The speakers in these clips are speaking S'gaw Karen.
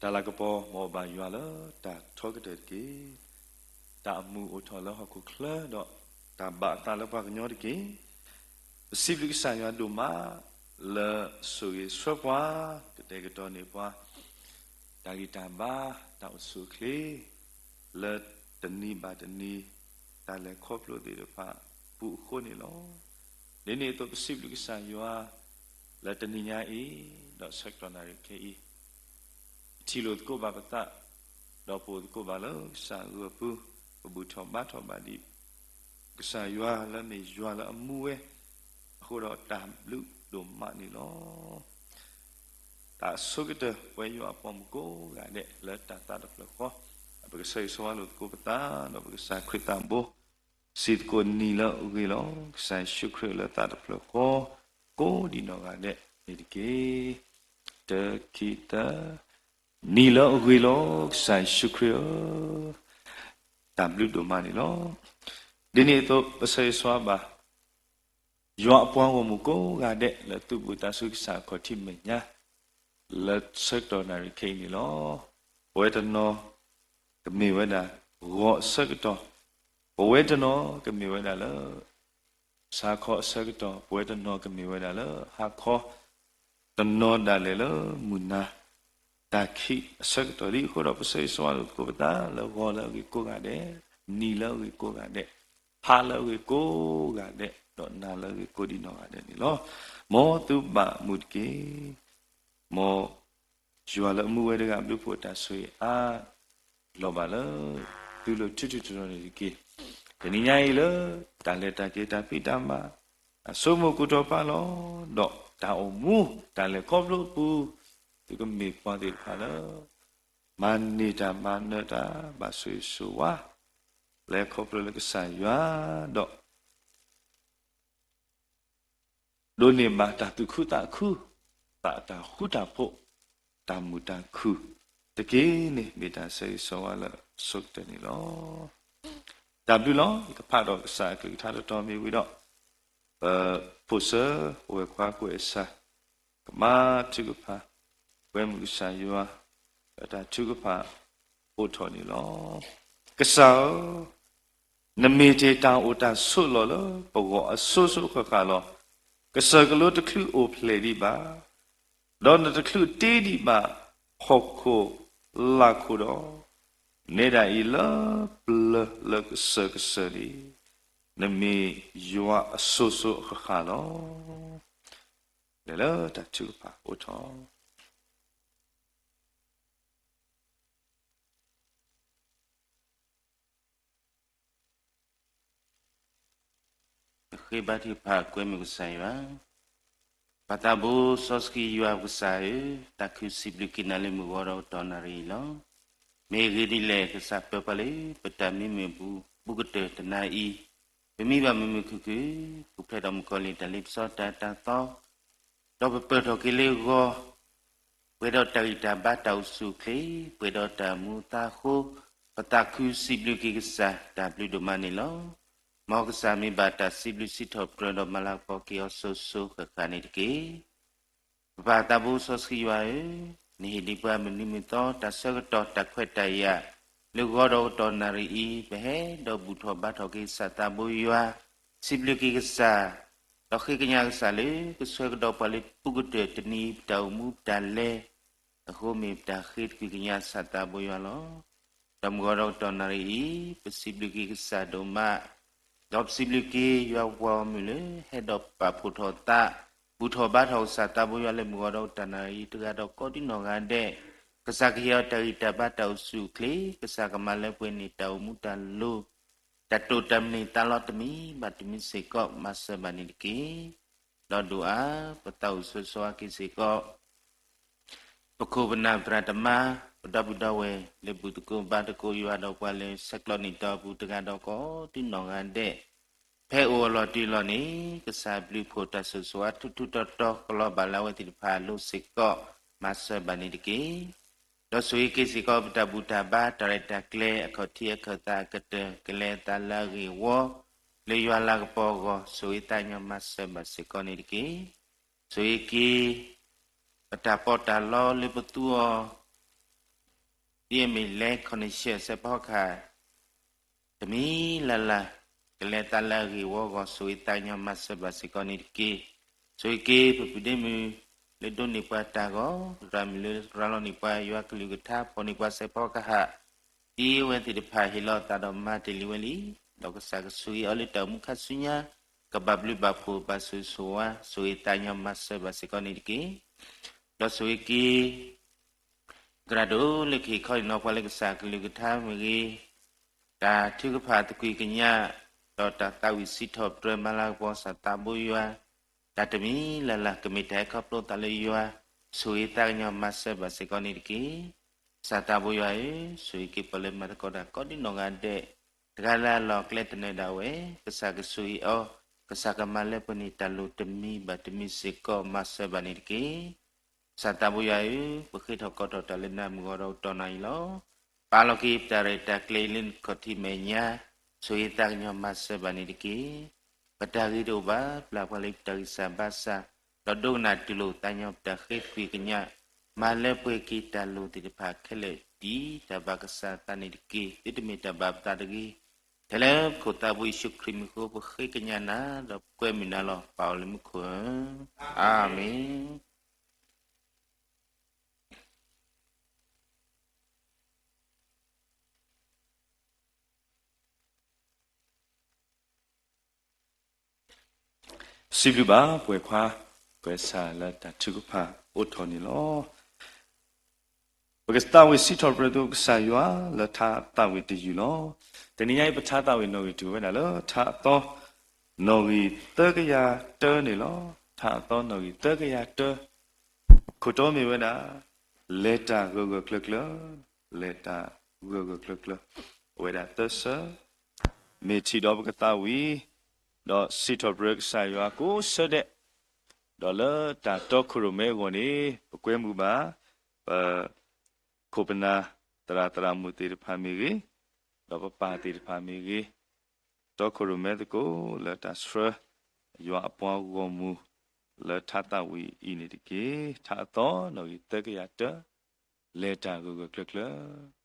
တၢ်လၤကပီၤ မ်အဘၣ်ယွၤလၢတၢ်ထီကတၢၢ်တက့ၢ်. တၢ်အမူးအိၣ်ထီၣ်လၢဟီၣ်ခိၣ်ချၢဒီး တၢ်ဘၣ်အသးလၢပှၤကညီတက့ၢ်. ပစံးဘျုးကစၢ်ယွၤဒိၣ်မး လၢဆိၣ်ဂ့ၤဆှၢပှၤ ကတဲာ်ကတီၤန့ၢ်ပှၤ တၢ်ဂံၢ်တၢ်ဘါ တၢ်အိၣ်ဆူၣ်အိၣ်ချ့ လၢတနံၤဘၣ်တနံၤ တၢ်လဲၤခီဖျိသ့ၣ်တဖၣ်အပူၤအဃိန့ၣ်လီၤ. ဒ်န့ၣ်အသိး ပစံးဘျုးကစၢ်ယွၤ လၢတနံၤညါအံၤ ဒီးဆၢကတီၢ်နၣ်ရံၣ်ခဲအံၤ ပထံၣ်လိာ်သကိးဘၣ်ပသး, ဒီးပအိၣ်သကိးဘၣ်လၢကစၢ်အဂီၢ်အပူၤ, ပဘူၣ်ထီၣ်ဘါထီၣ်ဘၣ်ဒံး ကစၢ်ယွၤလၢမ့ၢ်ယွၤလၢအမူဝဲ, အဃိဒီးတၢ်ဘျုးဒိၣ်မးန့ၣ်လီၤ. တၢ်ဆိကတၢၢ် ပဝဲယွၤအပှၤမုၣ်ကိးဂၤဒဲး လၢတၢ်သးတဖျၢၣ်ဃီ, ပကဆၢဂ့ၤဆၢဝါလိာ်သကိးပသး ဒီးပကစၢ်ခရံာ်သးဘိ စံးသကိးနံၤလၢအဂ့ၤလီၤ. ကစၢ်ယ့ၣ်ၡူးခရံာ်လၢသးတဖျၢၣ်ဃီ ကိးဒံးနီၢ်ဂၤဒဲးန့ၣ်တက့ၢ်. တခံသၢ, နံၤလၢအဂ့ၤလီၤ ကစၢ်ယ့ၣ်ၡူးခရံာ်ဧၢ, တၢ်ဘျုးဒိၣ်မးန့ၣ်လီၤ. ဒ်န့ၣ်အသိး ပဆၢဂ့ၤဆၢဝါဘၣ် ယွၤအပှၤဂီၢ်မုၢ်ကိးဂၤဒဲး လၢသူၣ်ဘီၣ်သးစူၤကစၢ်အခီၣ်ထံးမဲာ်ညါ လၢဆၢကတီၢ်နၣ်ရံၣ်ခဲအံၤန့ၣ်လီၤ. ပဝဲတနီၤ ကမ့ၢ်ဝဲဒၣ် ဂီၤအဆၢကတီၢ်, ပဝဲတနီၤ ကမ့ၢ်ဝဲဒၣ်လၢ စးခီအဆၢကတီၢ်, ပဝဲတနီၤ ကမ့ၢ်ဝဲဒၣ်လၢဟါခီ, တနီၤဒၣ်လဲာ်လၢမုၢ်နၤ တၢ်ခံးအဆၢကတီၢ်လံအဃိဒီး ပဆၢဂ့ၤဆၢဝါလိာ်သကိးပသး လၢဂီၤလၢအဂ့ၤကိးဂၤဒဲး, နံၤလၢအဂ့ၤကိးဂၤဒဲး, ဟါလၢအဂ့ၤကိးဂၤဒဲး, ဒီးနၤလၢအဂ့ၤကိးဒံးနီၢ်ဂၤဒဲးန့ၣ်လီၤ. မ်သုဘၣ်မုာ်တက့ၢ်. မ်ယွၤလၢအမူဝဲတဂၤ ဘျုးဖှိၣ်တၢ်ဆိၣ်ဂ့ၤအါ လီၤဘၣ်လၢ သုလိၤထူထူတီၤတီၤန့ၣ်တက့ၢ်. တနံၤညါအံၤလၢ တၢ်လဲၤတၢ်က့ၤတၢ်ဖံးတၢ်မၤ တၢ်ဆိကမိၣ်ကူၣ်ထီၣ်ဖးလီၤ, ဒီးတၢ်အိၣ်မူ တၢ်လဲၤခီဖျိအပူၤ, သုကမ့ၢ်ပှၤသ့ၣ်တဖၣ်လၢ မၤန့ၢ်တၢ်မၤနၢၤတၢ် ဘၣ်ဆိၣ်ဂ့ၤဆိၣ်ဝါ လဲၤခီဖျိလၢကစၢ်ယွၤဒီး ဒိးန့ၢ်ဘၣ်တၢ်သူၣ်ခုသးခု, သးတၢ်ဃူတၢ်ဖိး, တၢ်မုာ်တၢ်ခုၣ်တက့ၢ်န့ၣ် မ့ၢ်တၢ်ဆၢဂ့ၤဆၢဝါလၢအဆိကတၢၢ်န့ၣ်လီၤ. တၢ်ဘျုးလီၤ. ယကဖးဒီးကစၢ်အကလုၢ်ကထါတတီၤမ့ၢ်ဝံၤဒီး ပဖိၣ်စၢ ပဝဲၢ်ခွါကွဲးစၢ် ကမၤထုကဖၣ် ကွဲမုၢ်ကစၢ်ယွၤ လၢတၢ်ထုကဖၣ်အိၣ်ထီၣ်န့ၣ်လီၤ. ကစၢ်ဧၢ, နမ့ၢ်တ့ၢ်တၢ်အိၣ်တၢ်ဆိးလီၢ်လၢပဂီၢ်အစိၤစိၤဃၣ်ဃၣ်လီၤ. ကစၢၢ်ကလိတချုးအိၣ်ဖျဲၣ်ဒံးဘၣ်, ဒီးနတချုးတ့ဒံးဘၣ်ဟီၣ်ခိၣ်လာ်ခိၣ်ဒီး, နဲဒၣ်အံၤလၢပျၢၤလၢကစၢၢ်ကစၢၢ်လံ, နမ့ၢ်ယွၤအစိၤစိၤအဃၣ်ဃၣ်လီၤ. လဲၤလၢတၢ်ထုကဖၣ်အိၣ်ထီၣ် ဃ့ဘါထုကဖၣ်ကွဲမုၢ်ကစၢ်ယွၤ, ပၢ်သးဘိစီဆှံယွၤပကစၢ်ဧၢ, သးခုစံးဘျုးက့ၤနၤလၢမုၢ်ဂီၤဒီးကတီၢ်နၣ်ရံၣ်အံၤလီၤ. မ့ၢ်အဂ့ၢ်ဒ်လဲၣ် ကစၢ်ပၢၤပှၤလၢပတၢ်မံမုာ်ပူၤ ဘူးကတၢၢ်တနၤအံၤ, ပမံဘၣ်မုာ်မုာ်ခုၣ်ခုၣ်, ပူၤဖျဲးဒီးမုၣ်ကီၤလံၢ်တၢ်လ့ပစီတၢ်အၢတၢ်သီ ဒီးပပၢၢ်ထီၣ်က့ၤလၢဂီၤ, ပှဲၤဒီးတၢ်ဂံၢ်တၢ်ဘါတၢ်အိၣ်ဆူၣ်အိၣ်ချ့, ပှဲၤဒီးတၢ်မူအသးအဃိ, ပသးခုစံးဘျုးက့ၤကစၢ် တၢ်ဘျုးဒိၣ်မးန့ၣ်လီၤ. မ်ကစၢ်မ့ၢ်ဘၣ်တၢ်စံးဘျုးစံးထီၣ်ပတြၢၤဒီးမၤလၤကပီၤက့ၤအီၤစိၤစိၤဃၣ်ဃၣ်န့ၣ်တက့ၢ်. ပပၢ်သးဘိစီဆှံယွၤဧၢ, နဟ့ၣ်ဒံးပှၤမုၢ်နံၤမုၢ်သီတၢ်ဆၢကတီၢ်တၢ်ခွဲးတၢ်ယာ်, လၢဂီၤဒီးကတီၢ်နၣ်ရံၣ်အံၤ ပဟဲဒီးဘူၣ်ထီၣ်ဘါထီၣ်က့ၤကစၢ်သးဘိယွၤ, စံးဘျုးက့ၤကစၢ်, ဒီးဃ့ကညးကစၢ်လၢ ကဆှၢကဒီးပှၤလၢဘူးကတၢၢ်တနံၤအံၤ ပတၢ်အိၣ်မူပတၢ်လဲၤ အဃိမ့ၢ်ပတၢ်ဃ့သကွံၢ်ကညးကစၢ်သးဘိယွၤလီၤ. ဒီးမုၢ်ဂီၤဒီးကတီၢ်နၣ်ရံၣ်အံၤ ပစံးဘျုးက့ၤကစၢ်ဒိၣ်မး, ဒီးပစံးဘျုးက့ၤယွၤပှၤဂီၢ်မုၢ်လၢ ဟဲဒီးပာ်ဖှိၣ်ထီၣ်သး, ဘူၣ်ထီၣ်ဘါထီၣ်ကစၢ်သးဘိယွၤလၢမုၢ်ဂီၤဒီးကတီၢ်နၣ်ရံၣ်အံၤ တဂၤဒီးကိးဒံနီၢ်ဂၤဒဲး, ကစၢ်ကဟ့ၣ်အီၤတၢ်ဂံၢ်တၢ်ဘါတၢ်အိၣ်ဆူၣ်အိၣ်ချ့, ကစၢ်ကမၤလၢပှဲၤန့ၢ်တၢ်အိၣ်မူတၢ်လိၤ တၢ်တိာ်တၢ်မုၢ်လၢ်သးလီတမံၤဘၣ်တမံၤစ့ၢ်ကီး မၤစၢၤဘၣ်န့ၣ်တက့ၢ်. ဒီးဒိၣ်အါ ပသးအိၣ်ဆိၣ်ဂ့ၤဆိၣ်ဝါက့ၤစ့ၢ်ကီး ပခိၣ်ပနၢ်သရၣ်သမါ ပဒီပုၢ်ဒီဝဲၢ် လၢဘူၣ်သကိးဘါသကိးယွၤဒီးပှၤလၢဆဲးကျိးနံၣ်တီအပူၤတဂၤဒီးကိးဒံနီၢ်ဂၤဒဲး, ဖဲအိၣ်အလီၢ်တ့ၢ်လီၤန့ၣ် ကစၢ်ဘျုးဖှိၣ်တၢ်ဆိၣ်ဂ့ၤဆိၣ်ဝါထူထူတီၤတီၤ ကလီၤဘၣ်လၢအဝဲသ့ၣ်တဖၣ်အလိၤစ့ၢ်ကီး မၤစၢၤဘၣ်န့ၣ်တက့ၢ်. ဒီးဆိၣ်ဂ့ၤက့ၤစ့ၢ်ကီး ပတၢ်ဘူၣ်တၢ်ဘါ တၢ်ရဲၣ်တၢ်ကျဲၤ အခီၣ်ထံးအခၢၣ်သးအကတၢၢ် ကလဲၤအသးလၢအဂ့ၢ်အဝီ လၢယွၤလၤကပီၤအဂီၢ် ဆိၣ်ဂ့ၤသးညီမၤစၢၤဘၣ်စ့ၢ်ကီးန့ၣ်တက့ၢ်. ဆိၣ်ဂ့ၤက့ၤ ပတၢ်ပီးတၢ်လီလၢပသူအီၤ ဒ်အမ့ၢ်လဲၤခီၣ်န့ၣ်ဆဲးစဲးဖီကဟၣ် တမံၤလၢ်လၢ် ကလဲၤတၢ်လၢအဂ့ၢ်ဝီအဂီၢ် ဆိၣ်ဂ့ၤသးကညီၤမၤစၢၤဘၣ်စ့ၢ်ကီးန့ၣ်တက့ၢ်. ဆိၣ်ဂ့ၤက့ၤပပုၢ်ဒ့မုၣ် လၢဒိးန့ၢ်ပှၤတၢ်ဂီၤ, ရၤမုၢ်လၢရၤလီၤန့ၢ်ပှၤယွၤကလုၢ်ကထါ ဖီၣ်န့ၢ်ပှၤစဲးဖီကဟၣ်, ဒ်အဝဲသ့ၣ်တဖၣ်ဟ့ၣ်လီၤအသးဒီးမၤတ့ၢ်လံဝဲလံ, ဒီးကစၢ်ကဆိၣ်ဂ့ၤအီၤလၢတၢ်အိၣ်မူခါဆူညါ, ကဘၣ်ဘျုးဘၣ်ဖှိၣ်ဘၣ်ဆိၣ်ဂ့ၤဆိၣ်ဝါ ဆိၣ်ဂ့ၤသးကညီၤမၤစၢၤဘၣ်စ့ၢ်ကီးန့ၣ်တက့ၢ်. ဒီးဆိၣ်ဂ့ၤက့ၤ သရၣ်ဒိၣ်လၢကဟ့ၣ်ခီဟ့ၣ်နီၤပှၤလၢကစၢ်ကလုၢ်ကထါမ့ၢ်ဂ့ၤ, တၢ်ထုကဖၣ်သကွံာ်ကညး, ဒီးတၢ်သးဝံၣ်စံးထီၣ်ပတြၢၤမၤလၤကပီၤကစၢ်သးဘိယွၤ, တၢ်တမံၤလၢ်လၢ်ကမ့ၢ်တၢ်ဟဲခီဖျိသးလၢယွၤ, ဆိၣ်ဂ့ၤသးကညီၤမၤစၢၤဘၣ်စ့ၢ်ကီးန့ၣ်တက့ၢ်. ကစၢ်သးဘိယွၤဧၢ, ဆိၣ်ဂ့ၤက့ၤပှၤလၢမၤသကိးတၢ်ကိးဒံနီၢ်ဂၤဒဲး, တဂၤလၢ်လၢ်ကျဲတနၢၤဒၣ်ဝဲ, ကစၢ်ကဆိၣ်ဂ့ၤအီၤ, ကစၢ်ကမၤလၢပှဲၤန့ၢ်တၢ်လိၣ်တမံၤဘၣ်တမံၤစ့ၢ်ကီး မၤစၢၤဘၣ်န့ၣ်တက့ၢ်. ကစၢ်သးဘိယွၤဧၢ, ပဃ့ထီၣ်ကိးထီၣ်တၢ်လၢနၤမုၢ်ဂီၤဒီးကတီၢ်နၤအံၤလီၤ. ပာ်လီၤက့ၤပတၢ်ရဲၣ်တၢ်ကျဲၤလၢနခီၣ်ထံးမဲာ်ညါ, ဆိၣ်ဂ့ၤသးကညီၤမၤစၢၤဘၣ်န့ၣ်တက့ၢ်. ပတၢ်ဂ့ၤတအိၣ်ဘၣ်, ပျၢ်ပှၤလၢပတၢ်ဂံၢ်စၢ်ဘါစၢ်, ဒီးဒိကနၣ်တူၢ်လိာ်သးညီပတၢ်ဃ့သကွံာ်ကညး, မၤလၢပှဲၤက့ၤတၢ်လိၣ်သ့ၣ်တဖၣ်ခဲလၢာ် ဒ်တၢ်ဘၣ်ကစၢ်သးန့ၣ်တက့ၢ်. သုတမ့ၢ်တၢ်ဘၣ်ပသးတဂ့ၤ. ထဲလၢပခိၣ်သးဘိယ့ၣ်ၡူးခရံာ်မံၤဃိ ပဃ့ကညးနၤ, ဒီးပကွဲမုာ်နၤလီၤ. ပၢ်အိၣ်လၢမူခိၣ်ဧၢ, အၤမ့ၣ်. စံးဘျုးဘၣ်ပှဲၤခွါ ပှဲၤဆၣ်လၢတၢ်ထုကဖၣ်အိၣ်ထီၣ်န့ၣ်လီၤ. ပကသးဝံၣ်စံးထီၣ်ပတြၢၤသုကစၢ်ယွၤလၢထါသးဝံၣ်တယုၢ်လီၤ. တနံၤညါအံၤပထါသးဝံၣ်နီၣ်ဂံၢ်တုၤဝဲဒၣ်လၢထါအသီ နီၣ်ဂံၢ်သၢကယၤတၢန့ၣ်လီၤ. ထါအသီနီၣ်ဂံၢ်သၢကယၤတၢ, ခိၣ်တီမ့ၢ်ဝဲဒၣ် လဲၤတၢ်ဂၢၢ်ဂၢၢ်ကျၢၤကျၢၤ, လဲၤတၢ်ဂၢၢ်ဂၢၢ်ကျၢၤကျၢၤ, အဝဲဒၣ်သၢဆၢ, မ့ၢ်ထံၣ်ဒီးပကသးဝံၣ်, ဒီးစံးထီၣ်ပတြၢၤကစၢ်ယွၤကိးဆၢဒဲး, ဒီးလၢတၢ်တီခိၣ်ရိၣ်မဲအဂီၢ်န့ၣ် ပကွဲမုာ်ဘၣ် ပ ခိၣ်ပနၢ်သရၣ်သရၣ်မုၣ်သ့ၣ်တဖၣ်မ့ၢ်ဂ့ၤ, ဒီးပပၢ်သ့ၣ်တဖၣ်မ့ၢ်ဂ့ၤ, တီခိၣ်ရိၣ်မဲသကိးလၢတၢ်ဆှၢ ယွၤအပှၤဂီၢ်မုၢ် လၢထါသးဝံၣ်အံၤန့ၣ်တက့ၢ်. ထါအသီနီၣ်ဂံၢ်သၢကယၤတၢ, လဲၤတၢ်ဂၢၢ်ဂၢၢ်ကျၢၤကျၢၤ.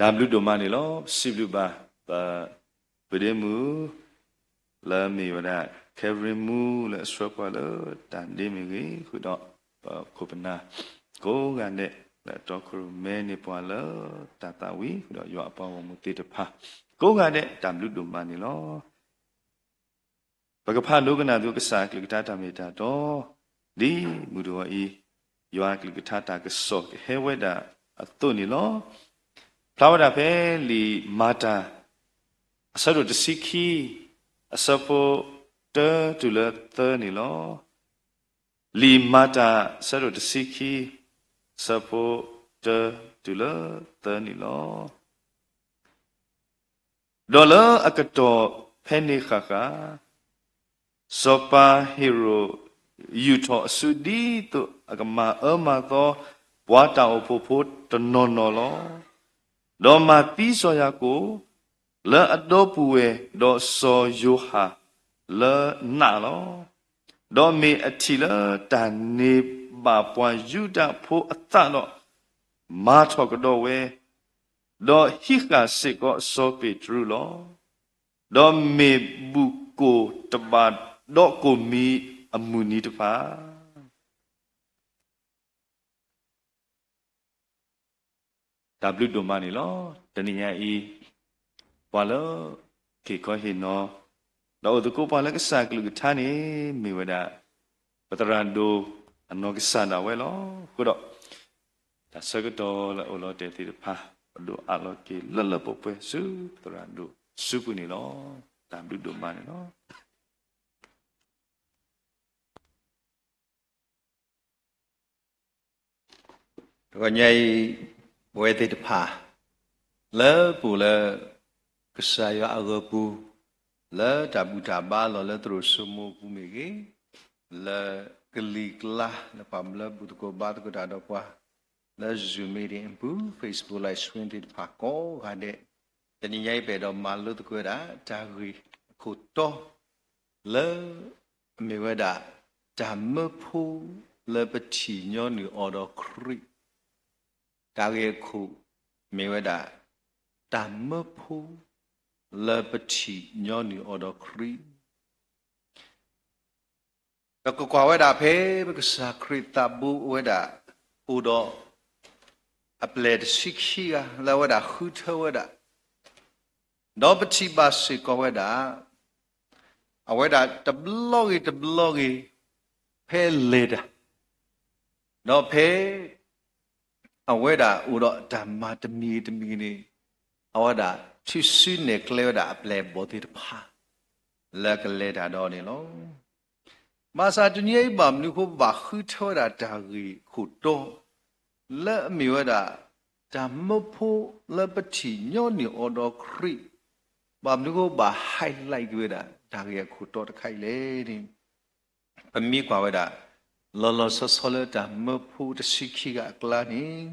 တၢ်ဘျုးဒိၣ်မးန့ၣ်လီၤ. စံးဘျုးဘၣ် ပ ပဒ့မုၣ် လၢမ့ၢ်ဝဲဒၣ် Kevin မူလၢအဆှၢပှၤလၢတၢ်ဒ့မ့ၢ်ဂ့ၤ, ဃုာ်ဒီး ပခိၣ်ပနၢ် ကိးဂၤဒဲး လၢအတီခိၣ်ရိၣ်မဲန့ၢ်ပှၤလၢတၢ်သးဝံၣ် ဃုာ်ဒီးယွၤအပှၤဂီၢ်မုၢ်သ့ၣ်တဖၣ် ကိးဂၤဒဲး တၢ်ဘျုးဒိၣ်မးန့ၣ်လီၤ. ပကဖးဒိကနၣ်သကိးကစၢ်အကလုၢ်ကထါတၢ်မ့ၢ်တၢ်တီ, ဒ်မုၢ်တဂီၤအံၤ ယွၤအကလုၢ်ကထါတၢ်ကစီၣ်ကဟဲဝဲဒၣ်အသိးန့ၣ်လီၤ. ဖျါဝဲဒၣ်ဖဲလံာ်မၤတၢ် အဆၢဒိၣ်တဆံခံ အဆၢဖိတၢတုၤလၢသၢန့ၣ်လီၤ. လံာ်မၤတၢ် အဆၢဒိၣ်တဆံခံ အဆၢဖိတၢတုၤလၢသၢန့ၣ်လီၤ. ဒီးလၢအကတီၢ်ဖဲန့ၣ်ဃၣ်ဃၣ် စီၤပၤဟ့ၤရိာ် ယူာ်ထီၣ်အစုဒ်သိးအကမၤအၢမၤသီ ပှၤတၢ်အိၣ်ဖှိၣ်ဖိတနီၤနီၤလီၤ. ဒီးမၤသံစီၤယၤကိာ် လၢအဒီပုၢ်ဝဲၢ် ဒီးစီၤယိၤဟၣ်လၢနးလီၤ. ဒီးမ့ၢ်အထံၣ်လၢတၢ်န့ၢ်ဘၣ်ပှၤယူဒၤဖိအသးဒီး မၤထီၣ်ကဒီးဝဲ, ဒီးဟံးဃာ်စ့ၢ်ကီးစီၤပ့းတရူးလီၤ. ဒီးမ့ၢ်ဘူၣ်ကိၢ်တဘၣ်ဒီးကိၢ်မံၤအမုၢ်နံၤတဖၣ် တၢ်ဘျုးဒိၣ်မးန့ၣ်လီၤ. တနံၤညါအံၤ ပှၤလၢ က့ၤခီဟ့ၣ်နီၤ ဒီးအိၣ်သကိးပှၤလၢကစၢ်ကလုၢ်ကထါန့ၣ် မ့ၢ်ဝဲဒၣ် ပသရၣ်ဒိၣ်အနီၢ်ကစၢ်ဒၣ်ဝဲလီၤ. အဃိဒီး တၢ်ဆၢကတီၢ်လၢအအိၣ်လီၤတဲာ်သ့ၣ်တဖၣ် ပဒိၣ်အးလီၤက့ၤလၢလၢပှဲၤပှဲၤဆူပသရၣ်ဒိၣ်စုပူၤန့ၣ်လီၤ. တၢ်ဘျုးဒိၣ်မးန့ၣ်လီၤ. တဂီၤညါအံၤ ပဝဲသ့ၣ်တဖၣ် လၢပအိၣ်လၢ ကစၢ်ယွၤအဂီၤပူၤ, လၢတၢ်ဘူၣ်တၢ်ဘါလီၢ်လၢသရိာ်စိမိၤအပူၤမ့ၢ်ဂ့ၤ, လၢကလံၤကျါ လၢပှၤလၢဘူၣ်သကိးဘါသကိးတၢ်ဒီးပှၤ လၢ Zoom meeting အပူၤ, Facebook Live Stream သ့ၣ်တဖၣ်ကိးဂၤဒဲး, တနံၤညါအံၤပအဲၣ်ဒိးမၤလိသကိးဝဲဒၣ် တၢ်ဂ့ၢ်အခိၣ်တီ လၢ မ့ၢ်ဝဲဒၣ် တၢ်မၢဖိလၢပထံၣ်ညီနုၢ်အီၤဒီးခရံာ်, တၢ်ဂ့ၢ်အခိၣ်မ့ၢ်ဝဲဒၣ် တၢ်မၢဖိလၢပထံၣ်ညီနုၢ်အီၤဒီးခရံာ် ပကကွၢ်ဝဲဒၣ်ဖဲပကစၢ်ခရံာ်သးဘိဝဲဒၣ် အိၣ်ဒီး အပျဲၢ်တဆံခံဂၤ လၢအဝဲဒၣ်ဃုထၢဝဲဒၣ်, ဒီးပထံၣ်ဘၣ်စ့ၢ်ကီးဝဲဒၣ် အဝဲဒၣ်တဘျီဂ့ၤတဘျီဂ့ၤ ဖဲလဲၤတၢ်, ဒီးဖဲ အဝဲဒၣ်အိၣ်ဒီးတၢ်မၤတမံၤတမံၤန့ၣ်, အဝဲဒၣ်ထုးစုနဲၣ်ကျဲဝဲဒၣ်အပျဲၢ်အဘီၣ်သ့ၣ်တဖၣ် လၢကလဲၤတၢ်ဒီးန့ၣ်လီၤ. ဘၣ်ဆၣ်တနံၤအံၤ ဘၣ်မနုၤဃိဘၣ်ဃုထၢဝဲဒၣ်တၢ်ဂ့ၢ်ခိၣ်တီ လၢအမ့ၢ်ဝဲဒၣ် တၢ်မၢဖိလၢပထံၣ်ညီနုၢ်အီၤဒီးခရံာ်, ဘၣ်မနုၤဃိဘၣ် highlight က့ၤဝဲဒၣ် တၢ်ဂ့ၢ်အခိၣ်တီတခါအံၤလဲၣ်န့ၣ်, ပမ့ၢ်ကွၢ်ဝဲဒၣ် လီၤလီၤဆီဆီလၢတၢ်မၢဖိတဆံခံဂၤအကျါန့ၣ်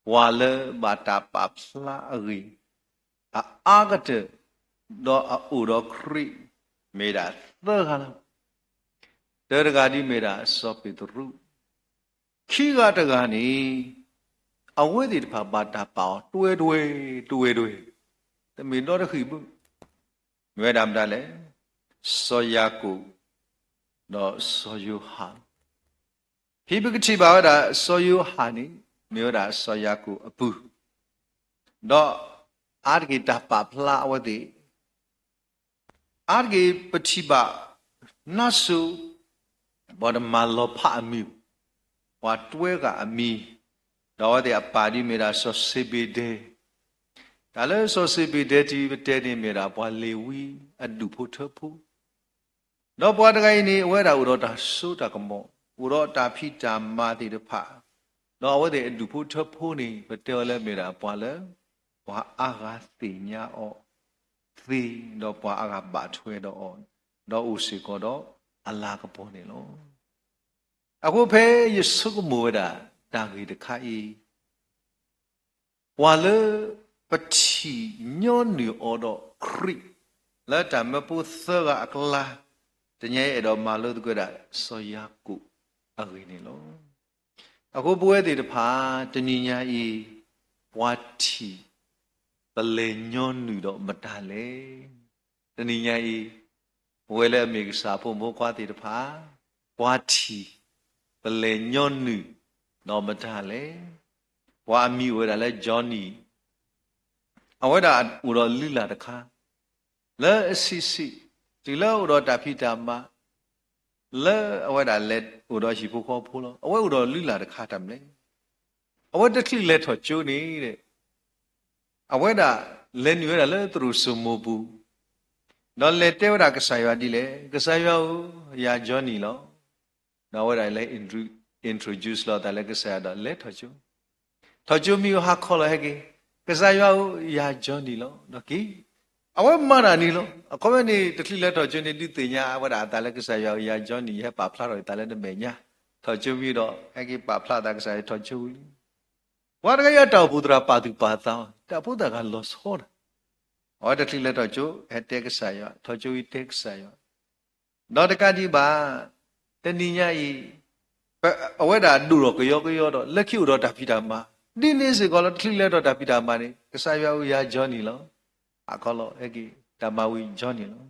ပှၤလၢဘၣ်တၢ်ပာ်ဖျါအဂ့ၢ် အအါကတၢၢ် ဒီးအအိၣ်ဒီးခရံာ် မ့ၢ်ဒၣ်သၢဂၤလီၤ. တၢတဂၤဒ်မ့ၢ်ဒၣ်စီၤပ့းတရူး, ခံဂၤတဂၤန့ၣ် အဝဲသ့ၣ်တဖၣ်ဘၣ်တၢ်ပာ်အီၤတွဲတွဲ တွဲတွဲ, တမ့ၢ်ဒီတဃံၣ်ဘၣ်, မ့ၢ်ဝဲဒၣ်မတၤလဲၣ်, စီၤယၤကိာ် ဒီးစီၤယိၤဟၣ် ဖဲပကထံၣ်ဘၣ်ဝဲဒၣ်စီၤယိၤဟၣ်န့ၣ် မ့ၢ်ဝဲဒၣ်စီၤယၤကိာ်အပုၢ်, ဒီးအါတက့ၢ်တၢ်ပာ်ဖျါအဝဲသ့ၣ်, အါတက့ၢ်ပထံၣ်ဘၣ် နါစိၤ ပှၤတမၤလီၤဖးအမံၤ, ပှၤတွဲဂၤအမံၤ, ဒီးအဝဲသ့ၣ်အပၢ်ဒ်မ့ၢ်ဒၣ်စီၤစ့ဘ့ဒဲ, တၢ်လၢစီၤစ့ဘ့ဒဲတံၤပတဲန့ၣ် မ့ၢ်ဒၣ်ပှၤလ့ၤဝံအဒူၣ်ဖိထၢဖိ ဒီးပှၤတဂၤအံၤန့ၣ် အဝဲဒၣ်အိၣ်ဒီးတၢ်စိတၢ်ကမီၤ, အိၣ်ဒီးတၢ်ဖံးတၢ်မၤသ့ၣ်တဖၣ်, ဒီးအဝဲသ့ၣ်အဒူၣ်ဖိထၢဖိန့ၣ် ပတဲအီၤလၢမ့ၢ်ဒၣ်ပှၤလၢ ပှၤအါဂၤသ့ၣ်ညါအီၤသ့, ဒီးပှၤအါဂၤဘၣ်ထွဲဒီးအီၤ, ဒီးအိၣ်စ့ၢ်ကီးဒီးအလၤကပီၤန့ၣ်လီၤ. အဃိဖဲယဆိကမိၣ်ဝဲဒၣ် တၢ်ဂ့ၢ်တခါအံၤ ပှၤလၢပထံၣ်ညီနုၢ်အီၤဒီးခရံာ် လၢတၢ်မၢဖိသၢဂၤအကျါ, တနံၤအံၤအဲၣ်ဒိးမၤလိသကိးဝဲဒၣ် စီၤယၤကိာ်အဂ့ၢ်န့ၣ်လီၤ. အဃိပဝဲသ့ၣ်တဖၣ် တနံၤညါအံၤ ပှၤထံၣ် ပလဲၤညီနုၢ်ဒီးမတၤလဲၣ်. တနံၤညါအံၤ, ပဝဲလၢအမ့ၢ်ကစၢ်အဖိမုၣ်ဖိခွါသ့ၣ်တဖၣ်, ပှၤထံၣ်, ပလဲၤညီနုၢ်ဒီးမတၤလဲၣ်. ပှၤအမံၤအိၣ်ဝဲဒၣ်လၢ Johnny, အဝဲဒၣ်အိၣ်ဒီးလုၢ်လၢ်တခါ လၢအဆံးဆံး, တုၤလၢအိၣ်ဒီးတၢ်ဖံးတၢ်မၤ, လၢအဝဲဒၣ်လဲၤအိၣ်ဒီးဟံၣ်ဖိဃီဖိလီၤ. အဝဲအိၣ်ဒီးလုၢ်လၢ်တခါတၢ်မနုၤလဲၣ်. အဝဲတချုးလဲၤထီၣ်ကၠိန့ၣ်, အဝဲဒၣ်လဲၤနုာ်ဝဲဒၣ်လၢသရိာ်စိမိၤပူၤ, ဒီးလဲၤတဲဝဲဒၣ်ကစၢ်ယွၤဒ်လဲၣ်, ကစၢ်ယွၤဧၢ, ယၤ Johnny လီၤ. ဒီးအဝဲဒၣ်လဲၤ introduce လီၤအသးလၢကစၢ်ယွၤဒီးလဲၤထီၣ်ကၠိ, ထီၣ်ကၠိမ့ၢ်ဟါခီလီၤဟဲက့ၤ, ကစၢ်ယွၤဧၢ, ယၤ Johnny လီၤ. ဒီးက့ၤ, အဝဲမၤတၢ်န့ၣ်လီၤ. အခီပညီန့ၣ် တချုးလဲၤထီၣ်ကၠိန့ၣ် ဒုးသ့ၣ်ညါအဝဲဒၣ်အသးလၢကစၢ်ယွၤဧၢ, ယၤ Johnny, ယဟဲပာ်ဖျါထီၣ်ယသးလၢနမဲာ်ညါ, ထီၣ်ကၠိမ့ၢ်ဒီး ဟဲက့ၤပာ်ဖျါအသးကစၢ်ယွၤ ထီၣ်ကၠိဝံၤလံ. ပှၤတဂၤအံၤအတၢ်အိၣ်ဖှိၣ်သရၣ်ပာ်သူၣ်ပာ်သး, တၢ်ဖိသၣ်တဂၤလီၤဆီဒၣ်, အဝဲတချုးလဲၤထီၣ်ကၠိ ဟဲတဲကစၢ်ယွၤ, ထီၣ်ကၠိဝံၤတဲကစၢ်ယွၤ, ဒီးတကးဒံးဘၣ်, တနံၤညါအံၤ, အဝဲဒၣ်ဒိၣ်ထီၣ်ကယီကယီဒီး လၢခံအိၣ်ဒီးတၢ်ဖံးတၢ်မၤ, ဒ်န့ၣ်စ့ၢ်ကီးလီၤ. တချုးလဲၤထီၣ်တၢ်ဖံးတၢ်မၤန့ၣ် ကစၢ်ယွၤဧၢ, ယၤ Johnny လီၤ. အခီလီၤဟဲက့ၤ, တၢ်မၤဝံၤ Johnny လီၤ.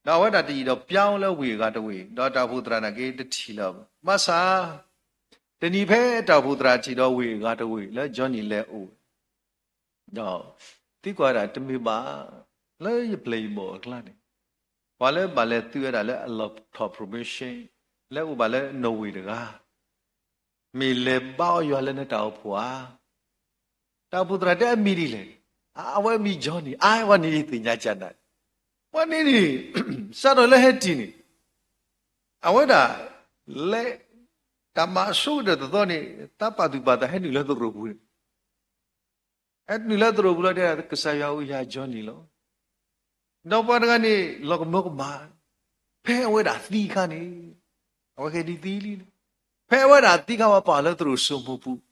ဒီးအဝဲဒၣ်တယံာ်ဒီး ပြောင်း လၢဝ့ၢ်အဂၤတဝ့ၢ်, ဒီးတၢ်အိၣ်ဖှိၣ်သရၣ်နာ်က့တထံၣ်လၢၤဘၣ်. ဘၣ်ဆၣ် တနံၤဖဲတၢ်အိၣ်ဖှိၣ်သရၣ်ထံၣ်ဒီးဝ့ၢ်အဂၤတဝ့ၢ်လၢ Johnny လဲၤအိၣ် ဒီးသံကွၢ်ဝဲဒၣ် တမ့ၢ်ဘၣ်, လၢယပျဲၢ်ယဘီၣ်အကျါန့ၣ်, ပှၤလၢဘၣ်လဲၤသုဝဲဒၣ်လၢအလီၢ်ထီၣ် probation လၢအိၣ်ဘၣ်လၢနီၣ်ဝ့ၣ်တဂၤ, မ့ၢ်လဲၤဘါအီၤယွၤလၢနတၢ်အိၣ်ဖှိၣ်ဧါ. တၢ်အိၣ်ဖှိၣ်သရၣ်တဲအမံၤဒ်လဲၣ်, အဝဲအမံၤ Johnny, အဝဲန့ၣ်ယသ့ၣ်ညါကနၤ, ပှၤန့ၣ်န့ၣ် စးထီၣ်လၢဟဲတံၢ်န့ၣ်, အဝဲဒၣ် လဲၤ တၢ်မၤအဆိကတၢၢ်တသီန့ၣ် သးပာ်သူၣ်ပာ်သးဟဲနုာ်လၢသရိာ်ပူၤန့ၣ်, ဟဲနုာ်လၢသရိာ်ပူၤလီၤတဲဒၣ် ကစၢ်ယွၤဧၢ, ယၤ Johnny လီၤ. ဒီးပှၤတဂၤန့ၣ် လီၤကမၢကမၣ်, ဖဲအဝဲဒၣ်သံအခါန့ၣ်, အဝဲကဲဒ်သံလံ, ဖဲအဝဲဒၣ်သံအခါ ပှၤပာ်အီၤလၢသရိာ်စိမိၤပူၤ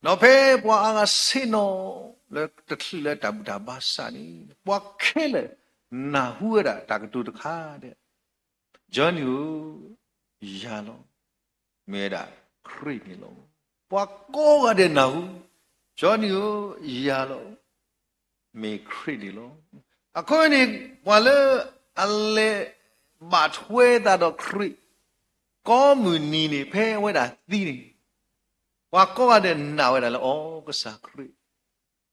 ဒီးဖဲပှၤအါဂၤဆ့ၣ်နီၤလၢတချုးလၢတၢ်ဘူၣ်တၢ်ဘါစးန့ၣ်, ပှၤခဲလၢာ် နၢ်ဟူဝဲဒၣ်တၢ်ကတိၤတခါဒဲး, Johnny ဧၢ, ယၤလီၤ, မ့ၢ်ဝဲဒၣ်ခရံာ်န့ၣ်လီၤ. ပှၤကိးဂၤဒဲးနၢ်ဟူ, Johnny ဧၢ, ယၤလီၤ, မ့ၢ်ခရံာ်န့ၣ်လီၤ. အဃိန့ၣ် ပှၤလၢအလဲၤဘၣ်ထွဲသးဒီးခရံာ် ကိးမုၢ်နံၤန့ၣ် ဖဲအဝဲဒၣ်သံန့ၣ်, ပှၤကိးဂၤဒဲးနာ်ဝဲဒၣ်လၢ အိ ကစၢ်ခရံာ်,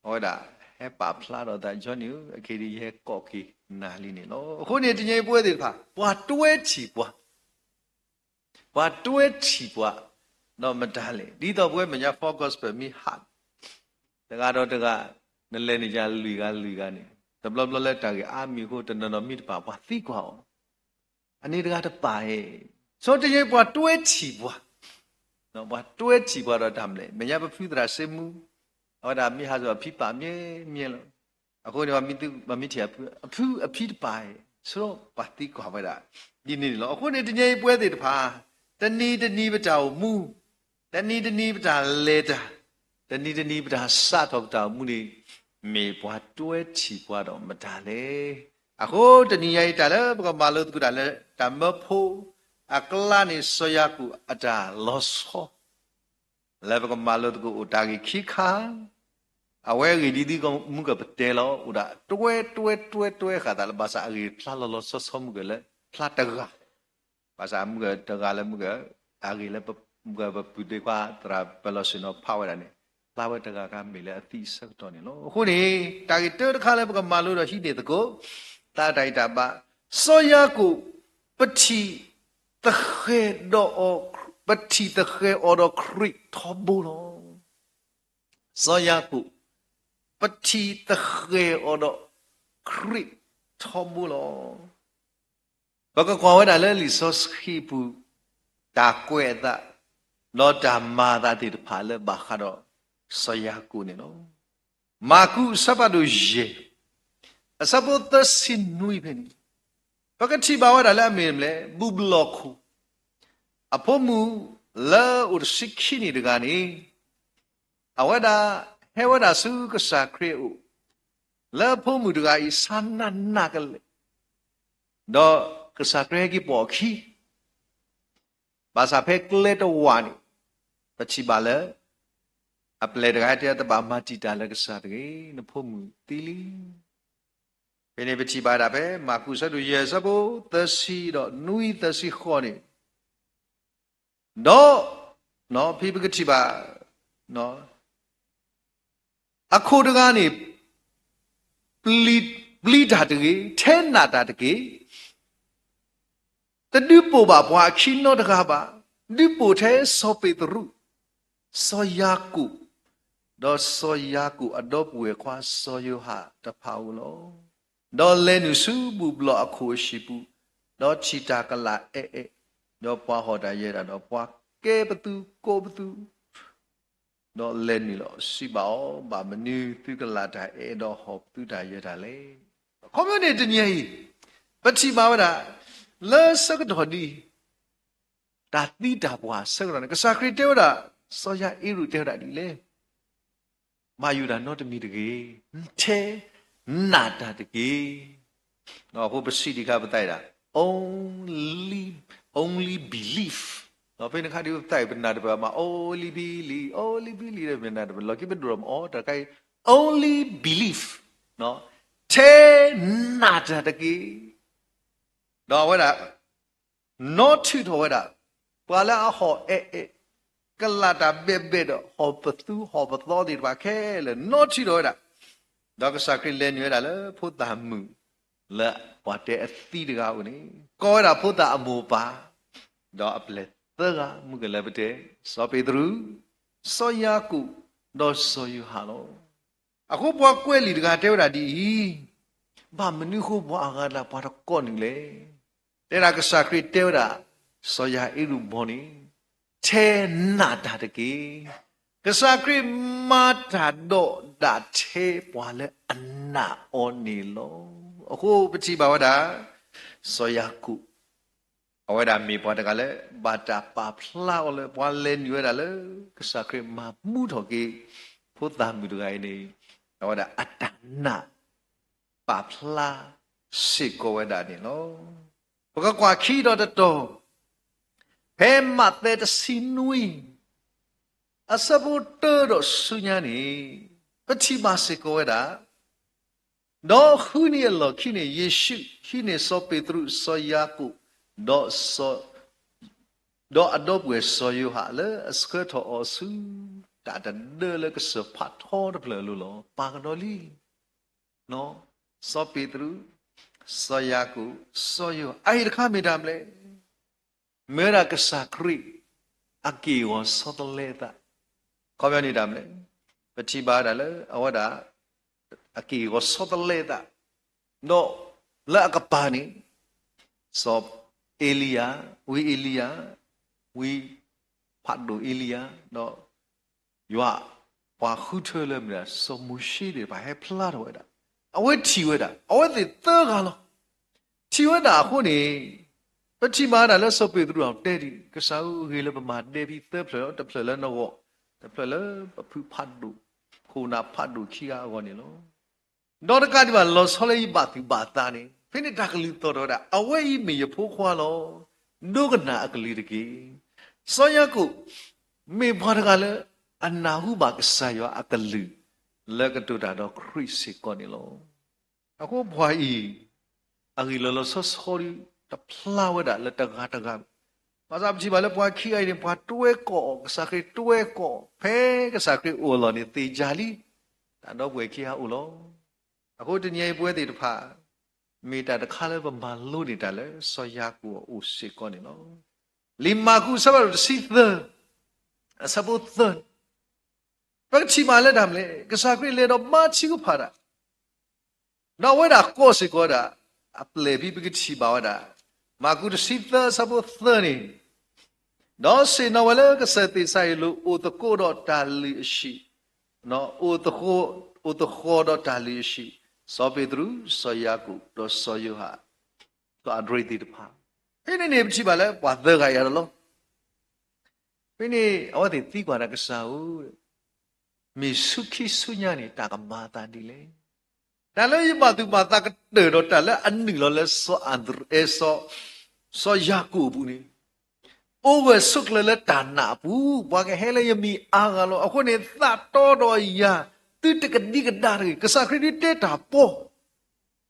အဝဲဒၣ်ဟဲပာ်ဖျါထီၣ်သး Johnny ဧၢ, အခဲအံၤယဟဲကိးက့ၤနၤလံန့ၣ်လီၤ. အဃိန့ၣ် တနံၤအံၤပဝဲသ့ၣ်တဖၣ် ပှၤတွဲထံၣ်ပှၤ ပှၤတွဲထံၣ်ပှၤ ဒီးမတၤလဲၣ်. ဒ်သိးပဝဲမဲာ်ညါ Four Gospel မ့ၢ်ဟး တဂၤဒီးတဂၤ, နလဲၤန့ၣ်ယၤ လွံၢ်ဂၤလွံၢ်ဂၤန့ၣ်, တဘျီဘျီလၢတၢ်ဂ့ၢ်အါမံၤအဃိ တနီၤနီၤမ့ၢ်တပာ် ပှၤသံကွၢ်အီၤ, အန့ၣ်တဂၤတပာ်ဧါ. ဆိတနံၤအံၤပှၤတွဲထံၣ်ပှၤ, ပှၤတွဲထံၣ်ပှၤဒီးတၢ်မနုၤလဲၣ်. မဲာ်ညါပဖုသရၣ်စ့မူ, အဝဲဒၣ်မ့ၢ်ဟးစ့ၢ်ကီးအဖံပာ်မ့ၢ်မ့ၢ်လီၤ. အဃိန့ၣ် ပှၤမ့ၢ်သံ ပှၤမ့ၢ်ထံၣ်အဖု အဖုအဖံတပာ်ဧါ, ဆိပှၤသံကွၢ်ဝဲဒၣ် ဒ်န့ၣ်န့ၣ်လီၤ. အဃိန့ၣ် တနံၤအံၤပဝဲသ့ၣ်တဖၣ် တနံၤတနံၤပတၢ်အိၣ်မူ, တနံၤတနံၤပတၢ်လဲၤတၢ်, တနံၤတနံၤပတၢ်စးထီၣ်ပတၢ်အိၣ်မူန့ၣ် မ့ၢ်ပှၤတွဲထံၣ်ပှၤဒီးမတၤလဲၣ်. အဃိတနံၤညါအံၤ တၢ်လၢပကမၤလိသကိးတၢ်လၢတၢ်မၢဖိအကျါန့ၣ် စီၤယၤကိာ်အတၢ်လီၤဆီ လၢပကမၤလိသကိးအိၣ်တၢ်ဂ့ၢ်ခံခါ, အဝဲအဂ့ၢ်ဒ်သိးမုၢ်ကပတဲလီၤ အိၣ်ဒၣ်တွဲတွဲတွဲတွဲဃာ်သးလၢ ဘၣ်ဆၣ်အဂ့ၢ်ဖျါလီၤလီၤဆီဆီမုၢ်ကလၢဖျါတဂၤ, ဘၣ်ဆၣ်မုၢ်ကတဂၤလၢမုၢ်က အဂ့ၢ်လၢမုၢ်ကပပုၢ်ဒ့ခွါသရၣ်ပၢၤလီၤဆ့ၣ်နီၤဖးဝဲဒၣ်န့ၣ်, ဖျါဝဲတဂၤဂၤမ့ၢ်လၢအသံအဆၢကတီၢ်န့ၣ်လီၤ. အဃိန့ၣ် တၢ်ဂ့ၢ်တၢတခါလၢပကမၤလိဒီးဟံးန့ၢ်သကိး သးတၢ်ဂံၢ်တၢ်ဘါ, စီၤယၤကိာ် ပထံၣ်သဃဲၤဒီးအီၤ, ပထံၣ်သဃဲၤအီၤဒီးခရံာ်ထီဘိလီၤ. စီၤယၤကိာ် ပထံၣ်သဃဲၤအီၤဒီးခရံာ်ထီဘိလီၤ. ပကကွၢ်ဝဲဒၣ်လၢလံာ်စီဆှံပူၤ တၢ်ကွဲးအသး ဒီးတၢ်မၤအသးသ့ၣ်တဖၣ်လၢဘၣ်ဃးဒီးစီၤယၤကိာ်န့ၣ်လီၤ. မၢ်ကူးအဆၢဖးဒိၣ်ယဲၢ် အဆၢဖိသၢဆံနွံဖဲန့ၣ်, ပကထံၣ်ဘၣ်ဝဲဒၣ်လၢအမ့ၢ်မနုၤလဲၣ်, ဘူၣ်ဘျီၣ်ခိၣ် အဖိမုၣ်လၢအိၣ်တဆံခံနံၣ်တဂၤန့ၣ် အဝဲဒၣ်ဟဲဝဲဒၣ်ဆူကစၢ်ခရံာ်အအိၣ် လၢအဖိမုၣ်တဂၤအံၤဆါနးနးကလဲာ်, ဒီးကစၢ်ခရံာ်ဟဲက့ၤပိာ်အခံ, ဘၣ်ဆၣ်ဖဲကျဲတဝာ်န့ၣ် ပထံၣ်ဘၣ်လၢ အပျဲၢ်တဂၤတဲ တဘၣ်မၤတံာ်တာ်လၢကစၢ်တဂ့ၤ, နဖိမုၣ်သံလံ. ဖဲန့ၣ်ပထံၣ်ဘၣ်ဒၣ်ဖဲ မၢ်ကူး အဆၢဒိၣ်ယဲၢ် အဆၢဖိသၢဆံဒီးနွံသၢဆံဃိးန့ၣ်, ဒီး ဖဲပကထံၣ်ဘၣ် အခိၣ်တဂၤန့ၣ် ပျံၤတၢ်တဂ့ၤ, ထဲနာ်တၢ်တက့ၢ်. တဒုးပိာ်ဘၣ်ပှၤအခံနီတဂၤဘၣ်, ဒုးပိာ်ထဲစီၤပ့းတရူး, စီၤယၤကိာ်, ဒီးစီၤယၤကိာ်အဒီပုၢ်ဝဲၢ်ခွါစီၤယိၤဟၣ်တဖၣ်ဧိၤလီၤ. ဒီးလဲၤနုာ်ဆူဘူၣ်ဘျီၣ်အခိၣ်အဟံၣ်ပူၤ, ဒီးထံၣ်တၢ်ကလၣ်အဲၣ်အဲၣ်, ဒီးပှၤဟီၣ်တၢ်ယၢၤတၢ်, ဒီးပှၤကဲပသူကိးပသူ ဒီးလဲၤနုာ်လီၤစံးဘၣ်အီၤ, ဘၣ်မနုၤသုကလၣ်တၢ်အဲၣ်ဒီးဟီၣ်ပသူတၢ်ယၢၤတၢ်လဲၣ်. အခီပညီန့ၣ်တနံၤအံၤ ပထံၣ်ဘၣ်ဝဲဒၣ် လၢဆၢကတီၢ်ဒ်အံၤ တၢ်သံတၢ်ပှၢ်ဆၢကတီၢ်န့ၣ် ကစၢ်ခရံာ်တဲဝဲဒၣ်, စီၤယၤအ့ရူးတဲဝဲဒၣ်ဒ်လဲၣ်. ဘၣ်ယိၣ်တၢ်နီတမံၤတဂ့ၤ, ထဲနာ်တၢ်တက့ၢ်. အဃိပစံးတခါပသးဒၣ် only, only believe. ဒီးဖဲန့ၣ်ခါဒ်ပသးပနၢ်တပၢၢ်မး only believe, only believe ဒီးပနၢ်တပၢၢ် လီၢ်ခံပဒိၣ်မးအီၤ တၢ်ခါအံၤ only believe, ထဲနာ်တၢ်တက့ၢ်. ဒီးအဝဲဒၣ် နီၣ်ထုးထီၣ်ဝဲဒၣ် ပှၤလၢအဟီၣ်အဲၣ်အဲၣ်, ကလၣ်တၢ်ဘဲၣ်ဘဲၣ်ဒီးဟီၣ်ပသူဟီၣ်ပသီသ့ၣ်တဖၣ်ခဲလၢာ် နီၣ်ထုးထီၣ်ဝဲဒၣ်, ဒီးကစၢ်ခရံာ်လဲၤနုာ်ဝဲဒၣ်လၢဖိသၣ်မုၣ် လၢပှၤတဲအသံတဂၤအအိၣ်န့ၣ် ကိးဝဲဒၣ်ဖိသၣ်အမိၢ်အပၢ်, ဒီးအပျဲၢ်သၢဂၤ မုၢ်ကလၢပတဲ စီၤပ့းတရူး, စီၤယၤကိာ်, ဒီးစီၤယိၤဟၣ်လီၤ. အဃိပှၤကွဲးလံာ်တဂၤတဲဝဲဒၣ်ဒ်အံၤ, ဘၣ်မနုၤဃိပှၤအဂၤဒၣ်ပှၤတကိးနုာ်လဲၣ်. တဲဒၣ်ကစၢ်ခရံာ်တဲဝဲဒၣ် စီၤယၤအ့ရူးဘီန့ၣ် ထဲနာ်တၢ်တက့ၢ်. ကစၢ်ခရံာ်မၤတၢ်ဒီးဒၣ်ထဲပှၤလၢအနာ်အီၤန့ၣ်လီၤ. အဃိပထံၣ်ဘၣ်ဝဲဒၣ် စီၤယၤကိာ် အဝဲဒၣ်မ့ၢ်ပှၤတဂၤလၢ ဘၣ်တၢ်ပာ်ဖျါအီၤလၢ ပှၤလဲၤနုာ်ဝဲဒၣ်လၢ ကစၢ်ခရံာ်မၤမူထီၣ်က့ၤ ဖိသၣ်မုၣ်တဂၤအံၤန့ၣ် အဝဲဒၣ်အတၢ်နာ် ပာ်ဖျါစ့ၢ်ကီးဝဲဒၣ်န့ၣ်လီၤ. ပကကွၢ်ခံဒီးတတီၤ, ဖဲမးသဲတဆံနွံ အဆၢဖိတၢဒီးဆူညါန့ၣ် ပထံၣ်ဘၣ်စ့ၢ်ကီးဝဲဒၣ် ဒီးဃုနံၤအလီၢ်ခံန့ၣ် ယ့ၣ်ၡူးဟံးန့ၢ်စီၤပ့းတရူး, စီၤယၤကိာ်, ဒီး ဒီးအဒီပုၢ်ဝဲၢ်စီၤယိၤဟၣ်လၢအဆှၢထီၣ်အီၤဆူ တၢ်တဒၢလၢကစၢၢ်ဖးထီတဖျၢၣ်အလိၤလီၤ. ပာ်ကဒီးလံ စီၤပ့းတရူး, စီၤယၤကိာ်, စီၤယိၤဟၣ်, အအံၤတခါမ့ၢ်တၢ်မနုၤလဲၣ်. မ့ၢ်ဝဲဒၣ်ကစၢ်ခရံာ် အက့ၢ်အဂီၤဆီတလဲအသး, အခီပညီန့ၣ်တၢ်မနုၤလဲၣ်. ပထံၣ်ဘၣ်ဝဲဒၣ်လၢအဝဲဒၣ် အက့ၢ်အဂီၤဆီတလဲအသး, ဒီးလၢအကပၤန့ၣ် စီၤအ့လံယၤ, ဝံအ့လံယၤ, ဝံဖးဒိၣ်အ့လံယၤ, ဒီး ယွၤပှၤဃုထၢလၢမ့ၢ်ဒၣ် စီၤမိၤၡ့သ့ၣ်တဖၣ်ဟဲဖျါထီၣ်ဝဲဒၣ်, အဝဲထံၣ်ဝဲဒၣ်, အဝဲသ့ၣ်သၢဂၤလီၤ. ထံၣ်ဝဲဒၣ်အဃိန့ၣ် ပထံၣ်ဘၣ်ဒၣ်လၢစီၤပ့းတရူးအတဲဒ်အံၤ, ကစၢ်ဧၢ, ဂ့ၤလၢပမၤဒဲဖဲသၢဖျၢၣ်လီၤ, တဖျၢၣ်လၢနဂီၢ်, တဖျၢၣ်လၢပဖုဖးဒိၣ်, ခိၣ်နၢ်ဖးဒိၣ်ခံဂၤအဂီၢ်န့ၣ်လီၤ. ဒီးတကးဒံးဘၣ် လီၤဆီလၢယဘၣ်သူၣ်ဘၣ်သးန့ၣ်, ဖဲန့ၣ်တၢ်ကလုၢ်သီၣ်ထီၣ်ဝဲဒၣ်, အဝဲအံၤမ့ၢ်ယဖိခွါလီၤ. ဒိကနၣ်အကလုၢ်တက့ၢ်. စီၤယၤကိာ် မ့ၢ်ပှၤတဂၤလၢ အနၢ်ဟူဘၣ်ကစၢ်ယွၤအကလုၢ် လၢကတိၤတၢ်ဒီးခရံာ်စ့ၢ်ကီးန့ၣ်လီၤ. အဃိပှၤအံၤ အဂ့ၢ်လီၤလီၤဆီဆီဒီး တဖျါဝဲဒၣ်လၢတဂၤတဂၤ, ဘၣ်ဆၣ်ပထံၣ်ဘၣ်လၢပှၤခံဂၤအံၤန့ၣ် ပှၤတွဲကိးအီၤ, ကစၢ်ခရံာ်တွဲကိး, ဖဲကစၢ်ခရံာ်အိၣ်အလီၢ်န့ၣ် သ့ၣ်ယၤလံ, တၢ်ဒီပုၢ်ဝဲၢ်ခံဂၤအိၣ်လီၤ. အဃိတနံၤအံၤပဝဲသ့ၣ်တဖၣ် မ့ၢ်တၢ်တခါလၢပမၤလိန့ၢ်တၢ်လၢစီၤယၤကိာ်အအိၣ်စ့ၢ်ကီးန့ၣ်လီၤ. လံာ်မၢ်ကူးအဆၢဖးဒိၣ်တဆံသၢ အဆၢဖိသၢန့ၣ် ပကထံၣ်ဘၣ်လၢတၢ်မနုၤလဲၣ်, ကစၢ်ခရံာ်လဲၤဒီးဘါထုကဖၣ်တၢ် ဒီးအဝဲဒၣ်ကိးစ့ၢ်ကီးဝဲဒၣ် အပျဲၢ်ဖဲပကထံၣ်ဘၣ်ဝဲဒၣ် မၢ်ကူးတဆံသၢအဆၢဖိသၢန့ၣ်, ဒီးဆ့ၣ်နီၤဝဲလၢကစၢၢ်သ့းစၤယံးလိၤ အိၣ်သကိးဒီးတၢ်လုၢ်အဟံၣ်, အိၣ်သဃီၤဒီးတၢ်လုၢ်အဟံၣ်, စီၤပ့းတရူး, စီၤယၤကိာ်, ဒီးစီၤယိၤဟၣ်, စီၤအဒြ့းသ့ၣ်တဖၣ်, ဖဲန့ၣ်န့ၣ် ပထံၣ်ဘၣ်လၢပှၤသၢဂၤအံၤလီၤ. ဖဲန့ၣ် အဝဲသ့ၣ်သံကွၢ်တၢ် ကစၢ်ဧၢ, မ့ၢ်ဆူခံဆူညါန့ၣ် တၢ်ကမၤအသးဒ်လဲၣ်. တၢ်လၢယဘၣ်သူၣ်ဘၣ်သးကတၢၢ်ဒီးတၢ်လၢအနုာ်လီၤလၢစီၤအဒြ့း, စီၤယၤကိာ်အပူၤန့ၣ်, အိၣ်ဂၢၢ်ဆိးကျၢၤလၢတၢ်နာ်အပူၤ, ပှၤကဟဲလၢယမံၤအါဂၤလီၤ. အဃိန့ၣ် သးတီဒီးယၤ, သုတကဒံကဒါတဂ့ၤ. ကစၢ်ခရံာ်ဒုးတဲတၢ်ပီၢ်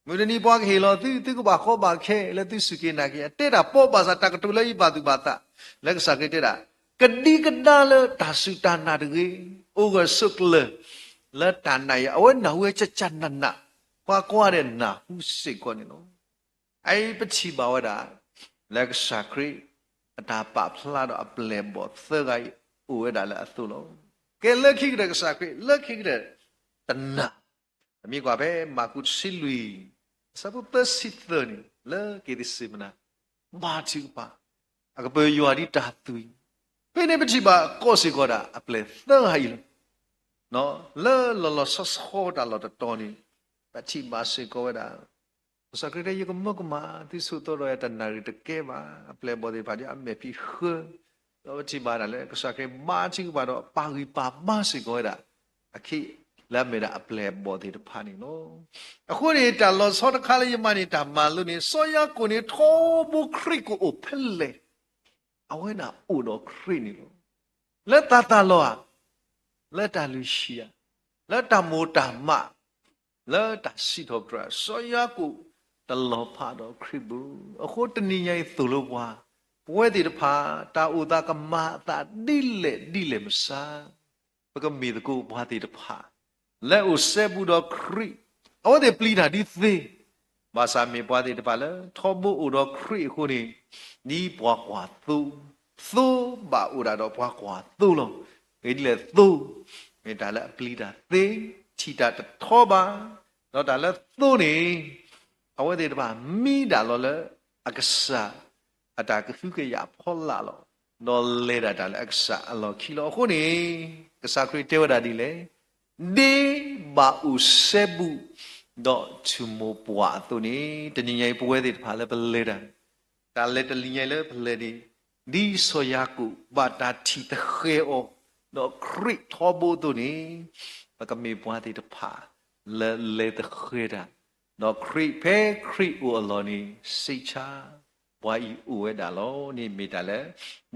မုၢ်တနံၤပှၤကဟ့ၣ်လီၤသု, သုကဘၣ်ဃီဘၣ်ခဲလၢသုစူၢ်က့ၤနာ်က့ၤယၤ, တဲတၢ်ပီၢ်ဘၣ်ဆၣ်တၢ်ကတိၤလၢယဘၣ်သူၣ်ဘၣ်သး, လၢကစၢ်ခရံာ်တဲဒၣ်, ကဒံကဒါလၢတၢ်စူၢ်တၢ်နာ်တဂ့ၤ, အိၣ်ဂၢၢ်ဆိးကျၢၤလၢတၢ်နာ်အံၤ, အဝဲနၢ်ဟူဝဲကၠၢ်ကၠၢ်နးနး, ကွၢ်ကွၢ်ဒီးနၢ်ဟူစ့ၢ်ကီးန့ၣ်လီၤ. အအံၤပထံၣ်ဘၣ်ဝဲဒၣ် လၢကစၢ်ခရံာ် အတၢ်ပာ်ဖျါဒီးအပျဲၢ်အဘီၣ်သၢဂၤအံၤ အိၣ်ဝဲဒၣ်လၢအသိးလီၤ. ကဲလၢခံကတၢၢ်ကစၢ်ခရံာ် လၢခံကတၢၢ် တနာ်, ပမ့ၢ်ကွၢ်ဖဲမၢ်ကူးတဆံလွံၢ် အဆၢဖိသၢဆံသၢန့ၣ် လၢက့ၤသ့ၣ်စ့မနၤ ဘါထုကဖၣ်, အကပၢၤယွၤဒ်တၢ်သွံၣ်, ဖဲန့ၣ်ပထံၣ်ဘၣ်ကိးစ့ၢ်ကီးဒၣ် အပျဲၢ်သၢဂၤအံၤလီၤ. လၢလီၤလီၤဆီဆီတၢ်လီၢ်တတီၤန့ၣ် ပထံၣ်ဘၣ်စ့ၢ်ကီးဝဲဒၣ် ကစၢ်ခရံာ်တဲ ယကမၢကမၣ် သုဆိးသီဒီးယၤတနၣ်ရံၣ်တကဲဘၣ်, အပျဲၢ်အဘီၣ်သ့ၣ်တဖၣ်ဒ်အမဲာ်ဖံးဃၢ, ဒီးပထံၣ်ဘၣ်ဒၣ်လၢ ကစၢ်ခရံာ်ဘါထုကဖၣ်ဒီးပာ်ဂံၢ်ပာ်ဘါစ့ၢ်ကီးဝဲဒၣ် အခ့ လၢအမ့ၢ်ဒၣ်အပျဲၢ်အဘီၣ်သ့ၣ်တဖၣ်န့ၣ်လီၤ. အဃိန့ၣ် တၢ်လီၤဆီတခါလၢယမၤန့ၢ်တၢ်မၤလိန့ၣ် စီၤယၤကိာ်န့ၣ် ထီဘိခရံာ်ကအိၣ်ဖဲလဲၣ်, အဝဲဒၣ်အိၣ်ဒီးခရံာ်န့ၣ်လီၤ. လၢသးသၢ်လီၤဧါ, လၢတၢ်လုၢ်ဟံၣ်ဧါ, လၢတၢ်မိၢ်တၢ်မး, လၢတၢ်စံးထီၣ်ပတြၢၤ, စီၤယၤကိာ်တလီၤဖးဒီးခရံာ်ဘၣ်. အဃိတနံၤညါအံၤသိၣ်လိပှၤ, ပဝဲသ့ၣ်တဖၣ် တၢ်အိၣ်သးကမၤအသးဒ်လဲၣ်ဒ်လဲၣ်မစါ ပကမ့ၢ်သကိးပှၤသ့ၣ်တဖၣ် လၢအအိၣ်စဲဘူးဒီးခရံာ်, အဝဲသ့ၣ်ပျံၤတၢ်ဒ်သ့, ဘၣ်ဆၣ်မ့ၢ်ပှၤသ့ၣ်တဖၣ်လၢ ထီဘိအိၣ်ဒီးခရံာ်အဃိန့ၣ်, ဒ်ပှၤကွၢ်သိ, သိဘၣ်အိၣ်ဒၣ်ဒီးပှၤကွၢ်သိလီၤ. မ့ၢ်ဒ်လဲၣ်သိ, မ့ၢ်တၢ်လၢအပျံၤတၢ်သ့, ထံၣ်တၢ်တထီဘၣ်, ဒီးတၢ်လၢသိန့ၣ်, အဝဲသ့ၣ်တဖၣ်မံဒၣ်လီၤလၢအကစၢ် အတၢ်ကဟုကယာ်ဖီလာ်လီၤ. ဒီးလဲၤဒၣ်တၢ်လၢအကစၢ်အလီၢ်ခံလီၤ. အဃိန့ၣ် ကစၢ်ခရံာ်တဲဝဲဒၣ်ဒ်လဲၣ်, ဒ်ဘၣ်အိၣ်စဲဘူး ဒီးထူၣ်မိၢ်ပှၢ်အသိးန့ၣ်, တနံၤညါအံၤပဝဲသ့ၣ်တဖၣ်လၢပလဲၤတၢ်, တၢ်လဲၤတနံၤညါအံၤလၢပလဲၤန့ၣ်, ဒ်စီၤယၤကိာ်ဘၣ်တၢ်ထံၣ်သဃဲၤအီၤ ဒီးခရံာ်ထီဘိအသိးန့ၣ်, ပကမ့ၢ်ပှၤသ့ၣ်တဖၣ် လၢလဲၤသဃဲၤတၢ်, ဒီးခရံာ်ဖဲခရံာ်အိၣ်အလီၢ်န့ၣ် စံးဆါ ပှၤအံၤအိၣ်ဝဲဒၣ်လီၤန့ၣ် မ့ၢ်တၢ်လၢ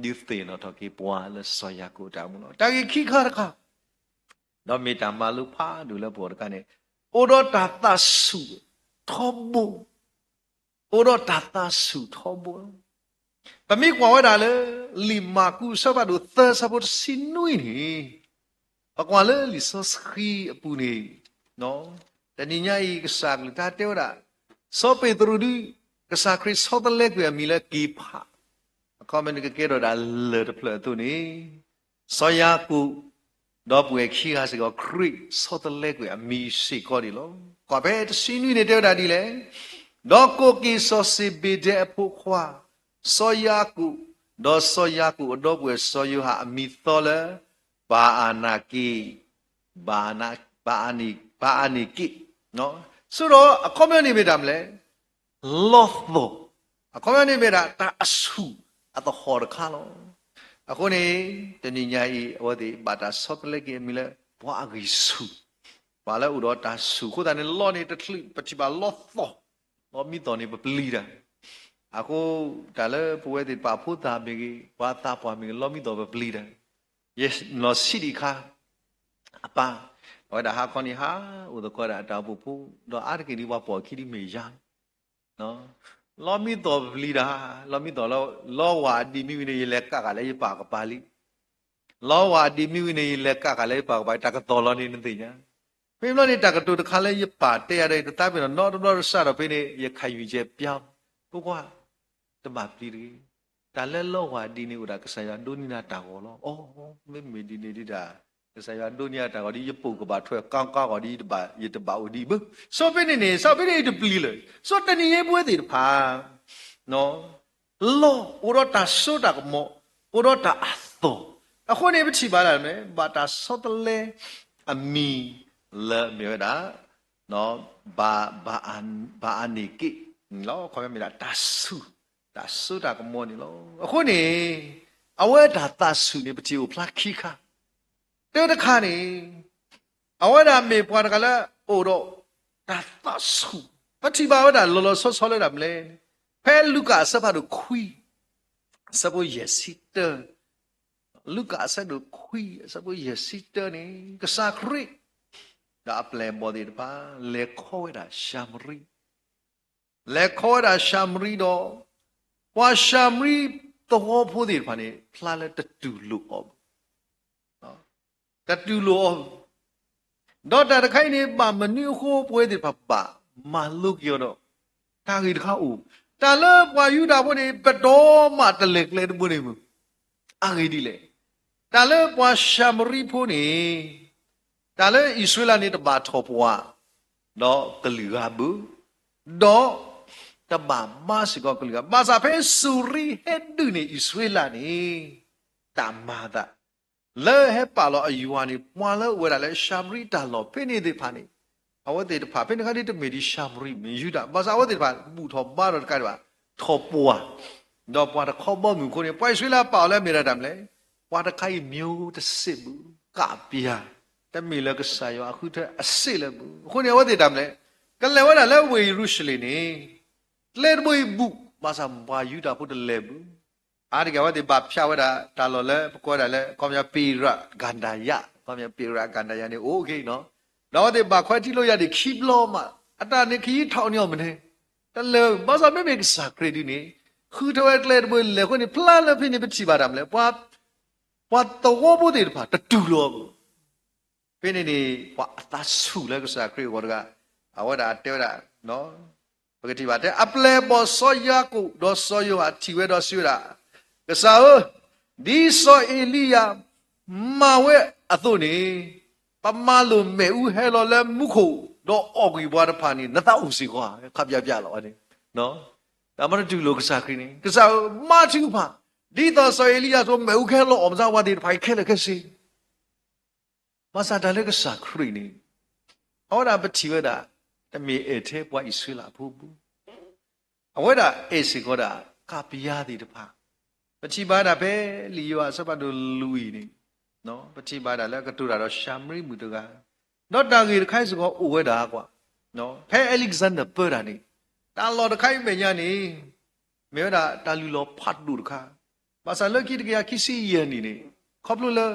ဒုးသ့ၣ်နီၣ်ထီၣ်က့ၤပှၤလၢစီၤယၤကိာ်အတၢ်အိၣ်မူလီၤ. တၢ်ဂ့ၢ်ခံခါတခါ, ဒီးမ့ၢ်တၢ်မၤလိဖးဒိၣ်လၢပဂီၢ်တခါန့ၣ်, အိၣ်ဒီးတၢ်သးဆူၣ်ထီဘိ, အိၣ်ဒီးတၢ်သးဆူၣ်ထီဘိ ပမ့ၢ်ကွၢ်ဝဲဒၣ်လၢ လံာ်မၢ်ကူးအဆၢဖးဒိၣ်သၢ အဆၢဖိတဆံနွံန့ၣ်, ပကွၢ်လၢလံာ်စီဆှံအပူၤန့ၣ်, တနံၤညါအံၤကစၢ်အကလုၢ်ကထါတဲဝဲဒၣ်, စီၤပ့းတရူးဒုး ကစၢ်ခရံာ်ဆီတလဲကွံာ်အမံၤလၢက့ၤဖး, အခီပညီန့ၣ်ကကဲထီၣ်ဒၣ်လၢၢ်တဖျၢၣ်အသိးန့ၣ်, စီၤယၤကိာ် ဒီပုၢ်ဝဲၢ်ခံဂၤစ့ၢ်ကီး ခရံာ်ဆီတလဲကွံာ်အမံၤစ့ၢ်ကီးန့ၣ်လီၤ. ကွၢ်ဖဲတဆံနွံန့ၣ်တဲဝဲဒၣ်ဒ်လဲၣ်, ဒီးကိးက့ၤစီၤစ့ဘ့ဒဲအဖိခွါ စီၤယၤကိာ်, ဒီးစီၤယၤကိာ်အဒီပုၢ်ဝဲၢ်စီၤယိၤဟၣ်အမံၤသီလၢ ဘၤအၤနက့, ဘၤအၤန, ဘၤအၤနက့, ဆိဒီးအခီပညီန့ၣ်မ့ၢ်တၢ်မနုၤလဲၣ်, လီသီၣ်, အခီပညီန့ၣ်မ့ၢ်ဒၣ်တၢ်အဆူၣ်အသဟီၣ်တခါလီၤ. အဃိန့ၣ် တနံၤညါအံၤ အဝဲသ့ၣ်ဘၣ်တၢ်ဆီတလဲက့ၤအမံၤလၢ ပှၤအဂံၢ်ဆူၣ်, ပှၤလၢအိၣ်ဒီးတၢ်ဆူၣ်အဃိသတးန့ၣ် လီန့ၣ်တချုးပထံၣ်ဘၣ်လီသီၣ်, လီမံသီၣ်န့ၣ်ပပျံၤတၢ်, အဃိတၢ်လၢပဝဲသ့ၣ်တဖၣ်ဖိသၣ်မ့ၢ်ဂ့ၤ ပှၤသးပှၢ်မ့ၢ်ဂ့ၤ လီမံသီၣ်ပပျံၤတၢ်, ယနီၢ်ဆံးဒံးအခါ အပၢ်, အဝဲဒၣ်ဟါခီန့ၣ်ဟးအိၣ်သကိးဒၣ်အတၢ်အိၣ်ဖှိၣ်ဖိ, ဒီးအါတက့ၢ်ဒ်ပှၤပိာ်အခံဒ်မ့ၢ်ယၤ, လီမံသီၣ်ပပျံၤတၢ်, လီမံသီၣ်လၢ လီဝၤအဒံးမ့ၢ်ဝံၤန့ၣ် ယလဲၤကးဃာ်လၢယပၢ်ကပၤလံ, လီဝၤအဒံးမ့ၢ်ဝံၤန့ၣ် ယလဲၤကးဃာ်လၢယပၢ်ကပၤ တၢ်ကသီၣ်လီၤန့ၣ်နသ့ၣ်ညါ, မ့ၢ်ဘျီန့ၣ် တၢ်ကတိၤတခါလၢယပၢ်တဲယၤဒီး ယတသးပ့ၤနီၣ် နီတဘျီတစးဒီးဖဲန့ၣ် ယခးယုၢ်ကဲပျါ, ဖိခွါ တဘၣ်ပျံၤတဂ့ၤ, တၢ်လၢလီဝၤဒံးန့ၣ်အိၣ်ဒၣ် ကစၢ်ယွၤဒိးန့ၢ်နၤတၢ်ဂီၤလီၤ. အိ, မ့မ့ၢ်ဒ်န့ၣ်ဒ်ဒၣ် ကစၢ်ယွၤဒိးန့ၢ်အတၢ်ဂီၤဒီး ယပိာ်ကဘၣ်ထွဲကီကီဂီၤဒီး ယတဘၣ်အိၣ်ဒံးဘၣ်. ဆိဖဲန့ၣ်န့ၣ် ဆိဖဲန့ၣ်အံၤတပျံၤလၢၤ. ဆိတနံၤညါပဝဲသ့ၣ်တဖၣ် လီအိၣ်ဒီးတၢ်စိတၢ်ကမီၤ, အိၣ်ဒီးတၢ်အသီၣ်, အဃိန့ၣ် ပထံၣ်ဘၣ်ဒၣ်မ့ၢ် ဘၣ်တၢ်ဆီတလဲအမံၤလၢအမ့ၢ်ဝဲဒၣ် ဘၤအၤန့ၣ်က့ၣ်န့ၣ်လီၤ. အခီပညီမ့ၢ်ဒၣ်တၢ်ဆူၣ်, တၢ်စိတၢ်ကမီၤန့ၣ်လီၤ. အဃိန့ၣ် အဝဲတၢ်သးဆူၣ်န့ၣ် ပထံၣ်အိၣ်ဖျါခံခါ, တၢတခါန့ၣ် အဝဲဒၣ်မ့ၢ်ပှၤတဂၤလၢအိၣ်ဒီးတၢ်သးဆူၣ်, ပထံၣ်ဘၣ်ဝဲဒၣ်လီၤလီၤဆီဆီလၢတၢ်မနုၤလဲၣ်, ဖဲလူၤကၣ်အဆၢဖးဒိၣ်ခွံ အဆၢဖိယဲၢ်ဆံတၢ, လူၤကၣ်အဆၢဒိၣ်ခွံ အဆၢဖိယဲၢ်ဆံတၢန့ၣ် ကစၢ်ခရံာ် ဒီးအပျဲၢ်အဘီၣ်သ့ၣ်တဖၣ် လဲၤခီဝဲဒၣ်ၡၤမရံ, လဲၤခီဝဲဒၣ်ၡၤမရံဒီး ပှၤၡၤမရံသဝီဖိသ့ၣ်တဖၣ်န့ၣ် ဖျါလၢတတူၢ်လိာ်အီၤဘၣ် တတူၢ်လိာ်အီၤ, ဒီးတၢ်တခါအံၤန့ၣ် ဘၣ်မနုၤအဃိ ပဝဲသ့ၣ်တဖၣ်ဘၣ်မၤလိက့ၤအီၤဒီး တၢ်ဂ့ၢ်တခါအိၣ်, တၢ်လၢပှၤယူဒၤဖိန့ၣ် ပတီၢ်မးတလဲၤကျဲတဘိန့ၣ်မ့ၢ် အဂ့ၢ်ဒ်လဲၣ်. တၢ်လၢပှၤၡၤမရံဖိန့ၣ် တၢ်လၢအံၣ်စရ့လးန့ၣ် တဘၣ်ထီၣ်ပှၢ် ဒီးကလုာ်ဂၤဘၣ်, ဒီးတဘၣ်ဘါစ့ၢ်ကီးကလုာ်ဂၤ, ဘၣ်ဆၣ်ဖဲစူၤရံဟဲဒုးန့ၢ်အံၣ်စရ့လးန့ၣ် တၢ်မၤအသး လၢဟဲပာ်လီၤအယွၤန့ၣ် ပှၤလၢအအိၣ်ဝဲဒၣ်လၢၡၤမရံတၢ်လီၢ်ဖဲန့ၣ်သ့ၣ်တဖၣ်န့ၣ် အဝဲသ့ၣ်တဖၣ် ဖဲန့ၣ်အခါဒ်တမ့ၢ်ဒ်ၡၤမရံ မ့ၢ်ယူဒၤ, ဘၣ်ဆၣ်အဝဲသ့ၣ်တဖၣ် ဘူၣ်ထီၣ်ဘါထီၣ်တကးဒံးဘၣ် ထီၣ်ပှၢ်, ဒီးပှၤတခီဘီမုၢ်အဃိန့ၣ် ပှၤအံၣ်စရ့လးပာ်အီၤလၢအမ့ၢ်ဒၣ်တၢ်မနုၤလဲၣ်, ပှၤတခါအံၤ မျိုးတဆင့် ဘူး, ကၣ်ပယၤ, တမ့ၢ်လၢကစၢ်ယွၤအဃုထၢအစ့ၣ်လၢဘူး, အဃိန့ၣ် အဝဲသ့ၣ်တၢ်မနုၤလဲၣ်, ကလဲၤဝဲဒၣ်လၢဝ့ၢ်ယရူၤၡလ့ၣ်န့ၣ် ကျဲတဘိအံၤဘူး, ဘၣ်ဆၣ်ပှၤယူဒၤဖိတလဲၤဘူး အါတက့ၢ် အဝဲသ့ၣ်ဘၣ်ဖျါဝဲဒၣ် တၢ်လီၢ်လၢပကိးဝဲဒၣ်လၢ ခီပညီ ပေရၤဂၤဒၤယါ, ခီပညီ ပေရၤဂၤဒၤယါန့ၣ် အိၣ်က့ၤနီၤ, ဒီးအဝဲသ့ၣ်ဘၣ်ခွဲးထံၣ်လိာ်ယၤဒံးခံဘျီမး, အတၢ်န့ၣ် ခယံထီၣ်န့ၢ်အီၤမနုၤ, တလဲၤ, ဘၣ်ဆၣ်မ့မ့ၢ်ကစၢ်ခရံာ်ဒုန့ၣ် ဃုထၢဝဲကျဲတဘိလဲၤအဃိန့ၣ် ဖျါလၢဖဲန့ၣ်ပထံၣ်ဘၣ်တၢ်မနုၤလဲၣ်, ပှၤသဝီဖိသ့ၣ်တဖၣ် တတူၢ်လိာ်အီၤဘၣ် ဖဲန့ၣ်န့ၣ် ပှၤအသးဆူၣ်လၢကစၢ်ခရံာ်အဂီၢ်တဂၤ, အဝဲဒၣ်တဲဝဲဒၣ်, ပကထံၣ်ဘၣ်တဲ အပျဲၢ်အဘီၣ်စီၤယၤကိာ် ဒီးစီၤယိၤဟၣ်ထံၣ်ဝဲဒီးစံးဝဲဒၣ်, ကစၢ်ဧၢ, ဒ်စီၤအ့လံယၤမၤဝဲအသိးန့ၣ်, ပမၤလိာ်မ့ၣ်အူဟဲလီၤလၢမူခိၣ်, ဒီးအီၣ်ကွံာ်ပှၤတဖၣ်န့ၣ် နသးအိၣ်စ့ၢ်ကီးဧါ, ခးပၠးပၠးလီၤန့ၣ်, တၢ်မၤတတူၢ်လိာ်ကစၢ်ခရံာ်န့ၣ်, ကစၢ်ဧၢ, မၤထုကဖၣ်, ဒ်သိးစီၤအ့လံယၤအသိး မ့ၣ်အူကဟဲလီၤအီၣ်မၤစၢ်ပှၤသ့ၣ်တဖၣ်အံၤခဲလၢာ်ခဲဆ့ ဘၣ်ဆၣ်တၢ်လၢကစၢ်ခရံာ်န့ၣ်, အဝဲဒၣ်ပထံၣ်ဝဲဒၣ်, တမ့ၢ်အဲၣ်ထဲပှၤအံၣ်စရ့လးဖိဘူး, အဝဲဒၣ်အဲၣ်စ့ၢ်ကီးဒၣ် ကၣ်ပယါသ့ၣ်တဖၣ်, ပထံၣ်ဘၣ်ဒၣ်ဖဲလံာ်ယိၤဟၣ်အဆၢဖးဒိၣ်လွံၢ်န့ၣ်, ပထံၣ်ဘၣ်ဒၣ်လၢအကတိၤတၢ်ဒီးၡၤမရံမုၣ်တဂၤ, ဒီးတၢ်ဂ့ၢ်တခါအံၤစ့ၢ်ကီးအိၣ်ဝဲဒၣ်ကွၢ်, ဖဲ Alexander ပၢတၢ်န့ၣ်, တၢ်လီၢ်တခါအံၤမဲာ်ညါန့ၣ် မ့ၢ်ဝဲဒၣ်တၢ်လုၢ်လီၤဖးဒိၣ်တခါ, ဘၣ်ဆၣ်လၢခံတကယၤခံဆံယဲၢ်နံၣ်န့ၣ်, ခီဖျိလၢ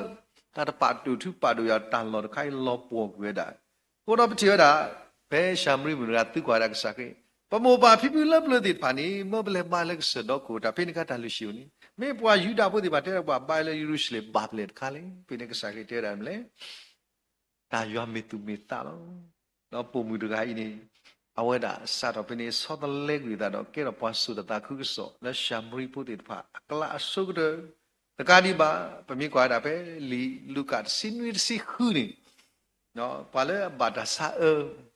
တၢ်တပာ်ဒိၣ်ထူပာ်ဒိၣ်ယၤတၢ်လီၢ်တခါအံၤလီၤပှီၢ်ကွံာ်ဝဲဒၣ်, အဃိဒီးပထံၣ်ဝဲဒၣ်, ဖဲၡၤမရံမုၣ်တဂၤသံကွၢ်ဝဲဒၣ်ကစၢ်ခရံာ်, ပမိၢ်ပၢ်ဖံဖုလၢပျၢၤသ့ၣ်တဖၣ်န့ၣ် မၢပလဲၤဘါလၢကစၢၢ်ဒီခိၣ်တၢ်ဖဲန့ၣ်အခါတၢ်လုၢ်ဟံၣ်အိၣ်န့ၣ် မ့ၢ်ပှၤယူဒၤဖိသ့ၣ်တဖၣ်တဲဒၣ်ပှၤဘါလၢယရူၤၡလ့ၣ်ဘၣ်ဖဲလဲၣ်တခါလဲၣ်, ဖဲန့ၣ်ကစၢ်ခရံာ်တဲဝဲဒၣ်မနုၤလဲၣ် တၢ်ယွၤမ့ၢ်သူၣ်မ့ၢ်သးလီၤ. ဒီးပိာ်မုၣ်တဂၤအံၤန့ၣ်, အဝဲဒၣ်စးထီၣ်ဖဲန့ၣ် ဆီတလဲကွံာ်အသးဒီးကဲထီၣ်ပှၤစိာ်တၢ်သးခုကစီၣ် လၢၡၤမရံဖိသ့ၣ်တဖၣ်အကျါအဆိကတၢၢ်, တကးဒံးဘၣ်, ပမ့ၢ်ကွၢ်ဝဲဒၣ်ဖဲလံာ်လူၤကၣ်တဆံနွံတဆံဃုန့ၣ်, ပှၤလၢအဘၣ်တၢ်ဆါအၢ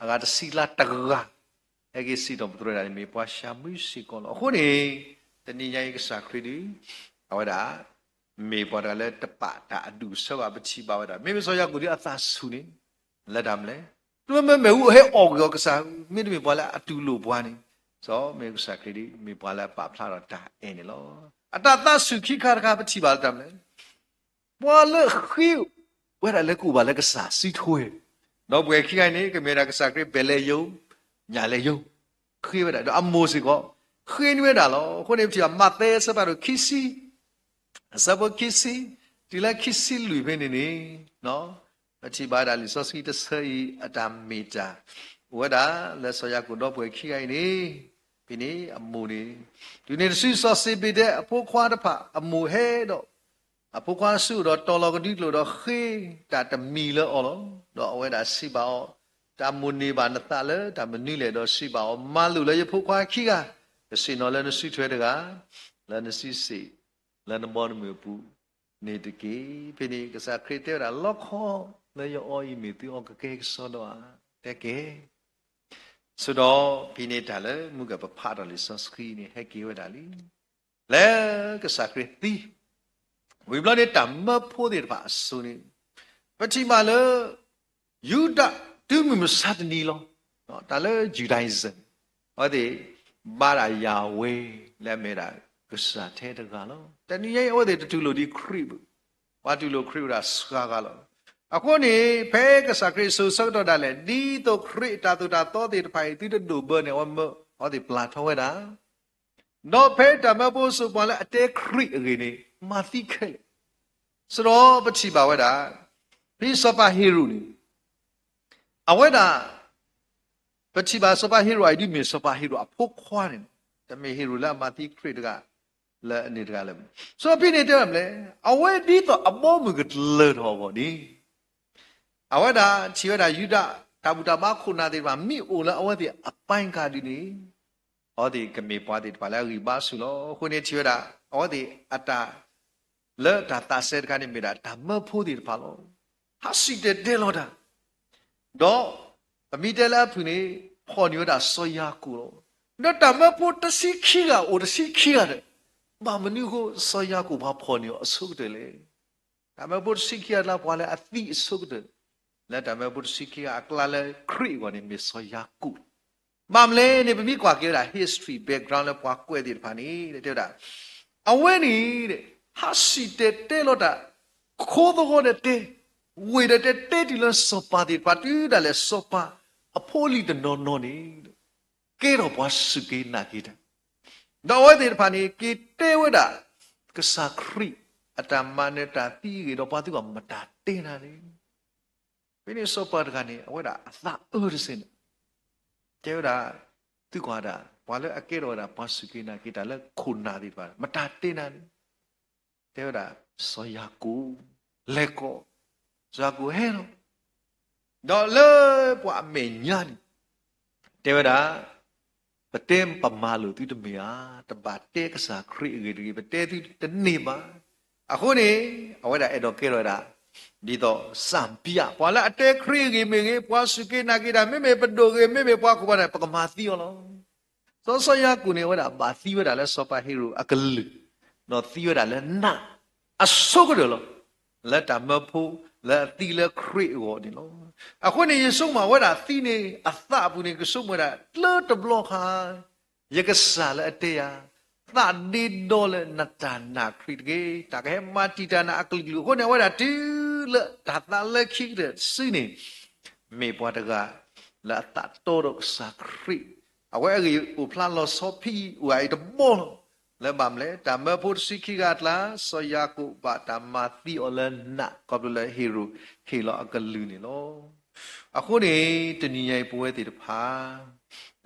အဂၤတဆံလါတဂၤ ဟဲက့ၤစံးထီၣ်ပတြၢၤဒၣ်န့ၣ် မ့ၢ်ပှၤၡၤမရံစ့ၢ်ကီးလီၤ. အဃိန့ၣ်, တနံၤညါအံၤကစၢ်ခရံာ်ဒုး, အဝဲဒၣ် မ့ၢ်ပှၤတဂၤလၢတပာ်တၢ်အဒူၣ်အဆၢဘၣ် ပထံၣ်ဘၣ်ဝဲဒၣ် မ့မ့ၢ်စီၤယၤကိာ်ဒုးအသးဆူၣ်န့ၣ်, လၢတၢ်မနုၤလဲၣ်, တုၤမ့ၢ်မ့ၣ်အူအဟဲအီၣ်ကွံာ်အီၤကစၢ်, မ့တမ့ၢ်ပှၤလၢအတူၢ်လိာ်ပှၤန့ၣ်, စီၤမ့ၢ်ကစၢ်ခရံာ်ဒုး မ့ၢ်ပှၤလၢအပာ်ဖျါထီၣ်တၢ်အဲၣ်န့ၣ်လီၤ. အတၢ်သးဆူၣ်ခံခါတခါ ပထံၣ်ဘၣ်လၢတၢ်မနုၤလဲၣ် ပှၤလၢဃ့ဝဲဒၣ်လၢကအိၣ်ဘၣ်လၢကစၢ်စုထွဲ, ဒီးပှဲၤခံဂၤအံၤန့ၣ် ကမ့ၢ်ဝဲဒၣ်ကစၢ်ခရံာ် ပှဲၤလၢယိာ်, ညၣ်လၢယိာ်, ဃ့ဝဲဒၣ် ဒီးအမိၢ်စ့ၢ်ကီး ဃ့န့ၢ်ဝဲဒၣ်လီၤ. အဃိန့ၣ် ပထံၣ်ဘၣ် မးသဲအဆၢဖးဒိၣ်ခံဆံ, အဆၢဖိခံဆံ, တုၤလၢခံဆံလွံၢ်ဖဲန့ၣ်န့ၣ်, ပထံၣ်ဘၣ်ဝဲဒၣ်လံာ်စီဆှံတဆၢအံၤ အတၢ်မ့ၢ်တၢ်, အိၣ်ဝဲဒၣ်လၢစီၤယၤကိာ်ဒီပုၢ်ဝဲၢ်ခံဂၤအံၤန့ၣ်, ဖဲန့ၣ်အမိၢ်န့ၣ်, တုၤန့ၣ်တစု စီၤစ့ဘ့ဒဲးအဖိခွါတဖၣ်အမိၢ်ဟဲဒီး အဖိခွါစုဒီးတီၤလီၤကဒွံကျိာ်ဒီးဃ့တၢ်တမံၤလၢအီၤလီၤ. ဒီးအဝဲဒၣ်စံးဘၣ်အီၤ, တၢ်မိၣ်န့ၢ်ဘၣ်နသးလၢတၢ်မနုၤလဲၣ်, ဒီးစံးဘၣ်အီၤ, မၤလိာ်လၢယဖိခွါခံဂၤ, ကဆ့ၣ်နီၤလၢနစုထွဲတဂၤ, လၢနစုစ့ၣ်, လၢနဘီနမုၢ်အပူၤန့ၣ်တက့ၢ်. ဖဲန့ၣ်ကစၢ်ခရံာ်တဲဝဲဒၣ် လီခီလၢယအီအံၤ မ့ၢ်သုအီၤကကဲကစီဒီဧါ, တဲကဲ ဆိဒီးဖဲန့ၣ်တၢ်လၢမုၢ်ကပဖးထီၣ်လံာ်စီဆှံန့ၣ် ဟဲက့ၤဝဲဒၣ်လံ လၢကစၢ်ခရံာ်သံ, ဝံၤဘျီန့ၣ်တၢ်မၢဖိသ့ၣ်တဖၣ်အစိၤန့ၣ်, ပထံၣ်ဘၣ်လၢ ယူဒၤတုၤမုၢ်မဆါတနံၤလီၤ. တၢ်လၢ Judaism အဝဲသ့ၣ် ဘါဒၣ်ယၤဝဲ လၢအမ့ၢ်ဒၣ်ကစၢ်ထဲတဂၤလီၤ. တနံၤညါအံၤ အဝဲသ့ၣ်တတူၢ်လိာ်ဒံးခရံာ်ဘၣ်, ပှၤတူၢ်လိာ်ခရံာ်ဝဲဒၣ်စှၤဂၤလီၤ. အဃိန့ၣ် ဖဲကစၢ်ခရံာ်စိၤဆၢကတီၢ်ဒၣ်လဲာ် ဒ်သိးခရံာ်အတၢ်သိၣ်တၢ်သီသ့ၣ်တဖၣ်အံၤ သုတဒိၣ်ဘၢန့ၣ် အဝဲမၢအဝဲသ့ၣ်ပျၢ်ထီၣ်ဝဲဒၣ် ဒီးဖဲတၢ်မၢဖိအစိၤ ပှၤလၢအတဲခရံာ်အဂ့ၢ်န့ၣ် မၤသံခဲလၢာ်. စးထီၣ်ပထံၣ်ဘၣ်ဝဲဒၣ် ဖဲစီၤပၤဟ့ၤရိာ်န့ၣ် အဝဲဒၣ် ပထံၣ်ဘၣ်စီၤပၤဟ့ၤရိာ်အံၤ ဒ်မ့ၢ်စီၤပၤဟ့ၤရိာ်အဖိခွါန့ၣ်, တမ့ၢ်ဟ့ၤရိာ်လၢအမၤသံခရံာ်တဂၤ လၢအန့ၣ်တဂၤလၢၤ. စီၤပၤဖဲန့ၣ်တဲဝဲဒၣ်မနုၤလဲၣ်, အဝဲဒ်သိးအဘီအမုၢ်ကတလၢာ်ထီၣ်အဂီၢ်န့ၣ် အဝဲဒၣ်ထံၣ်ဝဲဒၣ်ယူဒၤ တၢ်ဘူၣ်တၢ်ဘါခိၣ်နၢ်သ့ၣ်တဖၣ် မ့ၢ်အိၣ်လၢအဝဲသ့ၣ်အပၢ်ကၤဒုန့ၣ် အဝဲသ့ၣ်ကမ့ၢ်ပှၤသ့ၣ်တဖၣ်လၢအဂံၢ်ဘါဆူၣ်လီၤ. အဃိန့ၣ်ထံၣ်ဝဲဒၣ် အဝဲသ့ၣ်အတၢ် လၢတၢ်သးစဲတခါန့ၣ် မ့ၢ်ဒၣ်တၢ်မၢဖိသ့ၣ်တဖၣ်လီၤ. ဟးစံၣ်တဲၤတဲလီၤတၢ် ဒီးပမ့ၢ်တဲလၢအဖုၣ်န့ၣ် ဖီၣ်န့ၢ်ဝဲဒၣ်စီၤယၤကိာ်လီၤ. ဒီးတၢ်မၢဖိတဆံခံဂၤအိၣ်တဆံခံဂၤဒီး ဘၣ်မနုၤအဃိ စီၤယၤကိာ်ပှၤဖီၣ်န့ၢ်အီၤအဆိကတၢၢ်လဲၣ်. တၢ်မၢဖိတဆံခံဂၤအကျါ ပှၤလၢအသံအဆိကတၢၢ် လၢတၢ်မၢဖိတဆံခံဂၤအကျါလၢခရံာ်အဂီၢ်န့ၣ် မ့ၢ်စီၤယၤကိာ် ဘၣ်မနုၤလဲၣ်န့ၣ် ပမ့ၢ်ကွၢ်က့ၤဝဲဒၣ် history background လၢပှၤကွဲးသ့ၣ်တဖၣ်န့ၣ် တဲဝဲဒၣ် အဝဲန့ၣ် ဟးစံၣ်တဲၤတဲလီၤတၢ် ခိသဝီဒီးတဲ, ဝ့ၢ်ဒီးတဲ, တဲတုၤလၢစီၤပၤသ့ၣ်တဖၣ် တုၤဒၣ်လဲာ်စီၤပၤအဖိအလံၤတနီၤနီၤန့ၣ် ကဲထီၣ်ပှၤစူၢ်က့ၤနာ်က့ၤတၢ်, ဒီးအဝဲသ့ၣ်တဖၣ်န့ၣ် က့ၤတဲဝဲဒၣ် ကစၢ်ခရံာ် အတၢ်မၤနၢၤတၢ်သံအဂ့ၢ်ဒီး ပှၤသံကွၢ် မတၤတဲနၤန့ၣ် ဖဲန့ၣ်စီၤပၤတဂၤန့ၣ် အဝဲဒၣ်အသးအၢတစဲးန့ၣ် တဲဝဲဒၣ် သုကွၢ်ဒၣ် ပှၤလၢအကဲထီၣ်ဝဲဒၣ်ပှၤစူၢ်က့ၤနာ်က့ၤတၢ်လၢခိၣ်နၢ်သ့ၣ်တဖၣ် မတၤတဲနၤန့ၣ် တဲဝဲဒၣ် စီၤယၤကိာ် လဲၤကိး, စီၤယၤကိာ်ဟဲလီၤ. ဒီးလၢပှၤအမဲာ်ညါန့ၣ် တဲဝဲဒၣ် ပတဲပမၤလိာ်သုတမ့ၢ်ဧါ, တဘၣ်တဲကစၢ်ခရံာ်အဂ့ၢ်တဂ့ၤ ပတဲသုတန့ၢ်ဘၣ်. အဃိန့ၣ် အဝဲဒၣ်အဲၣ်ဒိးကဲထီၣ်ဝဲဒၣ် ဒ်သိးစၢ်ပၠး ပှၤလၢအတဲခရံာ်အဂ့ၢ်မ့ၢ်ဂ့ၤ, ပှၤစူၢ်က့ၤနာ်က့ၤတၢ် မ့မ့ၢ်ပဒိၣ်ဂ့ၤ, မ့မ့ၢ်ပှၤခိၣ်ပှၤနၢ် ပကမၤသံအီၤလီၤ. စီၤစီၤယၤကိာ်န့ၣ် အဝဲဒၣ်ဘၣ်သံဝဲဒၣ်လၢစီၤပၤဟ့ၤရိာ်အကလုၢ်, ဒီးသံဝဲဒၣ်လၢနး အဆိကတၢၢ်လီၤ. လၢတၢ်မၢဖိလၢအသံလၢခရံာ်အဂီၢ်န့ၣ်လီၤ. အဃိန့ၣ် ယဆိကမိၣ်ဝဲဒၣ်သံန့ၣ် အသးအပူၤန့ၣ် ကဆိကမိၣ်ဝဲဒၣ် တၢ်တဘျီဃီ ယကစၢ်လၢအတဲယၤ, သးဒ့ဒီလၢနတၢ်နာ်ခရံာ်တဂ့ၤ, တၢ်ကဟဲမၤတံာ်တာ်နၤအကလုာ်ကလုာ်အဃိန့ၣ် အဝဲဒၣ်တုၤလၢတၢ်သးလၢခံကတၢၢ်စုန့ၣ် မ့ၢ်ပှၤတဂၤလၢအသးတီဒီးကစၢ်ခရံာ်, အဝဲအဂ့ၢ်အိၣ်ဖျါလီၤဆီဖဲအံၤအိၣ်အံၤတဘီလီၤ. လၢဘၣ်မနုၤလဲၣ် တၢ်မၢဖိတဆံခံဂၤအကျါ စီၤယၤကိာ်ဘၣ်တၢ်မၤသံအီၤလၢနး ခီဖျိလၢဟ့ၤရိာ်ဟ့ၣ်လီၤအကလုၢ်န့ၣ်လီၤ. အဃိန့ၣ် တနံၤညါအံၤပဝဲသ့ၣ်တဖၣ်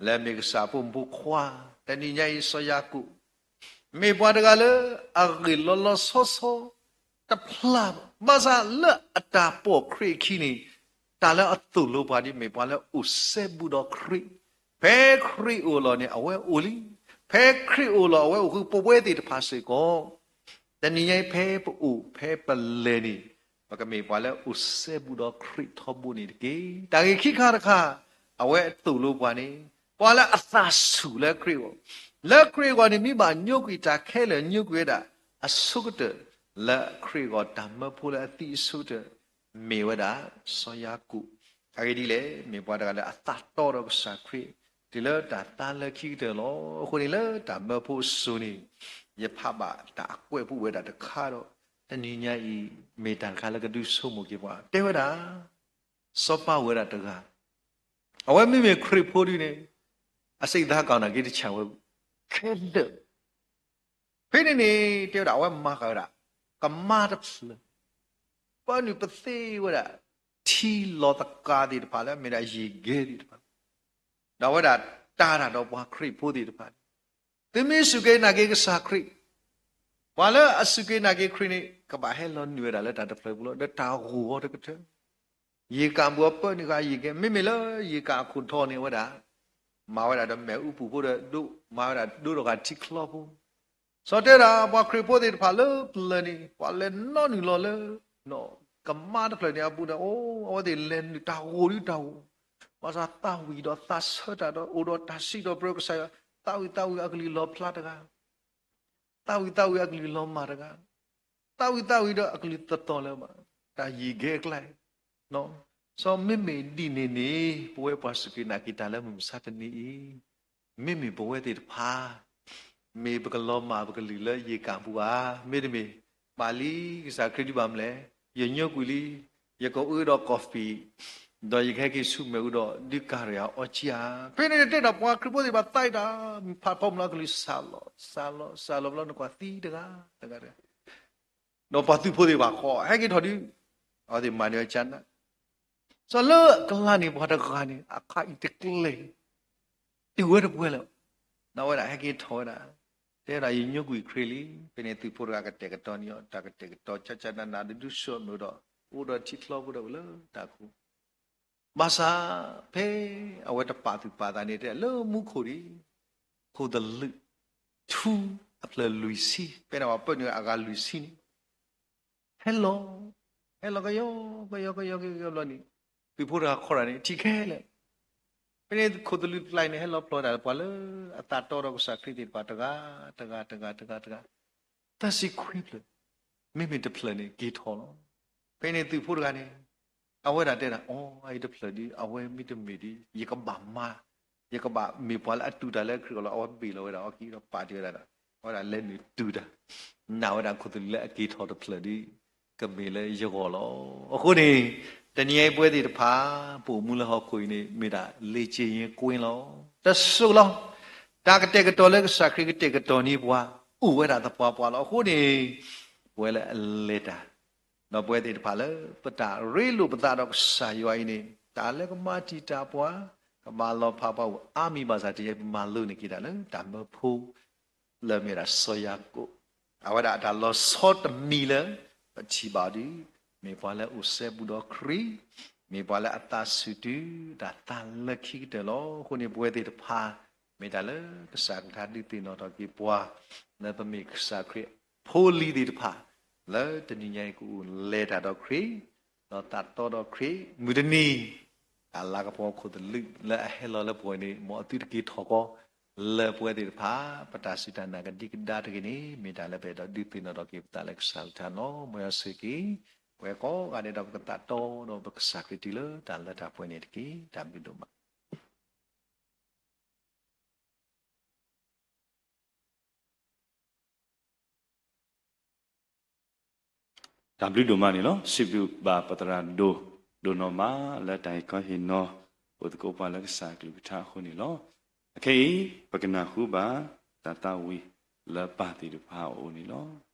လၢမ့ၢ်ကစၢ်ဖိမုၣ်ဖိခွါ တနံၤညါအံၤစီၤယၤကိာ် မ့ၢ်ပှၤတဂၤလၢအဂ့ၢ်လီၤလီၤဆီဆီ တဖျါဘၣ်. ဘၣ်ဆၣ်လၢအတၢ်ပိာ်ခရံာ်အခံန့ၣ် တၢ်လၢအသိၣ်လိပှၤဒ်မ့ၢ်ပှၤလၢအအိၣ်စဲဘူးဒီးခရံာ်, ဖဲခရံာ်အိၣ်လီၤန့ၣ် အဝဲအိၣ်လံ, ဖဲခရံာ်အိၣ်လီၤ အဝဲအိၣ်ဃုာ် ပဝဲသ့ၣ်တဖၣ်စ့ၢ်ကီး တနံၤညါအံၤဖဲပအိၣ်ဖဲပလဲၤန့ၣ် ပကမ့ၢ်ပှၤလၢအအိၣ်စဲဘူးဒီးခရံာ်ထီဘိန့ၣ်တက့ၢ်. တၢ်ဂ့ၢ်ခံခါတခါ အဝဲသိၣ်လိပှၤန့ၣ် ပှၤလၢအသးဆူၣ်လၢခရံာ်အဂီၢ်, လၢခရံာ်အဂီၢ်န့ၣ် မ့ၢ်ဘၣ်ညိကွံာ်တၢ်ခဲလၢာ် ညိကွံာ်ဝဲဒၣ်အဆိကတၢၢ် လၢခရံာ်အဂီၢ် တၢ်မၢဖိလၢအသံအဆိကတၢၢ် မ့ၢ်ဝဲဒၣ်စီၤယၤကိာ်. အဂ့ၢ်ဒ်လဲၣ်, မ့ၢ်ပှၤတဂၤလၢအသးတီဒီးကစၢ်ခရံာ် တုၤလၢတၢ်သါလၢခံကတၢၢ်လီၤ. အဃိန့ၣ် လၢတၢ်မၢဖိအစိၤန့ၣ် ယဖးဘၣ်တၢ်အကွဲးပူၤဝဲဒၣ်တခါဒီး တနံၤညါအံၤ မ့ၢ်တၢ်တခါလၢကဒုးဆိကမိၣ်က့ၤပှၤ တဲဝဲဒၣ် စီၤပၤဝဲဒၣ်တဂၤ အဝဲမ့မ့ၢ်ခရံာ်ဖိဒ်န့ၣ် အစံးသးကီၢ်နာ်က့တဆၣ်ဝဲ ခဲလၢာ် ဖဲန့ၣ်န့ၣ် တဲဝဲဒၣ် အဝဲမၤဃာ်ဝဲဒၣ် ကမါတဖျၢၣ်, ပၢနုာ်ပသ့ဝဲဒၣ် ထံလီၤသကၤသ့ၣ်တဖၣ်လၢအမ့ၢ်ဒၣ်ယံာ်ကဲသ့ၣ်တဖၣ်, ဒီးအဝဲဒၣ်တၢ်တၢ်ဒီးပှၤခရံာ်ဖိသ့ၣ်တဖၣ်န့ၣ် သုမ့ၢ်စူၢ်က့ၤနာ်က့ၤကစၢ်ခရံာ်, ပှၤလၢအစူၢ်က့ၤနာ်က့ၤခရံာ်န့ၣ် ကဘၣ်ဟဲလီၤနုာ်ဝဲဒၣ်လၢတၢ်တဖျၢၣ်ပူၤလီၤ. ဒီးတၢ်ဂိၢ်အီၤတကတၢၢ် ယံာ်ကၣ်ပူၤအပၢနုာ်ဃာ်ယံာ်ကဲ, မ့မ့ၢ်လၢယံာ်ကၣ်အခိၣ်ထီၣ်န့ၣ် အဝဲဒၣ် မၤဝဲဒၣ်ဒီးမ့ၣ်အူပူၤဖိဒီး မၤဝဲဒၣ်ဒိဒီးဂၤထံချီဖိ, စီၤတဲဒၣ်ပှၤခရံာ်ဖိသ့ၣ်တဖၣ်လၢပျၢၤန့ၣ် ပှၤလဲၤနီနုာ်လီၤလၢ ကမါတဖျၢၣ်န့ၣ်အပူၤန့ၣ် အိၣ် အဝဲသ့ၣ်လဲၤနုာ်တၢ်ဂိၢ်ဒုတၢ်ဂိၢ်, ဘၣ်ဆၣ်သးဝံၣ်ဒီးသးဆၢတၢ်ဒီး အိၣ်ဒီးတၢ်စံးထီၣ်ပတြၢၤကစၢ်ယွၤ, သးဝံၣ်သးဝံၣ်အကလုၢ်လီၤဖျါတဂၤ သးဝံၣ်သးဝံၣ်အကလုၢ်လီၤမၢ်တဂၤ, သးဝံၣ်သးဝံၣ်ဒီးအကလုၢ်သတီၢ်လၢၤဘၣ်, တၢ်ယံာ်ကဲအကျါ, စီၤမ့မ့ၢ်ဒ်န့ၣ်န့ၣ် ပဝဲပှၤစူၢ်က့ၤနာ်က့ၤတၢ်လၢမုၢ်မဆါတနံၤအံၤ, မ့မ့ၢ်ပဝဲသ့ၣ်တဖၣ် မ့ၢ်ပကလီၤမၢ်ပကလုၢ်လၢယံာ်ကၣ်ပူၤဧါ, မ့တမ့ၢ် မ့ၢ်လံကစၢ်ခရံာ်ဒ်ဘၣ်မလဲၣ်, ယညိကွံာ်လံ, ယကအုဒီး coffee ဒီးယကဟဲက့ၤဆူမ့ၣ်အူဒီး ဒုးကၤရံၣ်အီၣ်ကံအါ, ဖဲန့ၣ်တ့ၢ်ဒီးပှၤခရံာ်ဖိသ့ၣ်တဖၣ်သးအံၤတၢ်, ဖးဖီမုၢ်လီၤကလုၢ် စးလီၤ စးလီၤ စးလီၤဘျီ နကွၢ်သံတဂၤတဂၤတဂၤ, ဒီးပှၤသုးဖိသ့ၣ်တဖၣ်ဃီ ဟဲက့ၤထီၣ်ဒုး, အဝဲသ့ၣ်မၤန့ၢ်ဝဲကနၣ်, စီၤလၢအကလၤန့ၣ် ပှၤတဂၤန့ၣ် အခါအံၤတကျဲၤ တုၤဝဲတပှဲၤလၢၤ, ဒီးအဝဲဒၣ်ဟဲက့ၤထီၣ်ဝဲဒၣ်, တဲဝဲဒၣ် ယညိကွံာ်ခရံာ်လံ. ဖဲန့ၣ်သုးဖိတဂၤကတဲာ်ကတီၤန့ၢ်အီၤ တၢ်ကတဲာ်ကတီၤ ကၠၢ်ကၠၢ်နးနး ဒုးဒုးဆၢမုၢ်ဒီး အိၣ်ဒီးထံချီဖိဒီးလၢတၢ်ခိၣ်, ဘၣ်ဆၣ် ဖဲအဝဲတပာ်သူၣ်ပာ်သးန့ၣ် တဲလၢမူခိၣ်ဒံး, ခိၣ်သလုး ထူအဖျၢၣ်လွံၢ်ဆံ, ဖဲန့ၣ်ပှၤပၢနုာ်အဂၤလွံၢ်ဆံန့ၣ် ဟဲလီၤ, ဟဲလီၤကယီကယီကယီကယီဘျီန့ၣ်, သုးဖိတဂၤခီတၢ်န့ၣ် ထံၣ်ခဲလၢာ်, ဖဲန့ၣ်ခိၣ်သလုးတကျါအံၤန့ၣ် ဟဲလီၤဖျိးဒၣ်ပှၤလၢအသးတီဒီးကစၢ်ခရံာ်သ့ၣ်တဖၣ်တဂၤ တဂၤ တဂၤ တဂၤ တဂၤ သၢဆံခွံဖျၢၣ်, မ့မ့ၢ်တဖျၢၣ်န့ၣ်က့ၤထီၣ်လီၤ. ဖဲန့ၣ်သုးဖိတဂၤန့ၣ် အဝဲဒၣ်တဲဒၣ် အိ အအံၤတဖျၢၣ်ဒုး အဝဲမ့တမ့ၢ်ဒုး ယကဘၣ်မၤ, ယကဘၣ်မ့ၢ်ပှၤလၢအတူၢ်တၢ်လၢခရံာ်အဂီၢ်လီၤ. အဝဲဘ့ၣ်လီၤဝဲဒၣ်အီၤကံဒီးပာ်တ့ၢ်ဝဲဒၣ်ဒီး အဝဲဒၣ်လဲၤနုာ်တူၢ်တၢ်, နာ်ဝဲဒၣ်ခိၣ်သလုးလၢအက့ၤထီၣ်တဖျၢၣ်ဒုး ကမ့ၢ်လၢယဂီၢ်လီၤ. အဃိန့ၣ် တနံၤအံၤပဝဲသ့ၣ်တဖၣ် ပအိၣ်မူလၢဟီၣ်ခိၣ်အံၤန့ၣ် မ့ၢ်ဒၣ် လေ့ကျင့်ရင်းကွင်းလီၤ. တစိၢ်လီၤ. တၢ်ကတဲာ်ကတီၤလၢကစၢ်ခရံာ်ကတဲာ်ကတီၤန့ၢ်ပှၤ အိၣ်ဝဲဒၣ်သပှၢ်ပှၢ်လီၤ. အဃိန့ၣ် ပဝဲလၢအလဲၤတၢ် ဒီးပဝဲသ့ၣ်တဖၣ်လၢပတၢ်ရ့လိာ်ပသးဒီးကစၢ်ယွၤအံၤန့ၣ် တၢ်လၢကမၤတံာ်တာ်ပှၤ ကမၤလီၤဖးပှၤအိၣ်အါမံၤဘၣ်ဆၣ် တနံၤအံၤပမၤလိန့ၢ်က့ၤတၢ်လၢတၢ်မၢဖိ လၢအမ့ၢ်ဒၣ်စီၤယၤကိာ် အဝဲဒၣ်အတၢ်လီၤဆီတမံၤလၢ ပထံၣ်ဘၣ်အီၤဒုး မ့ၢ်ပှၤလၢအအိၣ်စဲဘူးဒီးခရံာ်, မ့ၢ်ပှၤလၢအသးစူၤတုၤတၢ်သါလၢခံကတၢၢ်လီၤ. အဃိန့ၣ်ပဝဲသ့ၣ်တဖၣ် မ့ၢ်တၢ်လၢကစၢ်ကလုၢ်ကထါဒုးသ့ၣ်နီၣ်ထီၣ်က့ၤပှၤ လၢပမ့ၢ်ကစၢ်ခရံာ်ဖိလံၤသ့ၣ်တဖၣ် လၢတနံၤညါအံၤကအိၣ်လဲၤတၢ်ဒီးခရံာ် ဒီးသးတီဒီးခရံာ် မုၢ်တနံၤ တၢ်လၤကပီၤခိၣ်သလုးလၢအဟဲလီၤလၢပဂီၢ်န့ၣ် မ်အသုတက့ၤထီၣ်ကီး လၢပဝဲသ့ၣ်တဖၣ် ပတၢ်စူၢ်တၢ်နာ်ကဒံကဒါတဂ့ၤန့ၣ် မ့ၢ်တၢ်လၢပအဲၣ်ဒိးဒုးသ့ၣ်နီၣ်ထီၣ်က့ၤပသးလၢကစၢ်ကလုၢ်ကထါလီၤ. မ်ယွၤဆိၣ်ဂ့ၤက့ၤ ပဝဲကိးဂၤဒဲးဒီးပကသးတီဒီးပကစၢ်ခရံာ်တုၤလၢတၢ်လၢတၢ်ပှဲၤန့ၣ်တက့ၢ်. တၢ်ဘျုးဒိၣ်မး. တၢ်ဘျုးဒိၣ်မးန့ၣ်လီၤ. စံးဘျုးဘၣ်ပသရၣ်ဒိၣ် ဒိၣ်နီၢ်မး လၢတၢ်ဟ့ၣ်ခီဟ့ၣ်နီၤ အိၣ်သကိးပှၤလၢကစၢ်ကလုၢ်ကထါအဃိန့ၣ်လီၤ. အခဲအံၤ ပကနၢ်ဟူဘၣ်တၢ်သးဝံၣ်လၢပၢ်သ့ၣ်တဖၣ်အအိၣ်န့ၣ်လီၤ.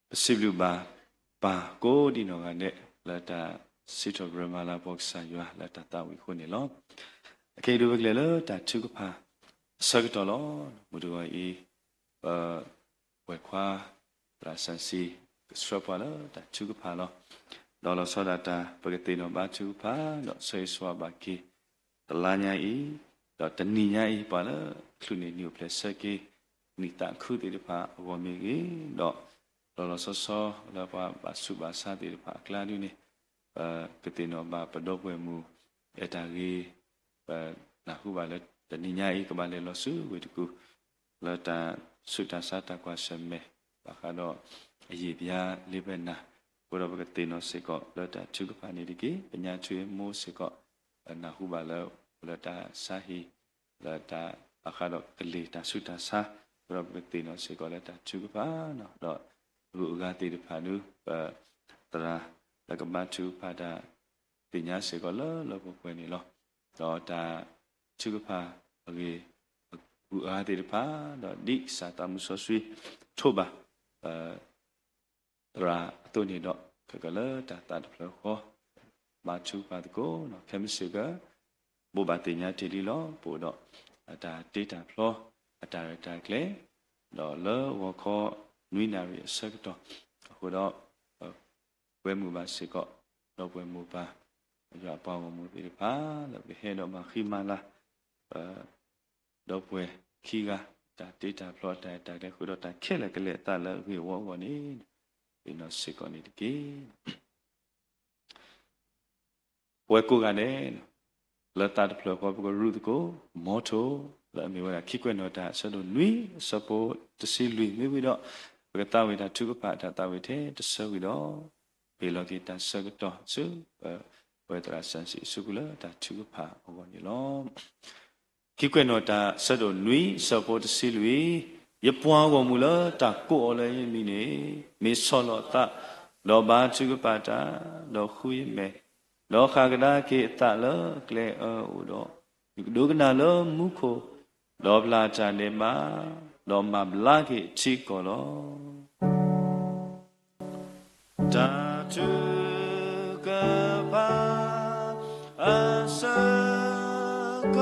ပစံးဘျုးဘၣ်ပၢ်ကိးဒံနီၢ်ဂၤဒဲး လၢတၢ်စံးထီၣ်ပတြၢၤမၤလၤကပီၤကစၢ်ယွၤလၢတၢ်သးဝံၣ်အဃိန့ၣ်လီၤ. အခဲအံၤဒုး ပကလဲၤလၢတၢ်ထုကဖၣ်အဆၢကတီၢ်လီၤ. မုၢ်တဂီၤအံၤ ပ ဝဲၢ်ခွါ သရၣ်စၣ်စံ ကဆှၢပှၤလၢတၢ်ထုကဖၣ်လီၤ. ဒီးလီၤဆီဒၣ်တၢ် ပကသ့ၣ်နီၣ်ဘါထုကဖၣ် ဒီးဆၢဂ့ၤဆၢဝါဘၣ်က့ၤ တလါညါအံၤ ဒီးတနံၤညါအံၤ ပှၤလၢချုးန့ၢ်နံၣ်အိၣ်ဖျဲၣ်ဆၢက့ၤ နံၣ်သးခုသ့ၣ်တဖၣ်အဂီၢ်မ့ၢ်ဂ့ၤ, ဒီး လီၤလီၤဆီဆီလၢပှၤဘၣ်ဆူးဘၣ်ဆါသ့ၣ်တဖၣ်အကျါဒုန့ၣ် ပကသ့ၣ်နီၣ်ဘၣ်ပဒီပုၢ်ဝဲၢ်မုၣ် အဲၣ်တၢ်ဂ့ၤ, ပနၢ်ဟူဘၣ်လၢတနံၤညါအံၤ ကဘၣ်လဲၤလီၤဆူဝ့ၢ်တကူၣ် လၢတၢ်ဆူးတၢ်ဆါတၢ်ကွၢ်ဆၢၣ်မဲာ် ဘၣ်ဃးဒီးအယံာ်ပယါလၢပနၢ်, အဃိဒီးပကသ့ၣ်နီၣ်စ့ၢ်ကီးလၢတၢ်ထုကဖၣ်န့ၣ်တက့ၢ်. ပညါထွ့မိၢ်စ့ၢ်ကီး နၢ်ဟူဘၣ်လၢ လၢတၢ်ဆါဟံၣ် လၢတၢ်ဘၣ်ဃးဒီးကလ့ၢ်တၢ်ဆူးတၢ်ဆါ, အဃိဒီးပကသ့ၣ်နီၣ်စ့ၢ်ကီးလၢတၢ်ထုကဖၣ် ဒီးဂုၤအဂၤသ့ၣ်တဖၣ်ဒု ပသရၣ်လၢကဘါထုကဖၣ်တၢ် သ့ၣ်ညါစ့ၢ်ကီးလၢလၢပှဲၤပှဲၤန့ၣ်လီၤ. ဒီးတၢ်ထုကဖၣ်အဂ့ၢ် ဂုၤအဂၤသ့ၣ်တဖၣ် ဒီးဒ်ကစၢ်သးမုၢ်စီဆှံထိးဘၣ် သရၣ်အသိးန့ၣ်ဒီး ခဲကလၢတၢ်သးတဖျၢၣ်ဃီ ဘါထုကဖၣ်သကိး ခဲမုၢ်ဆ့ၣ်က ဘိးဘၣ်သ့ၣ်ညါတ့ၢ်လံလီၤ. ပအိၣ်ဒီးအတၢ်တ့တၢ်ဖျီ အတၢ်ရဲၣ်တၢ်ကျဲၤ ဒီးလၢဂီၤခီနွံနၣ်ရံၣ်အဆၢကတီၢ်အဃိဒီး ပ ကွဲမုာ်ဘၣ်စ့ၢ်ကီး ဒီပုၢ်ဝဲၢ်မိၢ်ပၢ် ယွၤအပှၤဂီၢ်မုၢ်သ့ၣ်တဖၣ် လၢပကဟဲဒီးမၤဃံမၤလၤ ဒီပုၢ်ဝဲၢ်ခံဂၤ တၢ်တ့တၢ်ဖျီ တၢ်ရဲၣ်တၢ်ကျဲၤဃုာ်ဒီးတၢ်ခဲလၢာ်ကလဲၤအသးလၢအဂ့ၢ်အဝီအဂီၢ်န့ၣ် သ့ၣ်နီၣ်စ့ၢ်ကီးန့ၣ်တက့ၢ်. ပဝဲကိးဂၤဒဲး လၢသးတဖျၢၣ်ဃီ ပကရူၢ်သကိး motto လၢအမ့ၢ်ဝဲဒၣ် ခံကွဲးနီၣ်တၢ် အဆၢဒိၣ်နွံ အဆၢဖိတဆံလွံၢ် မ့ၢ်ဝံၤဒီး ပကသးဝံၣ်တၢ်ထုကဖၣ် တၢ်သးဝံၣ်ထဲတဆၢဝံၤဒီး ပ့ၤလီၤက့ၤတၢ်ဆၢကတီၢ်ဆူ ပဝဲသရၣ်စၣ်စံအစုပူၤလၢတၢ်ထုကဖၣ်အဂီၢ်န့ၣ်လီၤ. ခံကွဲးနီၣ်တၢ် အဆၢဒိၣ်နွံ အဆၢဖိတဆံလွံၢ်, ယပှၤဂီၢ်မုၢ်လၢတၢ်ကိးအီၤလၢယမံၤန့ၣ် မ့ၢ်ဆီၣ်လီၤအသး, ဒီးဘါထုကဖၣ်တၢ်, ဒီးဃုယမဲာ်, ဒီးဃၣ်ကဒါက့ၤအသးလၢအကျဲအၢအအိၣ်ဒီး, ယကဒိကနၣ်လၢမူခိၣ်, ဒီးပျၢ်တၢ်ဒဲးဘး, ဒီးမၤဘျါက့ၤအထံအကီၢ်လီၤ. တၢ်ထုကဖၣ်အဆၢက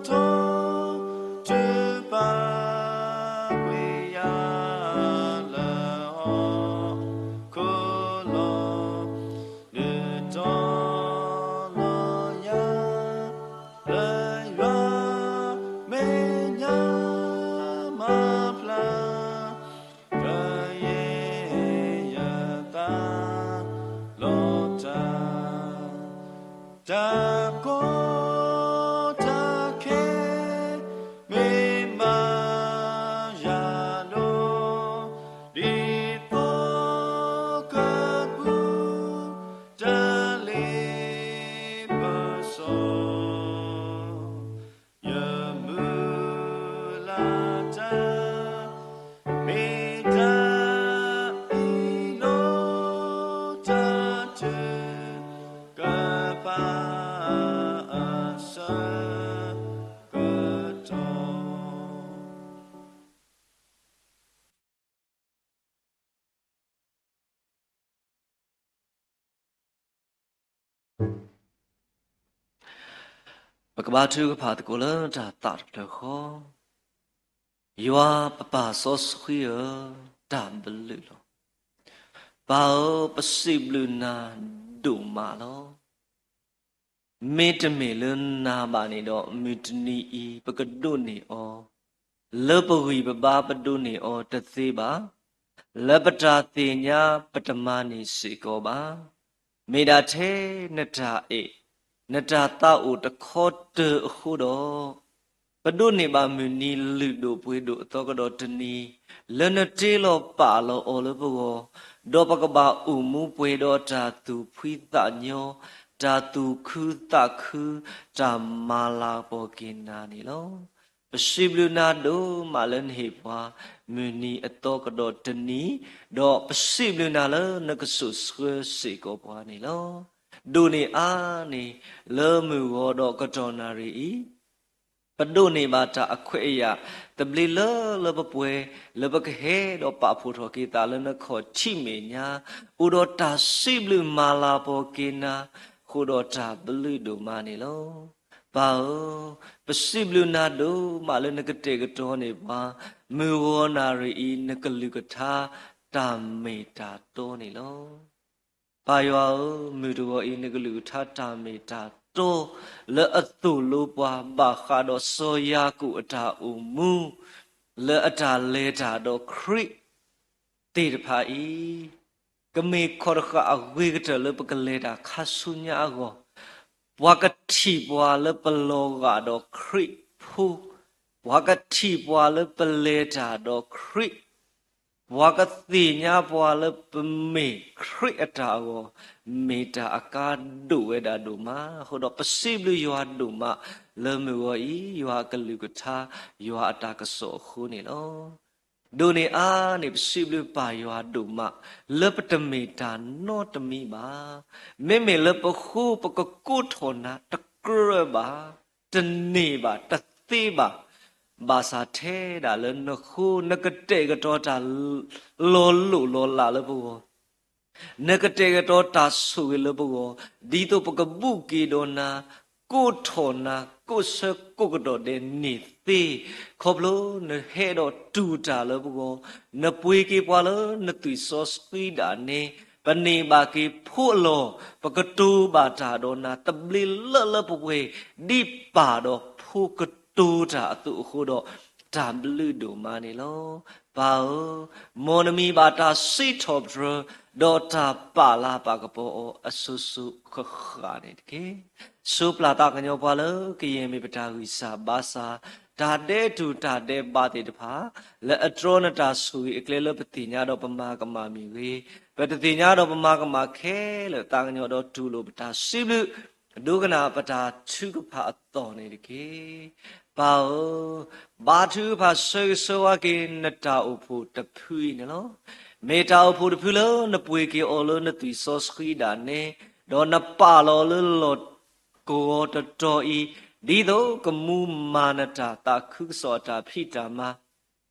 တီၢ် တုၤပာ်ကွံာ်ယၤလၢဟီၣ်ခိၣ်လီၤ, ဒုးတီၤလီၤယၤ လၢယွၤမဲာ်ညါမၤဖျါ ကယဲၢ်ယသးလီၤတၢ်, တၢ်ကီတၢ်ခဲ မ့ၢ်ဘၣ်ယၤဒိၣ် ဒ်သိကပူၤ တၢ်လ့ပစီ ယမုၢ်လၢ်တၢ် မ့ၢ်တၢ်အ့ၣ်လိာ်တၢ်ထုကဖၣ်အဆၢကတီၢ် ပကဘါထုကဖၣ်သကိးလၢတၢ်သးတဖျၢၣ်ဃီ, ယွၤပပၢ်စီဆှံဧၢ, တၢ်ဘျုးလီၤ. ပၢ်ဧၢ, ပစံးဘျုးနၤဒိၣ်မးလီၤ. မ့တမ့ၢ်လၢနၤဘၣ်န့ၣ်ဒီး မုၢ်တနံၤအံၤ ပကဒိးန့ၢ်အီၤ, လၢပဂံၢ်ပဘါပဒိးန့ၢ်အီၤတသ့ဘၣ်, လၢပတၢ်သ့ၣ်ညါပတမၤန့ၢ်စ့ၢ်ကီးဘၣ်. မ့ၢ်ဒၣ်ထဲနတၢ်အဲၣ်, နတၢ်သးအိၣ်တခီတၢၤအဃိဒီး ပဒိးန့ၢ်ဘၣ်မုၢ်နံၤလုၢ်ဒိၣ်ပှ့ၤဒိၣ်အသီကဒီးတနံၤ, လၢနတ့လီၤပာ်လီၤအီၤလၢပဂီၢ်, ဒီးပကဘၣ်အိၣ်မူပှဲၤဒီးတၢ်သူၣ်ဖှံသးညီ, တၢ်သူၣ်ခုသးခု, တၢ်မၤလၤကပီၤက့ၤနၤန့ၣ်လီၤ. ပစံးဘျုးနၤဒိၣ်မးလၢနဟ့ၣ်ပှၤ မုၢ်နံၤအသီကဒီးတနံၤ, ဒီးပစံးဘျုးနၤလၢနကစိာ်ဆှၢစ့ၢ်ကီးပှၤန့ၣ်လီၤ. ဒိးန့ၢ်အါန့ၢ် လၢမုၢ်ဂီၤဒီးကတီၢ်နၣ်ရံၣ်အံၤ အဒိးန့ၢ်ဘၣ်တၢ်အခွဲးအယာ် သဘျ့လၢလၢပှဲၤပှဲၤ လၢပကဟဲဒီးပာ်ဖှိၣ်ထီၣ်က့ၤသးလၢနခီၣ်ထံးမဲာ်ညါ, အိၣ်ဒီးတၢ်စံးဘျုးမၤလၤကပီၤက့ၤနၤ, ဃုာ်ဒီးတၢ်ဘျုးဒိၣ်မးန့ၣ်လီၤ. ပၢ်ဧၢ, ပစံးဘျုးနၤဒိၣ်မးလၢနကတဲာ်ကတီၤန့ၢ်ပှၤ မုၢ်ဂီၤနၣ်ရံၣ်အံၤ နကလုၢ်ကထါတၢ်မ့ၢ်တၢ်တီန့ၣ်လီၤ. ပၢ်ယွၤဧၢ, မုၢ်တဂီၤအံၤ နကလုၢ်ကထါတၢ်မ့ၢ်တၢ်တီ လၢအသိၣ်လိပှၤ ဘၣ်ဃးဒီးစီၤယၤကိာ်အတၢ်အိၣ်မူ လၢအတၢ်လဲၤတၢ်ဒီးခရံာ်သ့ၣ်တဖၣ်အံၤ ကမ့ၢ်ခီၣ်တဃာ်အဂ့ၤကတၢၢ်လၢပကလဲၤတၢ်ခါဆူညါအဂီၢ်, ပှၤကထံၣ်ပှၤလၢပလီၤဂာ်ဒီးခရံာ်ဖိ, ပှၤကထံၣ်ပှၤလၢပလဲၤတၢ်ဒီးခရံာ်, ပှၤကသ့ၣ်ညါပှၤလၢပမ့ၢ်ခရံာ်အတၢ်အဂီၢ်, မ့ၢ်တၢ်အကါဒိၣ်ဝဲဒၣ်ဒိၣ်မး. အဃိဒီးပစံးဘျုးယွၤဒိၣ်မး လၢမုၢ်ဂီၤအံၤ ယွၤအကလုၢ်ကထါ ယွၤအတၢ်ကစီၣ်အဃိန့ၣ်လီၤ. ဒိးန့ၢ်အါန့ၣ် ပစံးဘျုးပၢ်ယွၤဒိၣ်မး လၢပတမ့ၢ်တၢ်နီတမံၤဘၣ်. မ့မ့ၢ်လၢပဃိ ပကကိးထီၣ်နၤ တကြၢးဘၣ်, တန့ၢ်ဘၣ်, တသ့ဘၣ်. ဘၣ်ဆၣ်ထဲဒၣ်လၢနဃိ နကတဲာ်ကတီၤတၢ်လီၤလိၢ်လီၤလးလၢပဂီၢ်, နကတဲာ်ကတီၤတၢ်ဆိၣ်ဂ့ၤလၢပဂီၢ်, ဒ်သိးပကဘူးက့ၤဒီးနၤ, ကိးထီၣ်နၤ, ကိးဆၢကိးကတီၢ်ဒဲးန့ၣ်သ့, ခီဖျိနဟဲဒီးတူၢ်တၢ်လၢပဂီၢ်, နပှ့ၤက့ၤပှၤလၢနသွံၣ်စီဆှံဒၣ်နဲ, ပန့ၢ်ဘၣ်က့ၤဖိအလီၢ်, ပကတိၤဘၣ်တၢ်ဒီးနၤ သဘျ့လၢလၢပှဲၤပှဲၤ ဒ်ပၢ်ဒီးဖိကတိၤတၢ်အသိးအဃိဒီး တၢ်ဘျုးဒိၣ်မးန့ၣ်လီၤ. ပၢ်ဧၢ, မ်နမံၤဘၣ်တၢ်စံးထီၣ်ပတြၢၤ ဒီးတၢ်ပာ်လၤပာ်ကပီၤအီၤအစိၤစိၤဃၣ်ဃၣ်န့ၣ်တက့ၢ်. စိးပျၢ်သးကညီၤပှၤလၢကယဲၢ်မ့ၢ်ပတၢ်ဂံၢ်စၢ်ဘါစၢ်, တၢ်ဒဲးတူၢ်တၢ်ဒဲးဘးသ့ၣ်တဖၣ်, လၢအတြီနတၢ်ဆိၣ်ဂ့ၤအကျဲလၢပသ့ၣ်ညါဒီးပမၤကမၣ်မ့ၢ်ဂ့ၤ, ပတသ့ၣ်ညါဒီးပမၤကမၣ်ခဲလၢာ် သးကညီၤဒီးတူၢ်လိာ်ပတၢ်စံးဘျုး ဒိကနၣ်ပတၢ်ထုကဖၣ်အသီၣ်န့ၣ်တက့ၢ်. ပၢ်ဧၢ, ဘါထုကဖၣ်ဆၢဂ့ၤဆၢဝါက့ၤနတၢ်အိၣ်ဖှိၣ်တဖုအံၤန့ၣ်လီၤ. မ့ၢ်တၢ်အိၣ်ဖှိၣ်တဖုလၢနပှ့ၤက့ၤအီၤလၢနသွံၣ်စီဆှံဒၣ်နဲ, ဒီးနပာ်လီၤလၢလီၢ်ကဝီၤတတီၤအံၤ, ဒ်သိးကမူမၤနတၢ်သးခုကစီၣ်အတၢ်ဖံးတၢ်မၤ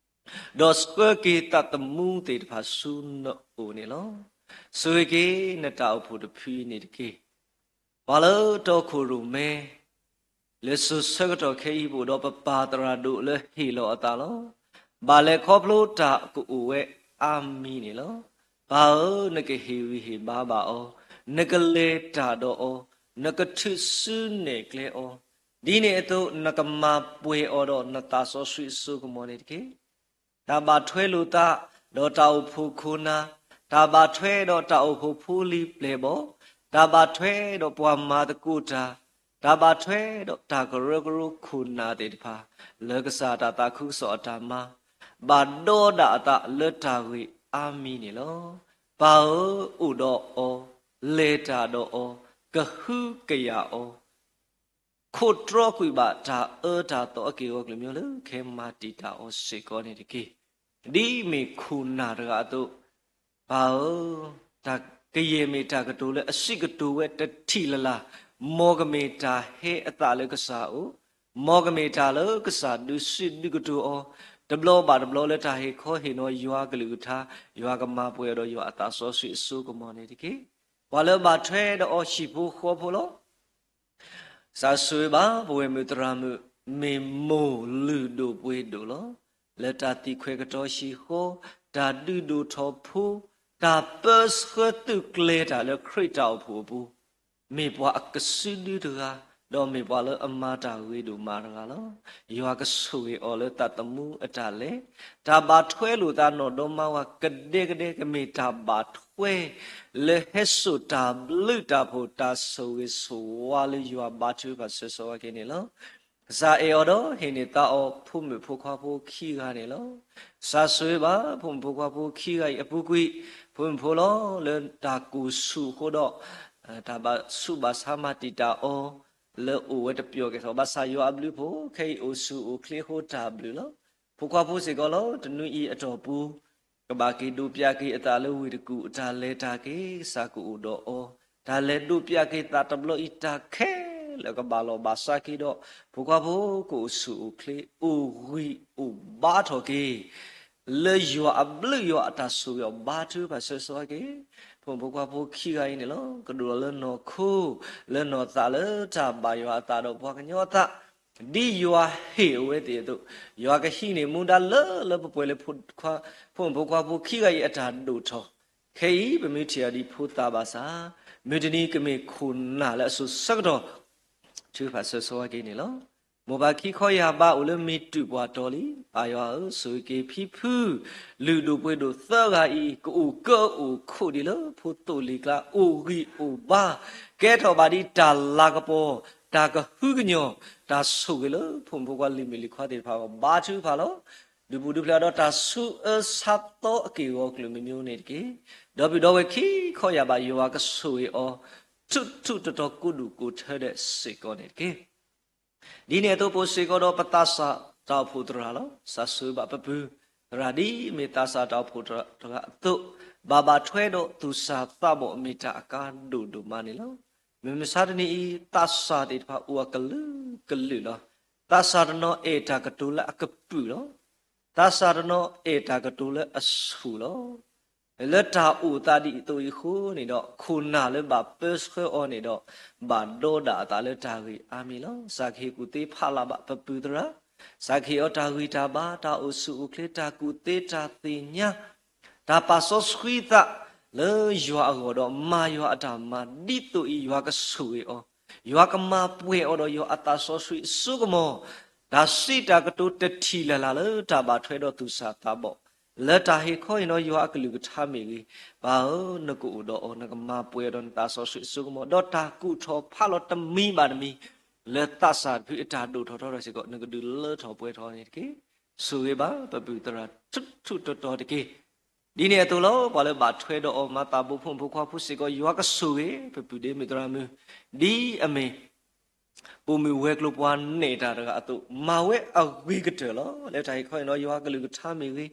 ဒီးဆှၢက့ၤသးသမူသ့ၣ်တဖၣ်ဆူနအိၣ်န့ၣ်လီၤ. ဆိၣ်ဂ့ၤက့ၤနတၢ်အိၣ်ဖှိၣ်တဖုအံၤန့ၣ်တက့ၢ်. ပှၤလၢတီခိၣ်ရိၣ်မဲ လၢစိၤဆၢကတီၢ်ခဲအံၤ ပအိၣ်ဒီးပပၢ်သရၣ်ဒိၣ်လၢဟ့ၣ်လီၤအသးလီၤ. ဘၣ်လဲၤခီဖျိတၢ်ကအိၣ်ဝဲအါမံၤန့ၣ်လီၤ. ပၢ်ဧၢ, နကဟ့ၣ်ဂံၢ်ဟ့ၣ်ဘါဘၣ်အီၤ, နကလဲၤတၢ်ဒီးအီၤ, နကထုးစုနဲၣ်ကျဲအီၤ, ဒ်န့ၣ်အသိး နကမၤပှဲၤအီၤဒီးနသးစီဆှံအစိကမီၤန့ၣ်တက့ၢ်. တၢ်ဘၣ်ထွဲလိာ်သးဒီးတၢ်အိၣ်ဖှိၣ်ခိၣ်နၢ်, တၢ်ဘၣ်ထွဲဒီးတၢ်အိၣ်ဖှိၣ်ဖိလံၤပျဲၢ်ဘီၣ်, တၢ်ဘၣ်ထွဲဒီးပှၤမၤသကိးတၢ်, တၢ်ဘၣ်ထွဲဒီးတၢ်ကရၢကရိခိၣ်နၢ်သ့ၣ်တဖၣ်, လၢကစၢ်တၢ်သးခုကစီၣ်အတၢ်မၤ, ဘၣ်ဒီဒၣ်အသးလၢတၢ်ဂ့ၢ်အါမံၤန့ၣ်လီၤ. ပၢ်ဧၢ, အိၣ်ဒီးအီၤ, လဲၤတၢ်ဒီးအီၤ, ကဟုကယာ်အီၤ ခိးတြီကွံာ်ဘၣ်တၢ်အၢတၢ်သီအက့ၢ်အဂီၤကလုာ်မံၤလၢ ခဲမၤတံာ်တာ်အီၤစ့ၢ်ကီးန့ၣ်တက့ၢ်. ဒ်မ့ၢ်ခိၣ်နၢ်တဂၤအသိး, ပၢ်ဧၢ, တၢ်ကယဲၢ်မ့ၢ်တၢ်ကတိၤလၢအစံးကတိၤဝဲတထံၣ်လၢ်လၢ်, မ်ကမ့ၢ်တၢ်ဟဲအသးလၢကစၢ်အအိၣ်, မ်ကမ့ၢ်တၢ်လၢကစၢ်ဒုးစံးဒုးကတိၤအီၤ, တဘျီဘၣ်တဘျီလၢတၢ်ဟ့ၣ်ခီဟ့ၣ်နီၤယွၤကလုၢ်ကထါ, ယွၤကမၤပှဲၤအီၤဒီးယွၤအသးစီဆှံအစိကမီၤန့ၣ်တက့ၢ်. ပှၤလၢဘၣ်ထွဲဒီးအီၤဟံၣ်ဖိဃီဖိလီၤ. စၢ်ဆိၣ်ဂ့ၤဘၣ် ပဝဲၢ်မုၣ်သရၣ်မုၣ် မ့ၢ်မိၢ်လုၢ်ဒိၣ်ပှ့ၤဒိၣ်လီၤ. လၢတၢ်သံခွဲးကတီၤဟံၣ်ဃီ, တၢ်ဒုးဒိၣ်ထီၣ်ဖိ, တၢ်ပၢဆှၢသုးကျဲၤတၢ်လၢခရံာ်တၢ်အိၣ်ဖှိၣ်အပူၤ, မ့ၢ်ပှၤအကစုဒုတဂၤ, ဒီးမ့ၢ်ပှၤလၢအမၤတၢ်ဂ့ၤဒိၣ်မးတဂၤလီၤ. ယွၤကဆိၣ်ဂ့ၤအီၤလၢသးသမူအတၢ်လဲၤ, တၢ်ဘၣ်ထွဲလိာ်သးနီၢ်ဒီမါဝၤကဒဲကဒဲ ကမ့ၢ်တၢ်ဘၣ်ထွဲ လၢဟဲစိာ်တၢ်ဘျုးတၢ်ဖှိၣ် တၢ်ဆိၣ်ဂ့ၤဆိၣ်ဝါလၢယွၤဘါထုကဖၣ်ဆၢဂ့ၤဆၢဝါက့ၤန့ၣ်လီၤ. ကစၢ်အဲၣ်အီၤဒီးဟ့ၣ်န့ၢ်သါအီၤ ဖိမုၣ်ဖိခွါဖိခံဂၤန့ၣ်လီၤ. ကစၢ်ဆိၣ်ဂ့ၤဘၣ် ဖိမုၣ်ဖိခွါဖိခံဂၤအံၤအပူၤကွံာ်, ဖိမုၣ်ဖိလီၤ လၢတၢ်ကိၢ်ဆူၣ်အဃိဒီး တၢ်ဘၣ်ဆူးဘၣ်ဆါမၤတံာ်တာ်အီၤ လၢအိၣ်ဝဲတပျီၢ်ကဲထီၣ် ဘၣ်ဆၣ်ယွၤအဘျုးအဖှိၣ် ခဲအံၤအိၣ်ဆူၣ်အိၣ်ချ့အဃိတၢ်ဘျုးလီၤ. ဖိခွါဖိစ့ၢ်ကီးလီၤ တနွံအံၤအတီၢ်ပူၤ ကဘၣ်က့ၤဒိးပျးက့ၤအသးလၢဝ့ၢ်တကူၣ် တၢ်လဲၤတၢ်က့ၤ ကစၢ်ကအိၣ်ဒီးအီၤ, တၢ်လဲၤဒိးပျးက့ၤသးတဘျီအံၤတၢ်ခဲ လၢကဘၣ်လီၢ်ဘၣ်စးက့ၤဒီး ဖိခွါဖိကအိၣ်ဆူၣ်အိၣ်ချ့ အိၣ်ဂံၢ်အိၣ်ဘါထီၣ်က့ၤ လၢယွၤအဘျုးယွၤအတၢ်ဆိၣ်ဂ့ၤအီၤဘါထုကဖၣ်ဆၢဂ့ၤဆၢဝါက့ၤ ဖိမုၣ်ဖိခွါဖိခံဂၤအံၤန့ၣ်လီၤ. ကဒိၣ်လီၤလၢနီၢ်ခိ လၢနီၢ်သးလၢတၢ်ဘၣ်ယွၤအသးဒီးပှၤကညီအသး ဒ်ယွၤဟ့ၣ်အဝဲသ့ၣ်အသိး ယွၤကဟံးန့ၢ်မူဒါလၢလၢပှဲၤပှဲၤလၢ ဖိမုၣ်ဖိခွါဖိခံဂၤအံၤအတၢ်ဒိၣ်ထီၣ် ခဲအံၤပမ့ၢ်ထံၣ်အီၤဒ်ဖိသၣ်ဘၣ်ဆၣ် မုၢ်တနံၤကမ့ၢ်ခိၣ်နၢ်လၢအစိၤဆၢကတီၢ် ထုကဖၣ်ဆၢဂ့ၤဆၢဝါက့ၤန့ၣ်လီၤ. မိၢ်ပၢ်ခံခီယၢ်ဘးအိၣ်လၢမံၤတူာ်ပှၢ်တီၤလံ, ပၢ်ယွၤဧၢ, ဆိၣ်ဂ့ၤက့ၤဖံဖု လုၢ်ဒိၣ်ပှ့ၤဒိၣ်သၢဂၤအံၤ ကအိၣ်ကၢအိၣ်ခိးဒံးလၢဖိသိၣ်လံၤကျါ အိၣ်ဂံၢ်အိၣ်ဘါ ကဲထီၣ်ဘၣ်ဒ်တၢ်လၤကပီၤ တၢ်ကဟုကညီၢ် တၢ်ဆိၣ်ဂ့ၤလၢဖိမုၣ်ဖိခွါလံၤမုၣ်လံၤခွါသ့ၣ်တဖၣ်အဂီၢ် ဘါထုကဖၣ်လီၤ. ဒုးပူၤဒုးဖျဲးဒီးတၢ်ဆူးအၢဆါသီအက့ၢ်အဂီၤအကလုာ်မ့ၢ်မ့ၢ်န့ၣ်တက့ၢ်. ဒီးပုၢ်ဒီဝဲၢ်ခံခီယၢ်ဘး ယွၤကဆိၣ်ဂ့ၤအီၤ ထူးထူးတီၤတီၤကိးဒူၣ်ကိးထၢဒဲးစ့ၢ်ကီးန့ၣ်တက့ၢ်. ဒ်န့ၣ်အသိးပအိၣ်စ့ၢ်ကီးဒီးပသးစၢ်တၢ်အိၣ်ဖှိၣ်သရၣ်လီၤ. စံးဆၢဘၣ်ပပုၢ်သရၣ်ဒ်အမ့ၢ်သးစၢ်တၢ်အိၣ်ဖှိၣ်တဂၤအသိး ဘၣ်ဘၣ်ထွဲဒီးသူၣ်စၢ်သးဘီၣ်မ့ၢ်တၢ်အကါဒိၣ်ဒိၣ်မးန့ၣ်လီၤ. မုၢ်မဆါတနံၤအံၤ သးစၢ်သ့ၣ်တဖၣ်အိၣ်အကလုာ်ကလုာ်လီၤ. သးစၢ်တနီၤအဲၣ်တၢ်ကတိၤလၢအကပုာ်လီၤ. သးစၢ်တနီၤအဲၣ်တၢ်ကတိၤလၢအဆူၣ်လီၤ. လၢတၢ်အိၣ်သးဒ်အံၤအသိးအံၤအဃိန့ၣ်ဒီး ခိၣ်နၢ်လၢဘၣ်ပၢဆှၢအီၤန့ၣ်ဒီး ဘၣ်ဒီဒၣ်အသးလၢတၢ်ဂ့ၢ်အါမံၤလီၤ. စးကဟ့ၣ်ကူၣ်သ့ဖးလၢ်ဘၣ်ပပုၢ်သရၣ်, စးကဟ့ၣ်အီၤတၢ်ဂံၢ်တၢ်ဘါ, တၢ်အိၣ်ဆူၣ်အိၣ်ချ့, တၢ်ကူၣ်သ့တၢ်သ့ၣ်ညါ, တၢ်ပာ်စီဆှံသး လၢယွၤအဂီၢ်ဒီးမၤယွၤအတၢ်မၤ ဒ်သိးအံၤယွၤကဆိၣ်ဂ့ၤအီၤ, ယွၤကမၤပှဲၤအီၤဒီးယွၤအသးစီဆှံအစိကမီၤ, တၢ်စံးတၢ်ကတိၤတထံၣ်လၢ်လၢ်လၢတၢ်ဘၣ်ထွဲဒီးသူၣ်စၢ်သးဘီၣ် လၢတၢ်ဟ့ၣ်ခီဟ့ၣ်နီၤယွၤအကလုၢ်ကထါမ့ၢ်ဂ့ၤ, ပၢ်ဧၢ, နကအိၣ်ဒီးအီၤ, နကမၤပှဲၤအီၤဒီးနသးစီဆှံအစိကမီၤ, ဒီးတၢ်ကူၣ်ထီၣ်ဖးလီၤတမံၤဘၣ်တမံၤ လၢသးစၢ်တဖုအတၢ်ဒိၣ်ထီၣ်ထီထီၣ်စ့ၢ်ကီး နကဒုးလၢထီၣ်ပှဲၤထီၣ်န့ၣ်တက့ၢ်. ဆိၣ်ဂ့ၤဘၣ်ပပုၢ်သရၣ်ထူးထူးတီၤတီၤတက့ၢ်. ဒ်န့ၣ်အသိးလီၤ. ပှၤလၢဘၣ်ထွဲဒီးအီၤမၤသးဘိဖိမုၣ်ဖိခွါဖိစ့ၢ်ကီး ယွၤကဆိၣ်ဂ့ၤ ပပုၢ်ဒ့မုၣ်သရၣ်မုၣ် ဒ်အမ့ၢ် ပိာ်မုၣ်ဝဲၤကျိၤပှၤနဲၣ်တၢ်တဂၤအသိး မၤဝဲအဂ့ၤကတၢၢ်လီၤ. လၢတၢ်ဟ့ၣ်ခီဟ့ၣ်နီၤယွၤကလုၢ်ကထါမ့ၢ်ဂ့ၤ,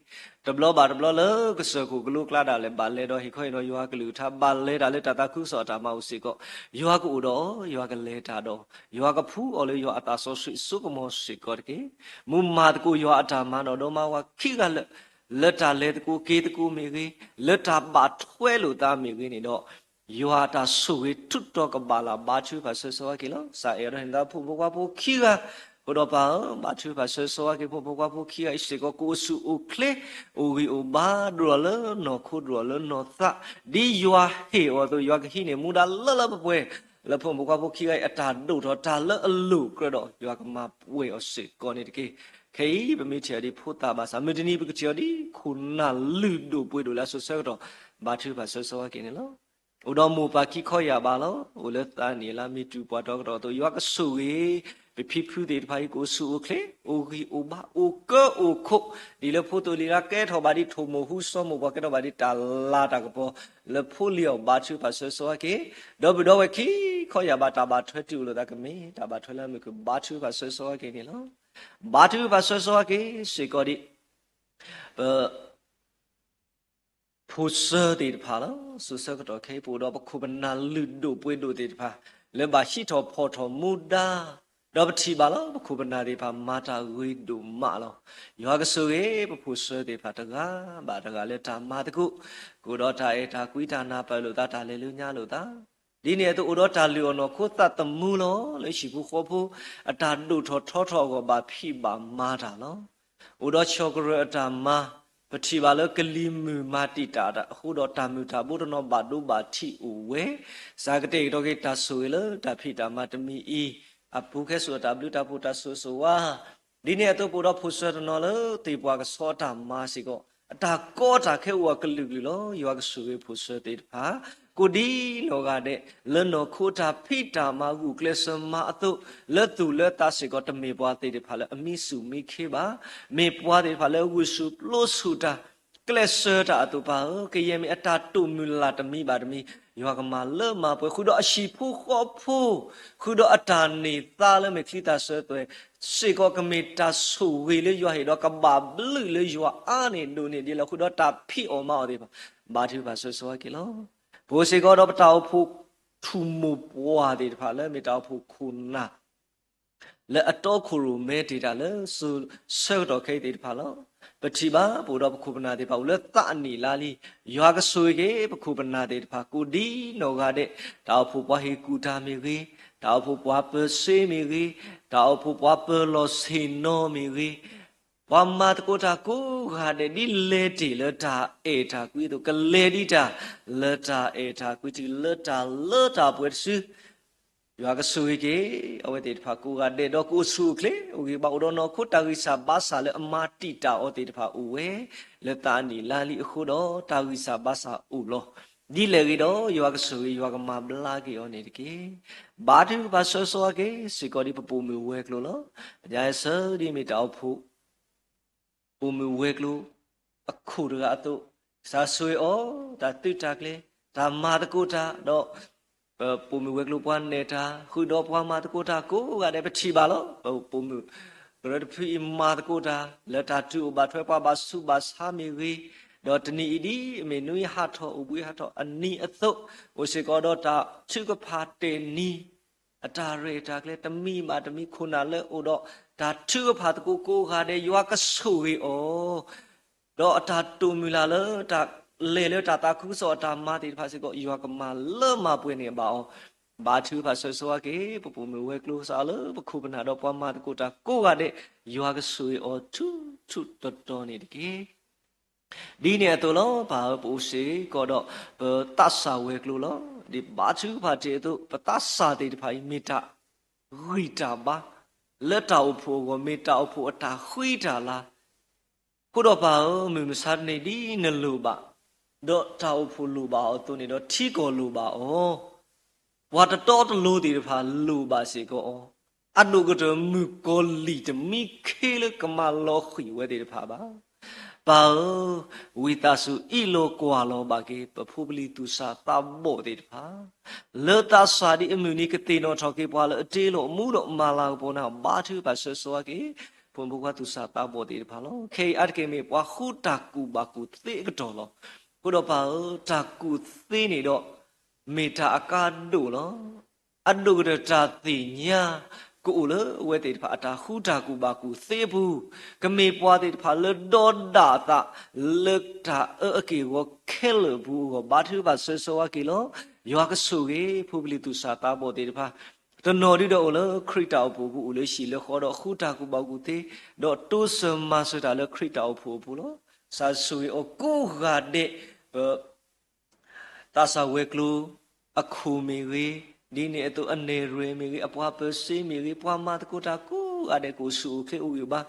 တဘျီဘၣ်တဘျီလၢကစၢၢ်ခိၣ်ကလိကျါဒၣ်လဲာ် ဘၣ်လဲၤဒီးဟ့ၣ်ခီဟ့ၣ်နီၤယွၤကလုၢ်ကထါ ဘၣ်လဲၤတၢ်လၢတၢ်သးခုကစီၣ်အတၢ်မၤအိၣ်စ့ၢ်ကီး ယွၤကအိၣ်ဒီးအီၤ, ယွၤကလဲၤတၢ်ဒီး ယွၤကဖှူအီၤလၢယွၤအသးစီဆှံအစိကမီၤစ့ၢ်ကီးတက့ၢ်. မုၢ်မၤသကိးယွၤအတၢ်မၤနီၣ်ဒီးမါဝၤခံဂၤလၢာ် လၢတၢ်လဲၤသကိးက့ၤသကိးမ့ၢ်ဂ့ၤ, လၢတၢ်ဘၣ်ထွဲလိာ်သးမ့ၢ်ဂ့ၤန့ၣ်ဒီး ယွၤအတၢ်ဆိၣ်ဂ့ၤထူးတီၤကဘၣ်လၢ်ဘါထုကဖၣ်ဆၢဂ့ၤဆၢဝါက့ၤလီၤ. စးအဲၣ်ဒိးဟ့ၣ်နသးဖိမုၣ်ဖိခွါဖိခံဂၤ, အဃိဒီးပၢ်ဧၢ, ဘါထုကဖၣ်ဆၢဂ့ၤဆၢဝါက့ၤ ဖိမုၣ်ဖိခွါဖိခံဂၤအံၤစ့ၢ်ကီး ကအိၣ်ဆူၣ်အိၣ်ချ့, အိၣ်ဂံၢ်အိၣ်ဘါ ဒိၣ်လီၤလၢနီၢ်ခိ ဒိၣ်လီၤလၢနီၢ်သး, ဒ်ယွၤဟ့ၣ်အီၤအသိး ယွၤကဟံးန့ၢ်မူဒါလၢလၢပှဲၤပှဲၤ လၢဖိမုၣ်ဖိခွါဖိခံဂၤအံၤအတၢ်ဒိၣ်ထီၣ် တၢ်လၢအလိၣ်ကြၢးဒီး ယွၤကမၤပှဲၤအီၤစ့ၢ်ကီးန့ၣ်တက့ၢ်. ခဲအံၤပမ့ၢ်ထံၣ်အီၤဒ်ဖိသၣ်ဘၣ်ဆၣ် မုၢ်တနံၤပကထံၣ်အီၤဒ်ခိၣ်နၢ်လုၢ်ဒိၣ်ပှ့ၤဒိၣ်လၢအစိၤဆၢကတီၢ် ဘါထုကဖၣ်ဆၢဂ့ၤဆၢဝါက့ၤန့ၣ်လီၤ. အိၣ်ဒီးမိၢ်ပၢ်ခံခီယၢ်ဘးလီၤ. အိၣ်လၢသးနံၣ်လါမ့ၤတုၤပှၤတီၤကတီၢ်အသိး ယွၤကဆိၣ်ဂ့ၤ ပဖံဖုသ့ၣ်တဖၣ်အံၤ ကအိၣ်ဆူၣ်အိၣ်ချ့, အိၣ်ဂံၢ်အိၣ်ဘါ, အိၣ်ကၢအိၣ်ခိး, ဒ်လၢဖိသိၣ်လံၤလၢကဲထီၣ်ဘၣ်ဒ်ထိၣ်မိၢ်ဟူစီၤမိၢ်ပှၢ် ကဲထီၣ်ဘၣ်ဒ်တၢ်လၤတၢ်ကပီၤ လၢဖိလံၤအီၤ ဘါထုကဖၣ်ဆၢဂ့ၤဆၢဝါက့ၤ, ဒီပုၢ်ဒီဝဲၢ်ခံခီယၢ်ဘး တၢ်ဘၣ်ထွဲတုၤအိၣ်လိာ်သးကမ့ၢ် တၢ်ဘၣ်ထွဲလၢမုၢ်ခုၣ် ဘါထုကဖၣ်ဆၢဂ့ၤဆၢဝါက့ၤန့ၣ်လီၤ. ဘါထုကဖၣ်ဆၢဂ့ၤဆၢဝါက့ၤစ့ၢ်ကီးဒ် ပ ဖိၣ်စၢၤသ့ၣ်တဖၣ်လီၤ. စိၤဆၢကတီၢ်ခဲအံၤ ပအိၣ်ဒီးပခိၣ်ပနၢ်လုၢ်ဒိၣ်ပှ့ၤဒိၣ်သ့ၣ်တဖၣ် လၢဘၣ်ဟံးထီၣ်ဖီၣ်ထီၣ်မူဒါ, ဒီးပထံၣ်ဘၣ်လၢပခိၣ်ပနၢ်သ့ၣ်တဖၣ် မၤတၢ်ဂ့ၤဒိၣ်မးလီၤ. ယွၤကဆိၣ်ဂ့ၤ ပဖိၣ်စၢၤသ့ၣ်တဖၣ်တဂၤဘၣ်တဂၤလၢတၢ်မၤသကိး, ကအိၣ်ဒီးတၢ်အဲၣ်တၢ်ကွံ တၢ်နၢ်ပၢၢ်လိာ်သး တၢ်လဲၤလၢညါလိာ်သး, ဒ်န့ၣ်အသိး အိၣ်ဒီးတၢ်လုၢ်အီၣ်နီၢ်ခိသးသမူလီၤ. လၢဟံၣ်ဖိဃီဖိ အတၢ်ဒိၣ်ထီၣ်ထီထီၣ်အဂီၢ် ဘၣ်ဖံးဘၣ်မၤတၢ်လီၤ. အိၣ်ဒီးဆီၣ်ကရၢၢ်အတၢ်မၤ, ပထံၣ်ဘၣ်လၢကလံၤမုၢ်မၤတံာ်တာ်အဃိဒီး တၢ်မုၢ်တၢ်ဘိတနီၤဘၣ်ဒိဘၣ်ထံးအိၣ်ဝဲ, စးကတဲာ်ကတီၤက့ၤတၢ်ဆိၣ်ဂ့ၤလၢတၢ်ဖံးတၢ်မၤတမံၤအံၤ, အပူၤခဲစိာ်အတၢ်ဘျုးတၢ်ဖှိၣ်တၢ်ဆိၣ်ဂ့ၤဆိၣ်ဝါ, ဒ်န့ၣ်အသိးပအိၣ်ဒီးဖိၣ်စၢၤတနီၤလၢသ့ၣ်ပှၢ်ကဆီအတၢ်မၤစ့ၢ်ကီး, အတၢ်ကီတၢ်ခဲအိၣ်အကလုာ်ကလုာ်လီၤ. ယွၤကဆိၣ်ဂ့ၤဖိၣ်စၢၤသ့ၣ်တဖၣ် ကိးဒံနီၢ်ဂၤဒဲး လၢနီၢ်ခိတၢ်ဖံးတၢ်မၤဂုာ်ကျဲးစၢးမၤအသိး, လၢသူၣ်လၢသးစ့ၢ်ကီး တမ့ၢ်ပှၤသ့ၣ်တဖၣ်လၢအမံဆူၣ်မံခ့ဘၣ်, မ့ၢ်ပှၤသ့ၣ်တဖၣ်လၢအဂုာ်ဆူၣ်ပျိဆူၣ်တၢ် ကျဲးစၢးတၢ်အသိးပၢ်ဧၢ, ကယဲၢ်မ့ၢ်အတၢ်တိာ်မုၢ်လၢ်တမံၤဘၣ်တမံၤ, ယွၤကမၤလၢမၤပှဲၤ ဃုာ်ဒီးအဟံၣ်ဖိဃီဖိ, ဃုာ်ဒီးအတၢ်န့ၢ်သါလၢမ့ၢ်ချံသၣ်စၢၤသွဲၣ်စ့ၢ်ကီး ကမ့ၢ်တၢ်ဆိၣ်ဂ့ၤလၢယွၤဟ့ၣ်ဒီးကဘၣ်ဘျုးလၢယွၤအါန့ၢ်ဒိၣ်န့ၢ်ဒံးလီၤ. ဃုာ်ဒီးတၢ်ဖံးအီၣ်မၤအီၣ်သ့ၣ်တဖၣ် ဘါထုကဖၣ်ဆၢဂ့ၤဆၢဝါက့ၤလီၤ. ပအိၣ်စ့ၢ်ကီးဒီးပတၢ်အိၣ်ဖှိၣ် ထူၣ်မိၢ်ပှၢ်သ့ၣ်တဖၣ်လၢမ့ၢ်တၢ်အိၣ်ဖှိၣ်ခိၣ်နၢ် လၢအတီခိၣ်ရိၣ်မဲတ့ၢ်တၢ်လၢစိၤဆၢကတီၢ်ခဲအံၤသ့ၣ်တဖၣ်လီၤ. ပထံၣ်ဘၣ် ပအိၣ်ဒီးပခိၣ်ပနၢ်သ့ၣ်တဖၣ်အိၣ်လၢသးနံၣ်လါလံ. ယွၤကဆိၣ်ဂ့ၤက့ၤ ပခိၣ်ပနၢ်သ့ၣ်တဖၣ် ကိးဒံနီၢ်ဂၤဒဲး, တၢ်အိၣ်ဖှိၣ်ပှၤဟ့ၣ်ကူၣ်တၢ်မ့ၢ်ဂ့ၤ, တၢ်အိၣ်ဖှိၣ်ပှၤပၢၤစ့မ့ၢ်ဂ့ၤ, တၢ်အိၣ်ဖှိၣ်ပှၤပၢၤလီၢ်ဆ့ၣ်နီၤမ့ၢ်ဂ့ၤ, ပှၤမၤသကိးတၢ်ကိးဂၤဒဲး ဒ်လဲၤတ့ၢ်လၢတၢ်အဲၣ်တၢ်ကွံအသိး ကလဲၤဒံးတၢ်လၢတၢ်အဲၣ်တၢ်ကွံ တုၤလၢတၢ်လၢတၢ်ပှဲၤတစု ယွၤကဆိၣ်ဂ့ၤက့ၤ အဝဲသ့ၣ်တဖၣ်ကိးဂၤဒဲး ဒီးကအိၣ်ဆူၣ်အိၣ်ချ့ အိၣ်ဂံၢ်ဘါ အိၣ်ဒီးနီၢ်ခိတၢ်ဂံၢ်စၢ်ဘါစၢ်လၢအမၤတံာ်တာ်အီၤသ့ၣ်တဖၣ်အိၣ်ဝဲ လၢသးနံၣ်လါလံအဃိဒီး တၢ်ဂံၢ်စၢ်ဘါစၢ်အိၣ်လီၤ. ဒ်လဲၣ်ဂ့ၤဒီး ယွၤကဆိၣ်ဂ့ၤ ယွၤကမၤဘျါက့ၤအီၤန့ၣ်တက့ၢ်. ဘါထုကဖၣ်ဆၢဂ့ၤဆၢဝါက့ၤစ့ၢ်ကီးဒ်ပပိာ်မုၣ်ဝဲၤကျိၤလီၤ. ပညါအဆၢဒ်မ့ၢ်တၢ်အိၣ်ဖှိၣ် ပိာ်မုၣ်ဝဲၤကျိၤ အခိၣ်တဂၤအသိး, ကစၢ်ဆိၣ်ဂ့ၤအီၤ တၢ်သုးတၢ်ကျဲၤ, တၢ်မၤသကိးတၢ်, ဒီး ပပိာ်မုၣ်ဝဲၤကျိၤပှၤနဲၣ်တၢ် ဃုာ်ဒီးပှၤမၤသကိးတၢ်ကိးဂၤဒဲး ပထံၣ်ဘၣ်လီၤ. ပပိာ်မုၣ်ကရၢတဖုအံၤမၤသကိးတၢ် လၢတၢ်တုၤအိၣ်ဘၣ်ထွဲပှၤဘၣ်ဆူးဘၣ်ဆါမ့ၢ်ဂ့ၤ, ဒီးတနံၤအံၤဒ်အမ့ၢ်နွံဟးထီၣ်အိၣ်ဘှံးဟးထီၣ်အနံၤအသိး, အိၣ်စ့ၢ်ကီးဒီးတၢ်ထုကဖၣ်တဲာ်နံၤ အတၢ်ရဲၣ်တၢ်ကျဲၤ တမံၤဘၣ်တမံၤ ခိၣ်နၢ်လၢအိၣ်ဒီးတၢ်ထုကဖၣ်သကိးကိးဂၤဒဲး ယွၤကဆိၣ်ဂ့ၤအီၤ, ဒီးအတၢ်တိာ်မုၢ်လၢ်လၢတၢ်လဲၤလၢတၢ်သးခုကစီၣ်အတၢ်မၤသ့ၣ်တဖၣ်စ့ၢ်ကီး ယွၤကမၤလၢမၤပှဲၤန့ၢ်ဘၣ်အီၤ. ဘါထုကဖၣ်ဆၢဂ့ၤဆၢဝါက့ၤ ပပိာ်မုၣ်ဝဲၤကျိၤ စးလၢပခိၣ်ပနၢ်ဒီးပှၤမၤသကိးတၢ်ကိးဂၤဒဲး ယွၤကဆိၣ်ဂ့ၤအီၤထူထူတီတီန့ၣ်တက့ၢ်. ဒ်န့ၣ်အသိးလီၤ ပၢ်ဧၢ, ပအိၣ်စ့ၢ်ကီးဒီး ပသးစၢ်ဝဲၤကျိၤလီၤ. ဒ်ဘါထုကဖၣ်တ့ၢ်အသိး ပသးစၢ်သ့ၣ်တဖၣ်အံၤ မ့ၢ်တၢ်ဂံၢ်တၢ်ဘါ လၢတၢ်အိၣ်ဖှိၣ်အဂီၢ် မ့ၢ်တၢ်အိၣ်ဖှိၣ်အတၢ်ဃံတၢ်လၤ အဃိဒီးပၢ်ဧၢ, မုၢ်မဆါတနံၤဒ်နလိၣ်ဘၣ်, ဒီးတၢ်အိၣ်ဖှိၣ်လိၣ်ဘၣ်အီၤအသိးန့ၣ်ဒီး ထံကီၢ်လိၣ်ဘၣ်အီၤ, ပှၤတတီတလိၤသ့ၣ်တဖၣ်လိၣ်ဘၣ်စ့ၢ်ကီးအီၤ, အဒိၣ်ကတၢၢ်မုၣ်ကီၤလံၢ်တမံခ့လၢကမၤလီၤဃံၤဝဲသ့ၣ်တဖၣ်ဘၣ်. ပၢ်ဧၢ, ဝံသးစူၤအံးလီၤကွၢ်လီၤဘၣ်က့ၤ ပဖိပလံၤသူၣ်စၢ်သးဘီၣ်သ့ၣ်တဖၣ် လၢသးစၢ်ဒ်အမုၢ်နံၤကသ့ၣ်နီၣ်ထီၣ်က့ၤပှၤလၢအတ့လီၤအမူဒီးမၤလၤကပီၤနၤ ဘါထုကဖၣ်ဆၢဂ့ၤဆၢဝါက့ၤ ဖိမုၣ်ဖိခွါသူၣ်စၢ်သးဘီၣ်သ့ၣ်တဖၣ်လီၤ. ခဲအံၤအါတက့ၢ်မ့ၢ်ပှၤဃုတၢ်ကူၣ်ဘၣ်ကူၣ်သ့အကတီၢ်လီၤ. အဃိဒီးပၢ်ဧၢ, တၢ်ကူၣ်သ့န့ၣ်ဒီး မ့ၢ်တၢ်အကါဒိၣ်လီၤ. အဒိၣ်ကတၢၢ်တၢ်သ့ၣ်ညါ ကအိၣ်လၢအဝဲသ့ၣ်တဖၣ်အတၢ်ဃုတၢ်ကူၣ်ဘၣ်ကူၣ်သ့အပူၤ, ကမ့ၢ်ပှၤသ့ၣ်တဖၣ်လၢဒီဒၣ်အသး လၢတၢ်အၢအက့ၢ်အဂီၤခဲလၢာ်အပူၤအဂီၢ် ဘါထုကဖၣ်ဆၢဂ့ၤဆၢဝါက့ၤလီၤ. ယွၤကဆိၣ်ဂ့ၤ ဖိပလံၤသူၣ်စၢ်သးဘီၣ်သ့ၣ်တဖၣ် တနီၤဒုဒီးအိၣ်လၢခရံာ်တၢ်အိၣ်ဖှိၣ်အပူၤ အိၣ်လၢဟံၣ်လၢဃီဒီးဃုတၢ်ကူၣ်ဘၣ်ကူၣ်သ့, ဒီးတိစၢၤမၤစၢၤတၢ်လၢခရံာ်တၢ်အိၣ်ဖှိၣ်အပူၤလီၤ. ကစၢ်ဆိၣ်ဂ့ၤအီၤကိးဂၤဒဲး, ပ သးစၢ်ဝဲၤကျိၤ အခိၣ်မ့ၢ်ဂ့ၤ, ဒ်န့ၣ်အသိးအနဲၣ်ရွဲၣ်မ့ၢ်ဂ့ၤ, အပှၤပၢၤစ့မ့ၢ်ဂ့ၤ, ပှၤမၤသကိးတၢ်ကိးဂၤဒဲး ကအိၣ်ဆူၣ်အိၣ်ချ့အိၣ်ဂံၢ်အိၣ်ဘါ,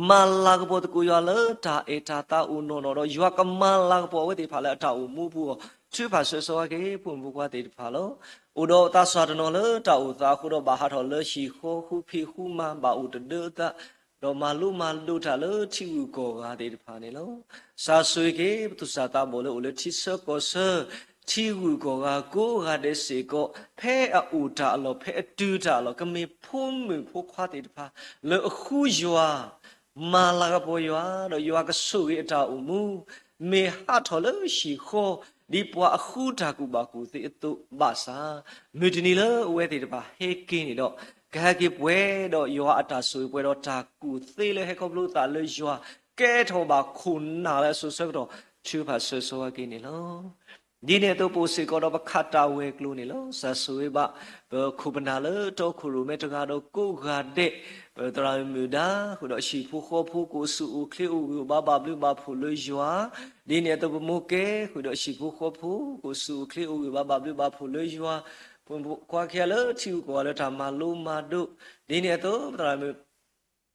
မၤလၤကပီၤသကိးယွၤလၢတၢ်အဲၣ်တၢ်သးအိၣ်နီၢ်နီၢ်ဒီး ယွၤကမၤလၤကပီၤအဝဲသ့ၣ်တဖၣ်လၢအတၢ်အိၣ်မူအပူၤအီၤ, ထုကဖၣ်ဆၢဂ့ၤဆၢဝါက့ၤ ဖိမုၣ်ဖိခွါသ့ၣ်တဖၣ်လီၤ. အိၣ်ဒီးသးစၢ်တနီၤလၢတၢ်အိၣ်သးအဃိဒီး ဘၣ်ဟးထီၣ်လၢဟံၣ်ဃီဃုဖံးဃုမၤ ဘၣ်အိၣ်တဒၢအသး ဒီးမၤလိမၤဒိးတၢ်လၢထံဂုၤကီၢ်ဂၤသ့ၣ်တဖၣ်န့ၣ်လီၤ. ကစၢ်ဆိၣ်ဂ့ၤက့ၤ ပသူၣ်စၢ်သးဘီၣ်လၢအိၣ်လၢထံဆၢကီၢ်ဆၢ ထံဂုၤကီၢ်ဂၤကိးဂၤဒဲးစ့ၢ်ကီး ဖဲအအိၣ်တၢ်အလီၢ် ဖဲအတုၤတၢ်အလီၢ် ကမ့ၢ်ဖိမုၣ်ဖိခွါသ့ၣ်တဖၣ် လၢအဃုယွၤ မၤလၤကပီၤယွၤ ဒီးယွၤကဆိၣ်ဂ့ၤအတၢ်အိၣ်မူ မ့ၢ်ဟးထီၣ်လၢဟံၣ်ဃီ ဒ်ပှၤအဃုတၢ်ကူၣ်ဘၣ်ကူၣ်သ့အသိးဘၣ်ဆၣ်, မုၢ်တနံၤလၢအဝဲသ့ၣ်တဖၣ်ဟဲက့ၤန့ၣ်ဒီး ကဟဲက့ၤပှဲၤဒီးယွၤအတၢ်ဆိၣ်ဂ့ၤ ပှဲၤဒီးတၢ်ကူၣ်သ့လၢဟဲခီဖျိသးလၢယွၤ ကဲထီၣ်ဘၣ်ခိၣ်နၢ်လၢအစိၤဆၢကတီၢ် ထုကဖၣ်ဆၢဂ့ၤဆၢဝါက့ၤန့ၣ်လီၤ. ဒ်န့ၣ်အသိးပအိၣ်စ့ၢ်ကီးဒီးပခးတၢ်ဝဲၤကျိၤန့ၣ်လီၤ. ကစၢ်ဆိၣ်ဂ့ၤဘၣ် ပခိၣ်ပနၢ်လၢတီခိၣ်ရိၣ်မဲတဂၤဒီးကိးဂၤဒဲး, ပသရၣ်မုၣ်ဒါ ဃုာ်ဒီးဟံၣ်ဖိဃီဖိ ကအိၣ်ဆူၣ်အိၣ်ချ့အိၣ်ဂံၢ်အိၣ်ဘါဘၣ်ဘျုးဘၣ်ဖှိၣ်လၢယွၤ, ဒ်န့ၣ်အသိးပမိၢ်ကဲ ဃုာ်ဒီးဟံၣ်ဖိဃီဖိ ကအိၣ်ဆူၣ်အိၣ်ချ့အိၣ်ဂံၢ်အိၣ်ဘါဘၣ်ဘျုးဘၣ်ဖှိၣ်လၢယွၤ, ပှၤခွါခံဂၤလၢထံဂုၤကီၢ်ဂၤလၢတၢ်မၤလိမၤဒိး, ဒ်န့ၣ်အသိးပသရၣ်မုၣ်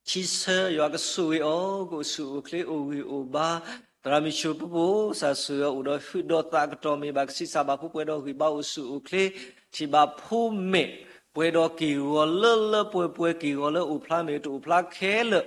ထံဆၢ ယွၤကဆိၣ်ဂ့ၤအီၤ ကအိၣ်ဆူၣ်အိၣ်ချ့အိၣ်ဂံၢ်အိၣ်ဘါ, သရၣ်မုၣ်ဆိၣ်ပူဖိ ကစၢ်ဆိၣ်ဂ့ၤအီၤအိၣ်ဒီးဟုးဒီးသးအကတီၢ် မ့ၢ်ဘၣ်ကဆံးစၢ်ဘၣ်ဖိ ပှဲၤဒီးဂံၢ်ဘါအိၣ်ဆူၣ်အိၣ်ချ့, ထံၣ်ဘၣ်ဖိမဲာ် ပှဲၤဒီးက့ၢ်ဂီၤလၢလၢပှဲၤပှဲၤ က့ၢ်ဂီၤလၢအိၣ်ဖျါမ့ၢ်တအိၣ်ဖျါခဲလၢာ်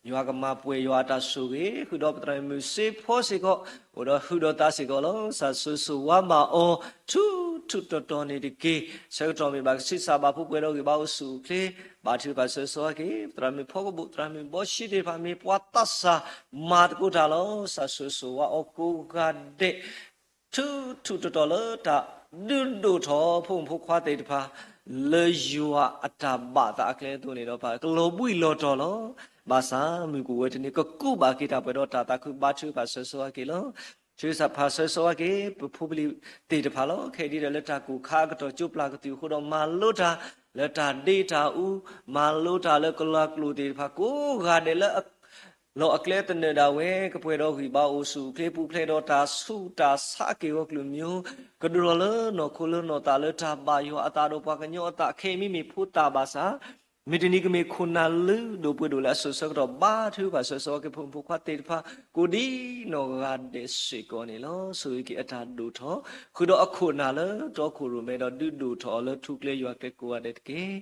ယွၤကမၤပှဲၤယွၤအတၢ်ဆိၣ်ဂ့ၤ, ဃုာ်ဒီးပသရၣ်မုၣ်စ့ဖီစ့ၢ်ကီး အိၣ်ဒီးဟုးဒီးသးစ့ၢ်ကီးလီၤ. ကစၢ်ဆိၣ်ဂ့ၤဆိၣ်ဝါဘၣ်အီၤ ထူထူတီတီန့ၣ်တက့ၢ်. ဆၢကတီၢ်မ့ၢ်ဘၣ်ကဆံးစၢ်ဘၣ်ဖိ ပှဲၤဒီးဂံၢ်ဘါအိၣ်ဆူၣ်အိၣ်ချ့, ဘါထုကဖၣ်ဆၢဂ့ၤဆၢဝါက့ၤ ပသရၣ်မုၣ်ဖီကဘိၣ် သရၣ်မုၣ်ဘီၡံသ့ၣ်တဖၣ် မ့ၢ်ပှၤသးစၢ်မၤသကိးတၢ်လီၤ. ကစၢ်ဆိၣ်ဂ့ၤဆိၣ်ဝါအီၤကိးဂၤဒဲး ထူထူတီတီလၢတၢ် ဒုးဒိၣ်ထီၣ်ဖိမုၣ်ဖိခွါသ့ၣ်တဖၣ် လၢယွၤအတၢ်ဘၣ်သးအကျဲအသိးန့ၣ်ဒီး ပကလီၤဘှံးလီၤတီၤလီၤ. ဘၣ်ဆၣ်မုၢ်ကအိၣ်ဝဲတနံၤ ကကူးဘၣ်က့ၤတၢ်ပှဲၤဒီးတၢ်သးခု ဘါထုကဖၣ်ဆၢစီၤဝါက့ၤလီၤ. ဆၢစီၤဝါက့ၤ ပဖိပလံၤသ့ၣ်တဖၣ်လီၤ. ခဲအံၤဒ်ဒီးလၢတၢ်ကိၢ်ခါအကတီၢ် ကၠိပျၢ်ကတုာ်အဃိဒီး မၤလိတၢ်လၢတၢ်ဒ့တၢ်အူ, မၤလိတၢ်လၢကလၤကျိာ်သ့ၣ်တဖၣ် ကိးဂၤဒဲးလၢ လီၢ်အကျဲသနၢၣ်ဒၣ်ဝဲ ကပှဲၤဒီးဂံၢ်ဘါအိၣ်ဆူၣ်အိၣ်ချ့ ပူၤဖျဲးဒီးတၢ်ဆူးတၢ်ဆါအက့ၢ်အဂီၤကလုာ်မံၤ, ကဒိၣ်ထီၣ်လၢနီၢ်ခိလၢနီၢ်သးလၢတၢ်ဘၣ်ယွၤအသးဒီးပှၤကညီအသး ခဲအံၤမ့မ့ၢ်ဖိသၣ်ဘၣ်ဆၣ်, မုၢ်တနံၤကမ့ၢ်ခိၣ်နၢ်လၢဒိၣ်ပှ့ၤဒိၣ်လၢအစိၤဆၢကတီၢ် ဘါထုကဖၣ်ဆၢစီၤဝါက့ၤဖိမုၣ်ဖိခွါသ့ၣ်တဖၣ် ကိးဒ်နီၢ်ဂၤဒဲးစ့ၢ်ကီးန့ၣ်လီၤ. ဆိၣ်ဂ့ၤက့ၤအတၢ်ဒိၣ်ထီၣ် ဃုာ်ဒီးအခိၣ်နၢ်လၢတီခိၣ်ရိၣ်မဲဒီး ဒုးဒိၣ်ထီၣ်အီၤလၢထူကျဲယွၤကျဲကိးဂၤဒဲးတက့ၢ်.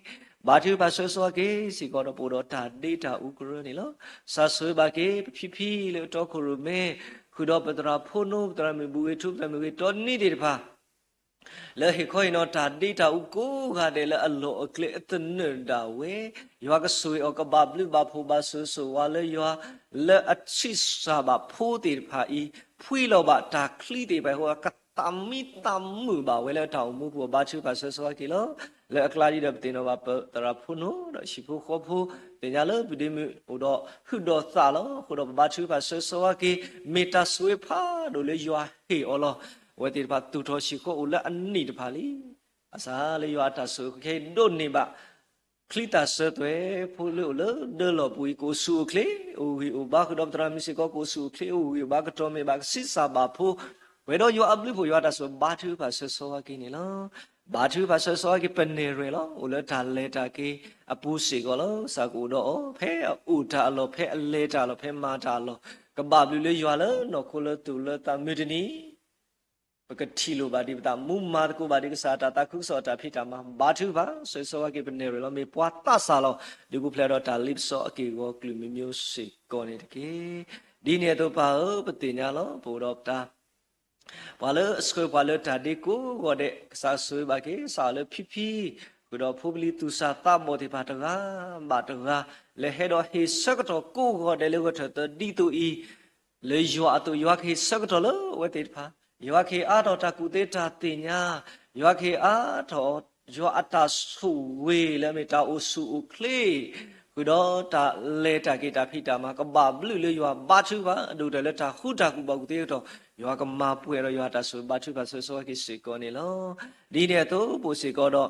ဘါထုကဖၣ်ဆၢစီၤဝါက့ၤစ့ၢ်ကီးဒီး ပအိၣ်ဒီးတၢ်ဒ့တၢ်အူကရၢန့ၣ်လီၤ. စၢ်ဆိၣ်ဂ့ၤဘၣ်က့ၤ ပဖံဖံလၢတီခိၣ်ရိၣ်မဲ, ဃုာ်ဒီးပသရၣ်ဖိနီၣ် ပသရၣ်မုၣ်ဘူၣ်ဂ့ၤထူ ပသရၣ်မုၣ်ဂ့ၤတီနံသ့ၣ်တဖၣ် လၢဟ့ၣ်ခီဟ့ၣ်နီၤတၢ်ဒ့တၢ်အူကိးဂၤဒဲးလၢအလီၢ်အကျဲအသနၢၣ်ဒၣ်ဝဲ, ယွၤကဆိၣ်ဂ့ၤအီၤ ကဘၣ်ဘျုးဘၣ်ဖှိၣ်ဘၣ်ဆိၣ်ဂ့ၤဆိၣ်ဝါလၢယွၤ လၢအဆံးစၢ်ဘၣ်ဖိသ့ၣ်တဖၣ်အံၤ, ဖှံလီၤဘၣ်တၢ်ချံသ့ၣ်တဖၣ်အဃိ ကသးမံသးမုာ်ဘၣ်ဝဲလၢအတၢ်အိၣ်မူပူၤ ဘါထုကဖၣ်ဆၢစီၤဝါက့ၤလီၤ. လၢအကျါဒ်ဒီးပသ့ၣ်နီၣ်ဘၣ်ပသရၣ်ဖိနီၣ်ဒီးဟံၣ်ဖိဃီဖိ သ့ၣ်ညါလၢပဒ့မုၣ်အိၣ်ဒီးဟုၣ်ဒီးသးလီၤ. အဃိဒီးပဘါထုကဖၣ်ဆၢစီၤဝါက့ၤ မ့ၢ်တၢ်ဆိၣ်ဂ့ၤဖးဒိၣ်လၢယွၤဟ့ၣ်အီၤလီၤ. အဝဲသ့ၣ်တဖၣ်သူၣ်ထီၣ်ဆံးဃီအိၣ်လၢအနံၣ်တဖၣ်လံ. ဘၣ်ဆၣ်လၢယွၤအတၢ်ဆိၣ်ဂ့ၤခဲအံၤဒိးန့ၢ်ဘၣ် ချံသၣ်စၢၤသွဲၣ်ဖိလၢအိၣ်လၢဒၢလီၢ်ပူၤအံၤ ကအိၣ်ဆူၣ်အိၣ်ချ့ အိၣ်ဂံၢ်အိၣ်ဘါ ဃုာ်ဒီးပသရၣ်မုၣ်စ့ၢ်ကီး ကအိၣ်ဆူၣ်အိၣ်ချ့ အိၣ်ဂံၢ်အိၣ်ဘါ ကတီၢ်မ့ၢ်ဘၣ် ကဆံးစၢ်ဘၣ်ဖိ ပှဲၤဒီးယွၤအဘျုးအဖှိၣ် ယွၤအတၢ်ဆိၣ်ဂ့ၤ ဘါထုကဖၣ်ဆၢစီၤဝါက့ၤန့ၣ်လီၤ. ဘါထုကဖၣ်ဆၢစီၤဝါက့ၤ ပနဲၣ်ရွဲၣ်လီၤ. အိၣ်လၢတၢ်လဲၤတၢ်က့ၤအပူၤစ့ၢ်ကီးလီၤ. ကစၢ်ကအိၣ်ဒီးအီၤ ဖဲအအိၣ်တၢ်အလီၢ် ဖဲအလဲၤတၢ်အလီၢ် ဖဲမၤတၢ်အလီၢ် ကဘၣ်ဘျုးလၢယွၤလၢနီၢ်ခိလၢသူၣ်လၢသး မုၢ်တနံၤ ပကထံၣ်လိာ်ဘၣ်ဒံးပသး မူမၤသကိးဘၣ်ဒံးကစၢ်အတၢ်သးခုကစီၣ်အတၢ်ဖံးတၢ်မၤ ဘါထုကဖၣ်ဆၢစီၤဝါက့ၤ ပနဲၣ်ရွဲၣ်လီၤ မ့ၢ်ပှၤသးစၢ်လီၤ. ဒုးပူၤဖျဲးဒီးတၢ်လ့ပစီအက့ၢ်အဂီၤကလုာ်မံၤမံၤစ့ၢ်ကီးန့ၣ်တက့ၢ်. ဒ်န့ၣ်အသိးပၢ်ဧၢ ပသ့ၣ်ညါလီၤ ပအိၣ်ဒီးပတၢ် ပှၤလၢအဆှၢပှၤလၢတၢ်ဒ့ကိးဂီၤဒဲး ကစၢ်ဆိၣ်ဂ့ၤဘၣ်က့ၤ ကစၢ်အီၤလၢဖံဖံ ဃုာ်ဒီးဖိပလံၤသူၣ်စၢ်သးဘီၣ်သ့ၣ်တဖၣ်တဂၤဘၣ်တဂၤ လၢဟဲဒီးဟ့ၣ်ဆၢကတီၢ်ကိးဂီၤဒဲးလၢဂဲၤထၢၣ်သၢဒ်သိးအံၤ လၢယွၤအသိး ယွၤကဟ့ၣ်ဆၢကတီၢ်လၢအဝဲသ့ၣ်တဖၣ်, ယွၤကဟ့ၣ်အါထီၣ်တၢ်ကူၣ်သ့တၢ်သ့ၣ်ညါ, ယွၤကဟ့ၣ်အါထီၣ် ယွၤအတၢ်ဆိၣ်ဂ့ၤလၢအမ့ၢ်တၢ်အိၣ်ဆူၣ်အိၣ်ချ့ ဃုာ်ဒီးတၢ်လဲၤတၢ်က့ၤတၢ်ဖံးတၢ်မၤ ကဘၣ်ဘျုးလၢယွၤဘါထုကဖၣ် ဒိၣ်တၢ်လၢတၢ်ဃူတၢ်ဖိးဘၣ်ကူၣ်သ့အကတီၢ် ယွၤကမၤပှဲၤဒီးယွၤအတၢ်ဆိၣ်ဂ့ၤဘါထုကဖၣ်ဆၢစီၤဝါက့ၤစ့ၢ်ကီးန့ၣ်လီၤ. ဒ်န့ၣ်အသိးပအိၣ်စ့ၢ်ကီးဒီး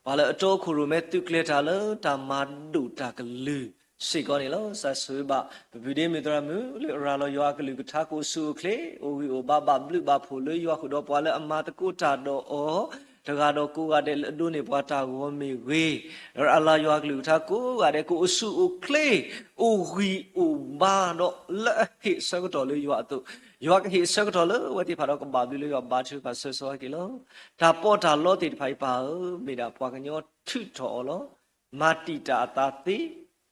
ပှၤလၢအတီခိၣ်ရိၣ်မဲသုးကျဲၤတၢ်လၢတၢ်မၤဒိၣ်တၢ်ကလုၢ်စ့ၢ်ကီးန့ၣ်လီၤ. ကစၢ်ဆိၣ်ဂ့ၤဘၣ် ပပုၢ်ဒ့မုၣ်သရၣ်မုၣ်လၢအရၤလီၤယွၤအကလုၢ်ကထါ ကအိၣ်ဆူၣ်အိၣ်ချ့ အိၣ်ဂံၢ်အိၣ်ဘါ ဘၣ်ဘျုးဘၣ်ဖှိၣ်လၢယွၤ ဃုာ်ဒီးပှၤလၢအမၤသကိးတၢ်ဒီးအီၤ တဂၤဒီးကိးဂၤဒဲးလၢအဒိးန့ၢ်ပှၤတၢ်ဂီၤမ့ၢ်ဂ့ၤ, လၢအရၤလီၤယွၤအကလုၢ်ကထါကိးဂၤဒဲး ကအိၣ်ဆူၣ်အိၣ်ချ့ အိၣ်ဂံၢ်အိၣ်ဘါဒီး လၢအဟ့ၣ်အဆၢကတီၢ်လၢယွၤအသိး, ယွၤကဟ့ၣ်အဆၢကတီၢ်လၢအဝဲသ့ၣ်တဖၣ်ဒီး ကဘၣ်ဘျုးလၢယွၤဘါထုကဖၣ်ဆၢစီၤဝါက့ၤလီၤ. တၢ်ပီးတၢ်လီသ့ၣ်တဖၣ်အံၤပၢ်ဧၢ မ့ၢ်ဒၣ်ပှၤကညီထုးထီၣ်အီၤလီၤ. မၤတံာ်တာ်အသးသ့,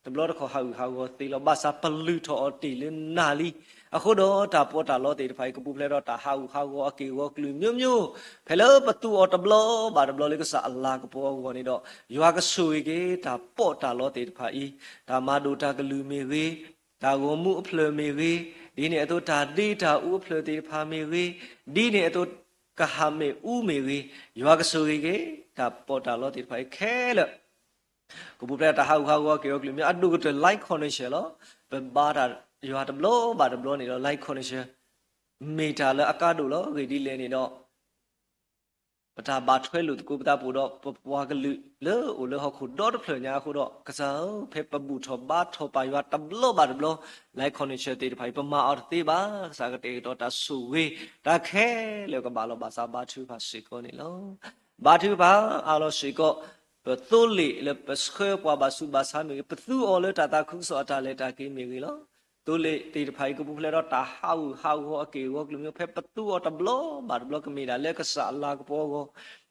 တဘျီတခီၣ်ဟးဂူာ်ဟးဂီၤသ့လီၤ. ဘၣ်ဆၣ်ပလုၢ်ထီၣ်အီၤတ့ၢ်လၢနၤလံ. အဃိဒီးတၢ်ပီးတၢ်လီသ့ၣ်တဖၣ်အံၤ ကပူၤဖျဲးဒီးတၢ်ဟးဂူာ်ဟးဂီၤအက့ၢ်အဂီၤကလုာ်မျိုးမျိုး, ဖဲလၢပသူအီၤတဘျီဘၣ်တဘျီလၢကစၢ်အလၤကပီၤအဂီၢ်န့ၣ်ဒီး, ယွၤကဆိၣ်ဂ့ၤက့ၤတၢ်ပီးတၢ်လီသ့ၣ်တဖၣ်အံၤ, တၢ်မၤဒိၣ်တၢ်ကလုၢ်မ့ၢ်ဂ့ၤ, တၢ်ဂီၤမူအဖျၢၣ်မ့ၢ်ဂ့ၤ, ဒ်န့ၣ်အသိးတၢ်ဒ့တၢ်အူအဖျၢၣ်သ့ၣ်တဖၣ်မ့ၢ်ဂ့ၤ, ဒ်န့ၣ်အသိးကဟးမ့ၣ်အူမ့ၢ်ဂ့ၤ, ယွၤကဆိၣ်ဂ့ၤက့ၤ တၢ်ပီးတၢ်လီသ့ၣ်တဖၣ်အံၤခဲလၢာ် ကပူၤဖျဲးတၢ်ဟးဂူာ်ဟးဂီၤက့ၤအီၤကလုာ်မ့ၢ်အဒိၣ်ကတၢၢ် life connection လီၤ. ပဘါတၢ်ယွၤတဘျီဘၣ်တဘျီန့ၣ်ဒီး life connection မ့ၢ်တၢ်လၢအကါဒိၣ်လီၤ. ဂ့ၢ်ဒ်လဲၣ်န့ၣ်ဒီး ပတၢ်ဘၣ်ထွဲလိာ်သကိးပသးပူၤဒီး ပပှၤကလုာ်လၢအိၣ်လၢဟီၣ်ခိၣ်ဒီတဖျၢၣ်ညါအဃိဒီး ကစၢ်ဧၢ ဖဲပဘူၣ်ထီၣ်ဘါထီၣ်ပာ်ယွၤတဘျီဘၣ်တဘျီ life connection သ့ၣ်တဖၣ်အံၤ ပမၤအီၤတသ့ဘၣ်. ကစၢ်ကတဲာ်ကတီၤတၢ်ဆိၣ်ဂ့ၤ တၢ်ခဲလၢာ်ကဘၣ်လီၤဘၣ်စးဘါထုကဖၣ်စ့ၢ်ကီးန့ၣ်လီၤ. ဘါထုကဖၣ်အါလီၤစ့ၢ်ကီး ပသိလ့ၣ်လၢပဆှၢပှၤဘၣ်ဆူးဘၣ်ဆါမ့ၢ်ဂ့ၤ, ပသူအီၤလၢတၢ်သးခုကစီၣ်အတၢ်လဲၤတၢ်က့ၤမ့ၢ်ဂ့ၤလီၤ. သိလ့ၣ်သ့ၣ်တဖၣ်အံၤ ကပူၤဖျဲးဒီးတၢ်ဟးဂူာ်ဟးဂီၤအက့ၢ်အဂီၤကလုာ်မ့ၢ် ဖဲပသူအီၤတဘျီဘၣ်တဘျီ ကမ့ၢ်ဒၣ်လၢကစၢ်အလၤကပီၤအဂီၢ်,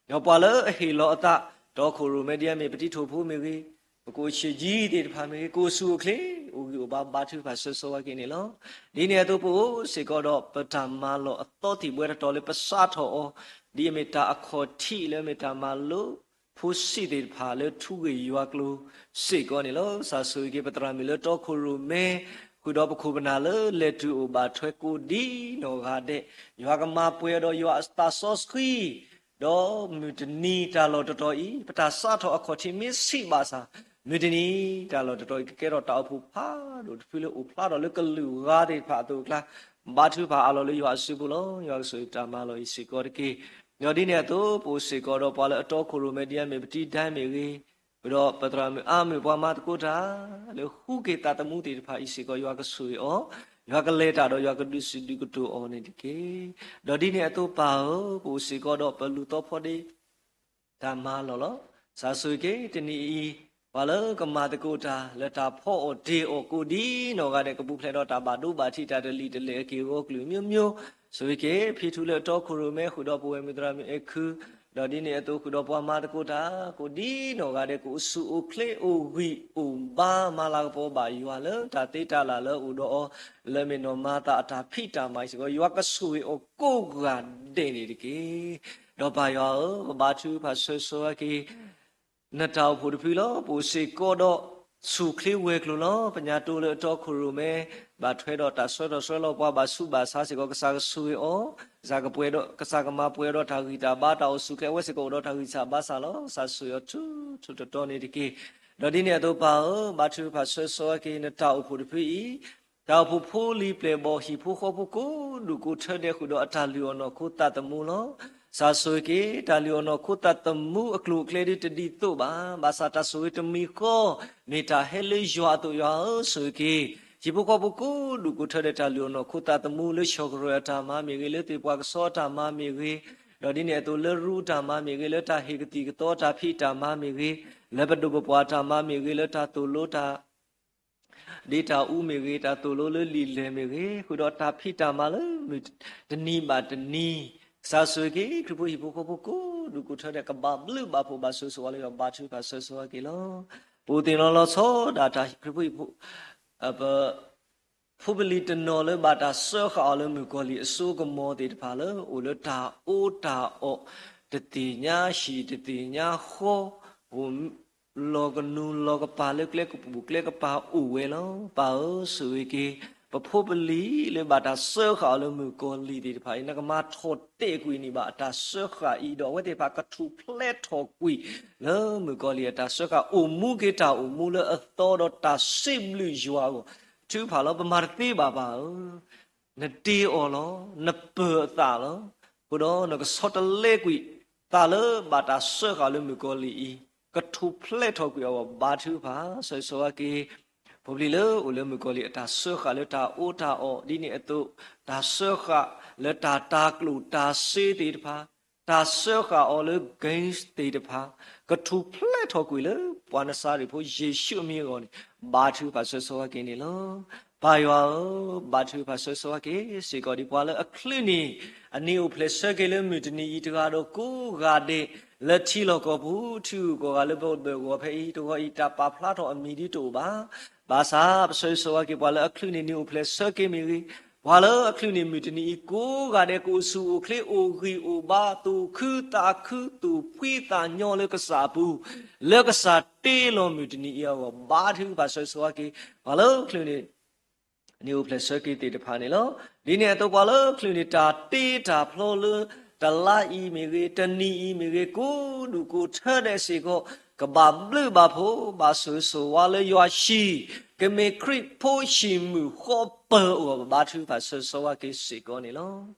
ဒီးပှၤလၢအဟ့ၣ်လီၤအသး တီခိၣ်ရိၣ်မဲဒ်အမ့ၢ် ပတံၤထိၣ်ဖိမ့ၢ်ဂ့ၤ, ပကိးဆံးကၠံသ့ၣ်တဖၣ်မ့ၢ်ဂ့ၤ, ကအိၣ်ဆူၣ်အိၣ်ချ့ အိၣ်ဂံၢ်အိၣ်ဘါဘါထုကဖၣ်ဆၢစီၤဝါက့ၤန့ၣ်လီၤ. ဒ်န့ၣ်အသိးပအိၣ်စ့ၢ်ကီးဒီး ပတၢ်မၤလီၢ်အသီသံၣ်ဘှဲတတီၤလၢပစးထီၣ်အီၤ, ဒ်အမ့ၢ်တၢ်အခီၣ်ထံးလၢအမ့ၢ်တၢ်မၤလိ ဖိစံးသ့ၣ်တဖၣ်လၢထူဂ့ၢ်ယွၤကျိၤစ့ၢ်ကီးန့ၣ်လီၤ. ကစၢ်ဆိၣ်ဂ့ၤက့ၤပသရၣ်မုၣ်လၢတီခိၣ်ရိၣ်မဲ, ဃုာ်ဒီးပခိၣ်ပနၢ်လၢလဲၤတုၤအိၣ်ဘၣ်ထွဲကိးဒ်နီၢ်ဂၤဒဲး, ယွၤကမၤပှဲၤအီၤဒီးယွၤအသးစီဆှံ ဒီးမုၢ်တနံၤတၢ်လီၢ်တတီၤအံၤ ပတၢ်စးထီၣ်အခီၣ်ထံးမ့ၢ်ဆံးဘၣ်ဆၣ်, မုၢ်တနံၤတၢ်လီၢ်တတီၤအံၤ ကကဲထီၣ်တၢ်အိၣ်ဖှိၣ်ဖးဒိၣ်တဖုလၢအိၣ်ဖျါထီၣ်လၢကလုာ်ဂၤသ့ၣ်တဖၣ်အသိးအကျါ, ဘါထုကဖၣ်အးလီၤလၢယွၤအစုပူၤလီၤ. ယွၤကဆိၣ်ဂ့ၤတၢ်မၤလီၤအံၤစ့ၢ်ကီးတက့ၢ်. ဒီးဒ်န့ၣ်အသိး ပအိၣ်စ့ၢ်ကီးဒီးပှၤလၢအတီခိၣ်ရိၣ်မဲဒ်အမ့ၢ်ပတံၤဒဲမ့ၢ်ဂ့ၤ, ဃုာ်ဒီးပသရၣ်မုၣ်အါမုၣ်ပှၤမၤသကိးတၢ် လၢဃုက့ၤသးသမူသ့ၣ်တဖၣ်အံၤစ့ၢ်ကီး ယွၤကဆိၣ်ဂ့ၤအီၤ, ယွၤကလဲၤတၢ်ဒီးယွၤကဒုးစံးဒုးကတိၤအီၤန့ၣ်တက့ၢ်. ဒီးဒ်န့ၣ်အသိးပၢ်ဧၢ, ပအိၣ်စ့ၢ်ကီးဒီးပလူၤသီဖီဒ့ တၢ်မၤလီၢ်လီၤ. ကစၢ်ဆိၣ်ဂ့ၤက့ၤတနံၤအံၤ, ပှၤလၢကမၤသကိးတၢ် လၢတၢ်ဖီအီၣ်တ့ၢ်အီၣ်ကိးဒ်နီၢ်ဂၤဒဲး ကပူၤဖျဲးဒီးတၢ်ဘၣ်ဒိဘၣ်ထံး တၢ်တလံာ်တလဲၢ်အက့ၢ်အဂီၢ် ကလုာ်မျိုးမျိုး, ဆိၣ်ဂ့ၤက့ၤဖံထူလၢအတီခိၣ်ရိၣ်မဲ ဃုာ်ဒီးပဝဲၢ်မုၣ်သရၣ်မုၣ်အဲၣ်ခု, ဒီးဒ်န့ၣ်အသိးဃုာ်ဒီးပှၤမၤသကိးတၢ် ကိးဒ်နီၢ်ဂၤဒဲး ကအိၣ်ဆူၣ်အိၣ်ချ့အိၣ်ဂံၢ်အိၣ်ဘါ မၤလၤကပီၤဘၣ်ယွၤလၢတၢ်သ့တၢ်လၢ်လၢအအိၣ်ဒီးအီၤ လၢမ့ၢ်နီၢ်မၤသးအတၢ်ဖံးတၢ်မၤအံၤစ့ၢ်ကီး ယွၤကဆိၣ်ဂ့ၤအီၤကိးဂၤဒဲးန့ၣ်တက့ၢ်. ဒီးပၢ်ယွၤဧၢ, ပဘါထုကဖၣ်ဆၢဂ့ၤဆၢဝါက့ၤ နတၢ်အိၣ်ဖှိၣ်တဖုလီၤ. ပအိၣ်စ့ၢ်ကီးဒီးဆူၣ်ချ့ဝဲၤကျိၤလီၤ. ပညါတိလၢအတီခိၣ်ရိၣ်မဲ ဘၣ်ထွဲဒီးတၢ်ဆှၢထီၣ်ဆှၢလီၤပှၤ ဘၣ်ဆူးဘၣ်ဆါစ့ၢ်ကီး ကစၢ်ကဆိၣ်ဂ့ၤအီၤ, ကစၢ်ကပှဲၤဒီး ကစၢ်ကမၤပှဲၤဒီးတၢ်ဂံၢ်တၢ်ဘါ တၢ်အိၣ်ဆူၣ်ချ့ အဝဲစ့ၢ်ကီးအိၣ်ဒီးတၢ်ဂံၢ်စၢ်ဘါစၢ်လီၤ. ကစၢ်ဆိၣ်ဂ့ၤအီၤထူထူတီတီန့ၣ်တက့ၢ်. ဒီးဒ်န့ၣ်အသိးပၢ်ဧၢ, ဘါထုကဖၣ်ဆၢဂ့ၤဆၢဝါက့ၤ နတၢ်အိၣ်ဖှိၣ်တဖုအံၤ တၢ်အိၣ်ဖှိၣ်ဖိလံၤပျဲၢ်ဘီၣ် ဟံၣ်ဖိဃီဖိကိးဒူၣ်ကိးထၢဒဲး ဃုာ်ဒီးအတၢ်လုၢ်အီၣ်နီၢ်ခိသးသမူလီၤ. ကစၢ်ဆိၣ်ဂ့ၤက့ၤ တၢ်လုၢ်အီၣ်နီၢ်ခိသးသမူအကျိၤအကျဲဒ်တဒ်သိးဘၣ်, ဘၣ်ဆၣ်တၢ်ဆိၣ်ဂ့ၤတမံၤဃီ မ့ၢ်တၢ်ဟဲလၢယွၤအသိး ယွၤဧၢ, ဆိၣ်ဂ့ၤက့ၤ ဟံၣ်ဖိဃီဖိကိးဒူၣ်ကိးထၢဒဲး တၢ်လုၢ်အီၣ်နီၢ်ခိသးသမူ လၢဆီၣ်ကရၢၢ်အတၢ်မၤမ့ၢ်ဂ့ၤ, လၢသ့ၣ်ပှၢ်ကစီအတၢ်မၤမ့ၢ်ဂ့ၤ, ဒီးဒ်န့ၣ်အသိးလၢရူအတၢ်မၤမ့ၢ်ဂ့ၤ, လၢတၢ်ဟ့ၣ်ကသံၣ်ကသီတၢ်ဖံးတၢ်မၤမ့ၢ်ဂ့ၤ, လၢပဒိၣ်ပပှၢ်တၢ်မၤမ့ၢ်ဂ့ၤ, လၢတၢ်သိၣ်လိတၢ် ဒ့တၢ်အူမ့ၢ်ဂ့ၤ, တၢ်သိၣ်လိလၢလံာ်လဲၢ်မ့ၢ်ဂ့ၤ, ဃုာ်ဒီးတၢ်ဖံးတၢ်မၤလၢမုၢ်တနံၤဘၣ်တနံၤ, ကစၢ်ဆိၣ်ဂ့ၤက့ၤ ခရံာ်ဖိဟံၣ်ဖိဃီဖိကိးဒူၣ်ကိးထၢဒဲး ကဘၣ်ဘျုးဘၣ်ဖှိၣ်ဘၣ်ဆိၣ်ဂ့ၤဆိၣ်ဝါလၢယွၤ ဘါထုကဖၣ်ဆၢဂ့ၤဆၢဝါက့ၤလီၤ. ပအိၣ်သ့ၣ်နီၣ်လီၤဆီဒၣ်တၢ်ခရံာ်ဖိဟံၣ်ဖိ ပ ဖိပလံၤတနီၤလၢဘၣ်တၢ်စၢဃာ်အီၤလၢမုၣ်ကီၤလံၢ်အစိကမီၤသ့ၣ်တဖၣ်လၢ အိၣ်လၢတၢ်အီတၢ်အီ, တသ့ၣ်ညါဟံၣ်တသ့ၣ်ညါဃီ, အိၣ်လီၤကနူၤလီၤကပၤလၢကျဲကပူၤကျဲကပၤအိၣ်ဝဲလီၤ. ပၢ်ဧၢ, ဆိၣ်ဂ့ၤက့ၤ ပဖိပလံၤလၢဘၣ်တၢ်စၢဃာ်အီၤလၢမုၣ်ကီၤလံၢ်သ့ၣ်တဖၣ်အံၤ နကမၤထီၣ်တဲာ်ကွံာ်န့ၢ်ဘၣ်အတၢ်စၢဃာ်အံၤဒီး အဝဲသ့ၣ်တဖၣ်ကထူၣ်ဖျဲးထီၣ်ကွံာ် လၢမုၣ်ကီၤလံၢ်အတၢ်စၢဃာ် အိၣ်မူက့ၤတၢ်အိၣ်မူလၢအသီဒီးတၢ်စံးဘျုးယွၤအဂီၢ်, ထုကဖၣ်လီၤ ပမၤတသ့ဘၣ်ပၢ်ဧၢ, နတ့အီၤလီၤ, နပၢၤအသးလီၤ, အဃိဒီးနကဆီတလဲကွံာ် သးလၢဘၣ်တၢ်စၢဃာ်လၢမုၣ်ကီၤလံၢ်အံၤ ကထူၣ်ဖျဲးထီၣ်ကွံာ်အဂီၢ် ဘါထုကဖၣ်ဆၢဂ့ၤဆၢဝါက့ၤ ဖိပလံၤလၢအိၣ်လၢမုၣ်ကီၤလံၢ်အတၢ်စၢဃာ်လၢတၢ်အီတၢ်အီ, ဒ်န့ၣ်အသိး တၢ်စၢဃာ်လၢတၢ်တၤကျိၣ်တၤစ့သ့ၣ်တဖၣ်, တၢ်စၢဃာ်အီၤလၢ games သ့ၣ်တဖၣ် ကထူၣ်ဖျဲးထီၣ်ကွံာ်လၢပှၤနစၤရ့းဖိယ့ၣ်ၡူးအမံၤအဂီၢ်န့ၣ် ဘါထုကဖၣ်ဆၢဂ့ၤဆၢဝါက့ၤန့ၣ်လီၤ. ပၢ်ယွၤဧၢ, ဘါထုကဖၣ်ဆၢဂ့ၤဆၢဝါက့ၤစ့ၢ်ကီး ဒ်ပှၤလၢအချုးန့ၢ် အနံၤအိၣ်ဖျဲၣ်ဆၢက့ၤလၢမုၢ်တနံၤအံၤ တဂၤဒီးကိးဂၤဒဲး လၢထံလီၢ်ကီၢ်ပူၤ ထံဂုၤကီၢ်ဂၤလၢပဘၢၣ်ဂီၤဖဲအံၤ တဂီၤအံၤတၢ်ပာ်ဖျါထီၣ်အမံၤဒ်တအိၣ်ဘၣ်. ဘၣ်ဆၣ်ပဆၢဂ့ၤဆၢဝါက့ၤ ပှၤလၢအချုးန့ၢ်နံၤအိၣ်ဖျဲၣ်ဆၢက့ၤမ့ၢ်ဂ့ၤ, ပှၤလၢအချုးန့ၢ်မုၢ်တနံၤအံၤကိးဂၤဒဲး ကအိၣ်ဆူၣ်အိၣ်ချ့အိၣ်ဂံၢ်အိၣ်ဘါ သူၣ်ခုသးခု သူၣ်ဖှံသးညီလၢကစၢ်အပူၤ, လၢကစၢ်တ့လီၤမုၢ်တနံၤအံၤအဂီၢ် ဘါထုကဖၣ်ဆၢဂ့ၤဆၢဝါက့ၤ ပှၤလၢအချုးန့ၢ် နံၤအိၣ်ဖျဲၣ်ဆၢက့ၤသ့ၣ်တဖၣ်န့ၣ်လီၤ. ဒ်န့ၣ်အသိးပှၤလၢအချုးန့ၢ်တၢ်တ့တၢ်ဖျီလၢ တလါအံၤမ့ၢ်ဂ့ၤ တနံၤအံၤမ့ၢ်ဂ့ၤ ကိးဒူၣ်ကိးထၢဒဲးစ့ၢ်ကီး ကဘၣ်ဘျုးဘၣ်ဖှိၣ် ဘၣ်ဆိၣ်ဂ့ၤဆိၣ်ဝါလၢယွၤဟံၣ် ကမ့ၢ်ခရံာ်ဖိဟံၣ်မုၢ်ဃီပၢၤအဂီၢ် ပဘါထုကဖၣ်ဆၢဂ့ၤဆၢဝါက့ၤစ့ၢ်ကီးန့ၣ်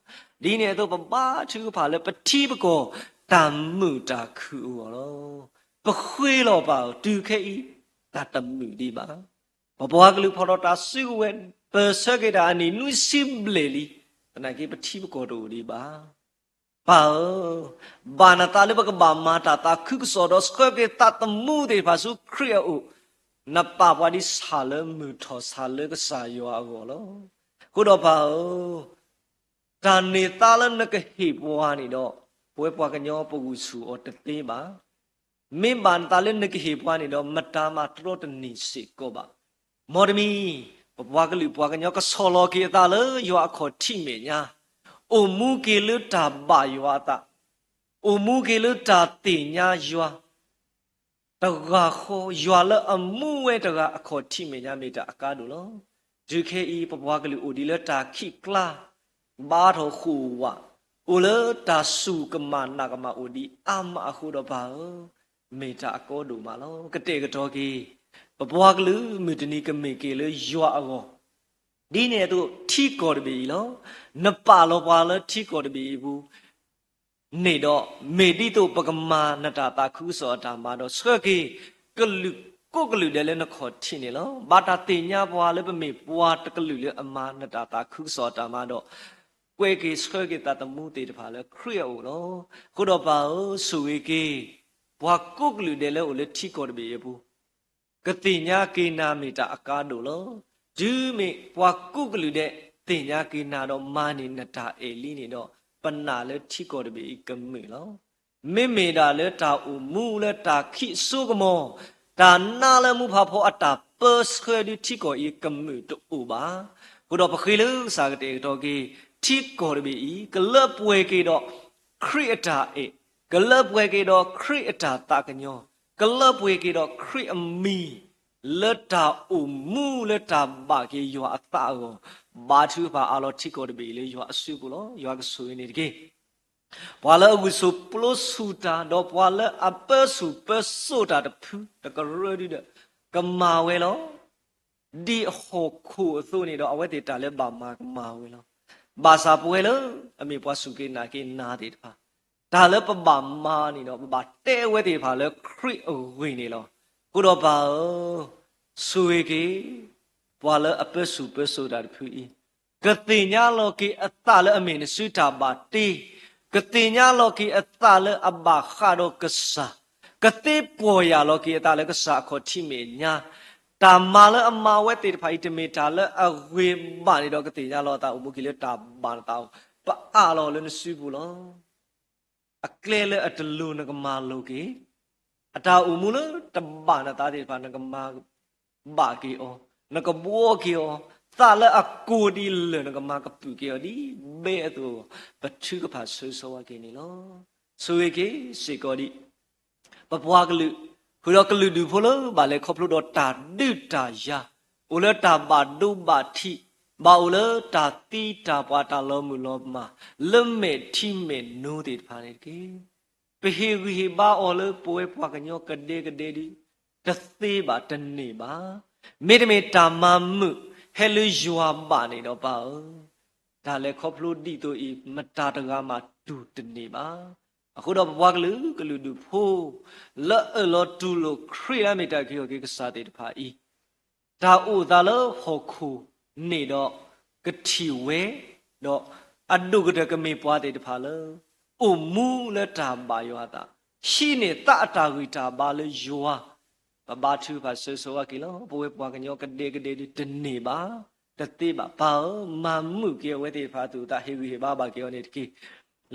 လီၤ. ဒ်န့ၣ်အသိးပဘါထုကဖၣ်လၢပထံပကီၢ် တၢ်မုာ်တၢ်ခုၣ်အဂီၢ်လီၤ. ပဃ့လီၤပၢ်ဧၢ, တုၤခဲအံၤ တၢ်တမုာ်ဒံးဘၣ်. ပပှၤကလုာ်ဖီၣ်ထီၣ်တၢ်စုကဝဲၤ ပၢၢ်ဆၢက့ၤတၢ်အနံၣ်နွံဆံဘျဲၣ်လံ, သနာ်က့ပထံပကီၢ်တအိၣ်ဒံးဘၣ်. ပၢ်ဧၢ, ဘၣ်နသးလၢပကဘၣ်မၤတၢ်သးခုကစီၣ်ဒီးဆှၢက့ၤသးသမူသ့ၣ်တဖၣ်ဆူခရံာ်အအိၣ်, နပာ်ပှၤဒ်ဆၣ်လၢမုၢ်ထီၣ် ဆၣ်လၢကစၢ်ယွၤအဂီၢ်လီၤ. အဃိဒီးပၢ်ဧၢ, တၢ်န့ၢ်သါလၢနကဟ့ၣ်ပှၤန့ၣ်ဒီး ပဝဲပှၤကညီပဂုာ်ဆူၣ်အီၤတသ့ဘၣ်. မ့ၢ်ဘၣ်နသးလၢနကဟ့ၣ်ပှၤန့ၣ်ဒီး မတၤမၤတြီတန့ၢ်စ့ၢ်ကီးဘၣ်. မ်တမံၤ ပပှၤကလုာ်ပှၤကညီကဆီၣ်လီၤက့ၤအသးလၢယွၤအခီၣ်ထံးမဲာ်ညါ, အိၣ်မူက့ၤလၢတၢ်ဘၣ်ယွၤအသး, အိၣ်မူက့ၤလၢတၢ်သ့ၣ်ညါယွၤ တဂၤဃီ ယွၤလၢအမူဝဲတဂၤအခီၣ်ထံးမဲာ်ညါ မ့ၢ်တၢ်အကါဒိၣ်လီၤ. တုၤခဲအံၤ ပပှၤကလုာ်အိၣ်ဒံးလၢတၢ်ခံးကျါ, ဘါထီၣ်ဃိၣ်ဝး, အိၣ်လၢတၢ်စူၢ်ကမၣ်နာ်ကမၣ်အိၣ်ဒံးအါမးအဃိဒီးပၢ်ဧၢ, မ့ၢ်တၢ်အကီဒိၣ်မးလီၤ. ကတဲာ်ကတီၤက့ၤ ပပှၤကလုာ်မုၢ်တနံၤကမ့ၢ်က့ၤလၢယွၤအဂီၢ် ဒ်န့ၣ်အသိးထံကီၢ်တဘ့ၣ်အံၤလီၤ. နပာ်လီၤပှၤလၢထံကီၢ်တဘ့ၣ်အံၤအပူၤ န့ၣ်ဒီး မ့ၢ်ဒ်သိးပကမၤနတၢ်သးခုကစီၣ်အတၢ်မၤဒီး ဆှၢက့ၤကလုာ်ကိးကလုာ်ဒဲးလၢနခီၣ်ထံးန့ၣ်လီၤ. ဘၣ်တၢ်သ့ၣ်ညါပှၤလၢပမ့ၢ်ပှၤတကလုာ်လၢအမၤနတၢ်သးခုကစီၣ်အတၢ်မၤဒီး ကွဲးက့ၤဆှၢက့ၤသးသမူသ့ၣ်တဖၣ်လၢခရံာ်အအိၣ်လီၤ. အဃိဒီးပၢ်ဧၢ, ဆိၣ်ဂ့ၤက့ၤ ပှၤကိးကလုာ်ဒဲးလၢအိၣ်လၢထံကီၢ်တဘ့ၣ်အံၤအပူၤ ကသ့ၣ်ညါက့ၤနၤမ့ၢ်တၢ်အကါဒိၣ်လီၤ. တုၤမ့ၢ်ပှၤကိးကလုာ်ဒဲးသ့ၣ်ညါက့ၤနၤဒီးမၤန့ၢ်နတၢ်အဲၣ်လံန့ၣ်ဒီး ပနာ်လၢထံကီၢ်တဘ့ၣ်အံၤကမုာ်လီၤ. မ့မ့ၢ်ဒၣ်လၢတၢ်အိၣ်မူလၢတၢ်ခံးစိကမီၤ, တၢ်နါလၢမူဖးဖီအတၢ်ပၢဆှၢဒုးထံကီၢ်အံၤကမုာ်တအိၣ်ဘၣ်. အဃိဒီးပဃ့လၢကစၢ်ကတဲာ်ကတီၤက့ၤ ထံကီၢ်တဘ့ၣ်အံၤ ကလၢပှဲၤက့ၤဒီး ခရံာ်အတၢ်အဲၣ်, ကလၢပှဲၤက့ၤဒီးခရံာ်အတၢ်သးကညီၤ, ကလၢပှဲၤက့ၤဒီးခရံာ်အမံၤ လၢတၢ်အိၣ်မူလၢတၢ်ဘၣ်က့ၤယွၤအသးအဂီၢ်, ဘါထုကဖၣ်အးလီၤထံကီၢ်တဘ့ၣ်အံၤလၢယွၤအစုပူၤလီၤ. ယွၤကဆိၣ်ဂ့ၤန့ၣ်တက့ၢ်. ပှၤလၢအဂုာ်ဆူၣ်ပျိဆူၣ်တၢ် ဒီးပှၤလၢအပၢဆူၣ်ပၢစိးတၢ်တဖု တကရၢဒုဒီး ကမၤဝဲလီၤ. ဒ်အဟီၣ်ခိၣ်အသိးန့ၣ်ဒီး အဝဲသ့ၣ်တၢ်လၢဘၣ်မၤကမၤဝဲလီၤ. ဘၣ်ဆၣ်ပဝဲလၢအမ့ၢ်ပှၤစူၢ်က့ၤနာ်က့ၤနၤသ့ၣ်တဖၣ် တၢ်လၢပဘၣ်မၤန့ၣ်ဒီး ပဘၣ်တဲဝဲသ့ၣ်တဖၣ်လၢခရံာ်အဂ့ၢ်န့ၣ်လီၤ. အဃိဒီးပၢ်ဧၢ, ဆိၣ်ဂ့ၤက့ၤ ပှၤလၢအပၢဆူၣ်ပၢစိးတၢ်တဖုအံၤ ကသ့ၣ်ညါလီၤက့ၤအသးလၢအမ့ၢ်နစုတၢ်ဘၣ်တ့, ကသ့ၣ်ညါလီၤက့ၤအသးလၢအဘၣ်ဃးဒီးကစၢ်, ကသ့ပီၢ်ယၢ်လီၤက့ၤအသးလၢကစၢ်အခီၣ်ထံးမဲာ်ညါ, တၢ်မၤလၢအမၤဝဲသ့ၣ်တဖၣ်အံၤ တမ့ၢ်တၢ်လၢအဂ့ၤဘၣ်န့ၣ်ဒီး ကသ့ၣ်ညါလီၤအသးအိၣ်မူက့ၤလၢတၢ်ဘၣ်နသးအဂီၢ်, ပအးလီၤလၢနစုပူၤလီၤ. အကျဲလၢအတလိၤနကမၤလိၤက့ၤ, အတၢ်အိၣ်မူလၢတဘၣ်နသးသ့ၣ်တဖၣ် နကမၤဘၣ်က့ၤအီၤ, နကဘှီက့ၤအီၤ, သးလၢအကိၢ်ဒ်လၢၢ် နကမၤကပုာ်က့ၤအီၤဒ်ဘဲအသိး, ပထုကဖၣ်ဆၢဂ့ၤဆၢဝါက့ၤန့ၣ်လီၤ. ဆိၣ်ဂ့ၤက့ၤစ့ၢ်ကီးဒံး ပပှၤကလုာ်, ဃုာ်ဒီးကလုာ်ဒူၣ်ဖိလၢဘၣ်လဲၤခီဖျိဒီးတၢ်ဒုးတၢ်ယၤ, အိၣ်လၢတၢ်ဘၣ်ဒိဘၣ်ထံး, ဘၣ်အိၣ်လၢတၢ်သံတၢ်ပှၢ်တၢ်လီၤမုၢ်လီၤမၢ်, လၢမဲာ်ထံမဲာ်နိသ့ၣ်တဖၣ်န့ၣ်တက့ၢ်. ပဟ့ၣ်ဂံၢ်ဟ့ၣ်ဘါအီၤလၢပဝဲပှၤကညီကဒဲကဒဲဒု တသ့ဘၣ်တန့ၢ်ဘၣ်. မ့တမ့ၢ်တၢ်မၤမုာ်ဟဲလၢယွၤဘၣ်န့ၣ်ဒီးပၢ်ဧၢ, တၢ်လဲၤခီဖျိဒ်သိးအံၤ မတၤတဂၤမးတူၢ်တန့ၢ်ဘၣ်. အဃိဒီးပပှၤကလုာ်ကလုာ်ဒူၣ်ဖိ လၢအၢၣ်လီၤတူၢ်လိာ်ခရံာ်လၢအမ့ၢ်တၢ်အုၣ်က့ၤခီၣ်က့ၤကစၢ်သ့ၣ်တဖၣ်အံၤ, တၢ်အိၣ်သးလၢဟီၣ်ခိၣ်န့ၣ်ဒီးကထံၣ်ဝဲ, ဒီးအဒိၣ်ကတၢၢ်ကမ့ၢ်ပှၤသ့ၣ်တဖၣ်လၢ အိၣ်မူလၢတၢ်ဘၣ်ယွၤအသး, ဟံးန့ၢ်သးအတၢ်ဂံၢ်တၢ်ဘါလၢယွၤ, ပဘါထုကဖၣ်ဆၢဂ့ၤဆၢဝါက့ၤလီၤ. ပဝဲပှၤကညီကဒဲကဒဲဒုတန့ၢ်ဘၣ်, တသ့ဘၣ်. ပၢ်ဧၢ, မၤမုာ်က့ၤအဝဲသ့ၣ်တဖၣ်အသူၣ်အသး ဟ့ၣ်ဂံၢ်ဟ့ၣ်ဘါဘၣ်က့ၤအီၤန့ၣ်တက့ၢ်.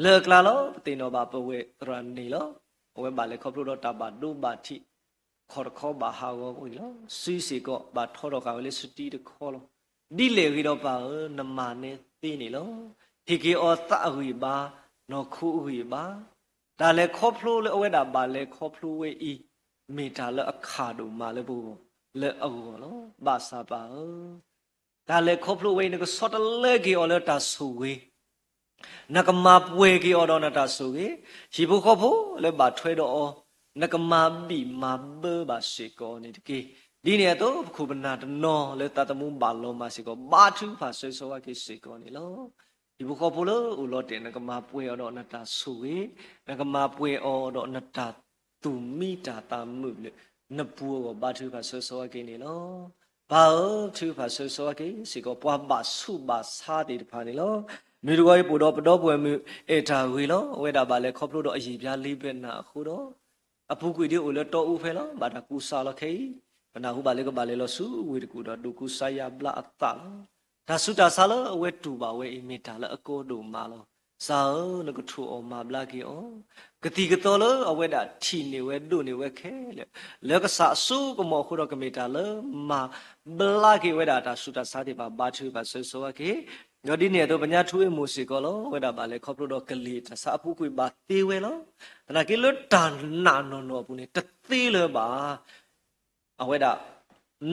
လၢအကျါလီၤ ပသ့ၣ်နီၣ်ဘၣ်ပဝဲသရၣ်န့ၣ်လီၤ. အဝဲဘၣ်လဲၤခီဖျိဒီးတၢ်ဘၣ်ဒိဘၣ်ထံး ခီၣ်တခီဘၣ်ဟးဂီၤဝဲလီၤ. စုစ့ၢ်ကီးဘၣ်ထီထီၣ်ဃာ်ဝဲလၢစတံတခီလီၤ. ဒ်လဲၣ်ဂ့ၤဒီးပၢ်ဧၢ, နမၤနဲသ့န့ၣ်လီၤ. ဟ့ၣ်က့ၤအီၤသးအဂံၢ်ဘါ, နီၢ်ခိအဂံၢ်ဘါ, တၢ်လဲၤခီဖျိလၢအဝဲဒၣ်ဘၣ်လဲၤခီဖျိဝဲအံၤ, မ့ၢ်တၢ်လၢအခၣ်ဒိၣ်မးလၢပဂီၢ်လၢအဂီၢ်လီၤ. ဘၣ်ဆၣ်ပၢ်ဧၢ, တၢ်လဲၤခီဖျိဝဲအံၤ နကဆီတလဲက့ၤအီၤလၢတၢ်ဆိၣ်ဂ့ၤ နကမၤပှဲၤက့ၤအီၤဒီးနတၢ်ဆိၣ်ဂ့ၤ, ဟံၣ်ဖိဃီဖိလၢဘၣ်ထွဲဒီးအီၤ, နကမၤဘံၣ်မၤဘၢဘၣ်စ့ၢ်ကီးန့ၣ်တက့ၢ်. ဒ်န့ၣ်အသိး ပခိၣ်ပနၢ်တနီၤလၢသးသမူဘၣ်လီၤမၢ်စ့ၢ်ကီး ဘါထုကဖၣ်ဆၢဂ့ၤဆၢဝါက့ၤစ့ၢ်ကီးန့ၣ်လီၤ. ဟံၣ်ဖိဃီဖိလၢအိၣ်လီၤတဲာ် နကမၤပှဲၤအီၤဒီးနတၢ်ဆိၣ်ဂ့ၤ, နကမၤပှဲၤအီၤဒီးနတၢ်သူၣ်မံတၢ်သးမုာ်လၢ နပူၤအဂီၢ် ဘါထုကဖၣ်ဆၢဂ့ၤဆၢဝါက့ၤန့ၣ်လီၤ. ပၢ်ဧၢ, ထုကဖၣ်ဆၢဂ့ၤဆၢဝါက့ၤစ့ၢ်ကီး ပှၤဘၣ်ဆူးဘၣ်ဆါသ့ၣ်တဖၣ်န့ၣ်လီၤ. မုၢ်တဂီၤအံၤ ပအိၣ်ဒီးပဒီပုၢ်ဝဲၢ်မုၣ်အဲၣ်တၢ်ဂ့ၤလီၤ. အဝဲဒၣ်ဘၣ်လဲၤခီဖျိဒီးအယံာ်ပျါလ့ဘၢၣ်နၢ်အဃိဒီး အပူၤကွံာ်ဒ်အိၣ်လၢတီအူဖဲလီၤ. ဘၣ်တၢ်ကူစါလီၤခဲအံၤ, ပနၢ်ဟူဘၣ်လၢကဘၣ်လဲၤလီၤဆူဝ့ၢ်တကူၣ်ဒီးဒိၣ်ကူစါယါဘျါအသးလီၤ. တၢ်ဆူးတၢ်ဆါလၢအဝဲတူၢ်ဘၣ်ဝဲအံၤ မ့ၢ်တၢ်လၢအကီဒိၣ်မးလီၤ. ကစၢ်ဧၢ, နကထိၣ်အီၤမၤဘျါက့ၤအီၤ, ကသံၣ်ကသီလၢအဝဲဒၣ်ထံၣ်န့ၢ်ဝဲဒိးန့ၢ်ဝဲခဲလၢာ် လၢကစၢ်အစိကမီၤအဃိဒီး ကမ့ၢ်တၢ်လၢမၤဘျါက့ၤဝဲဒၣ်တၢ်ဆူးတၢ်ဆါသ့ၣ်တဖၣ် ဘါထုကဖၣ်ဆၢဂ့ၤဆၢဝါက့ၤ ဒီးဒ်န့ၣ်အသိး ပညါထူအ့ၣ်မိၢ်စ့ၢ်ကီးလီၤ. အဝဲဒၣ်ဘၣ်လဲၤခီဖျိဒီးကလံၤတၢ်ဆါအပူၤကွံာ်ဘၣ်သ့ဝဲလီၤ. သနာ်က့လၢတၢ်နာ်နီၢ်နီၢ်အပူၤန့ၣ် တသ့လၢၤဘၣ်. အဝဲဒၣ်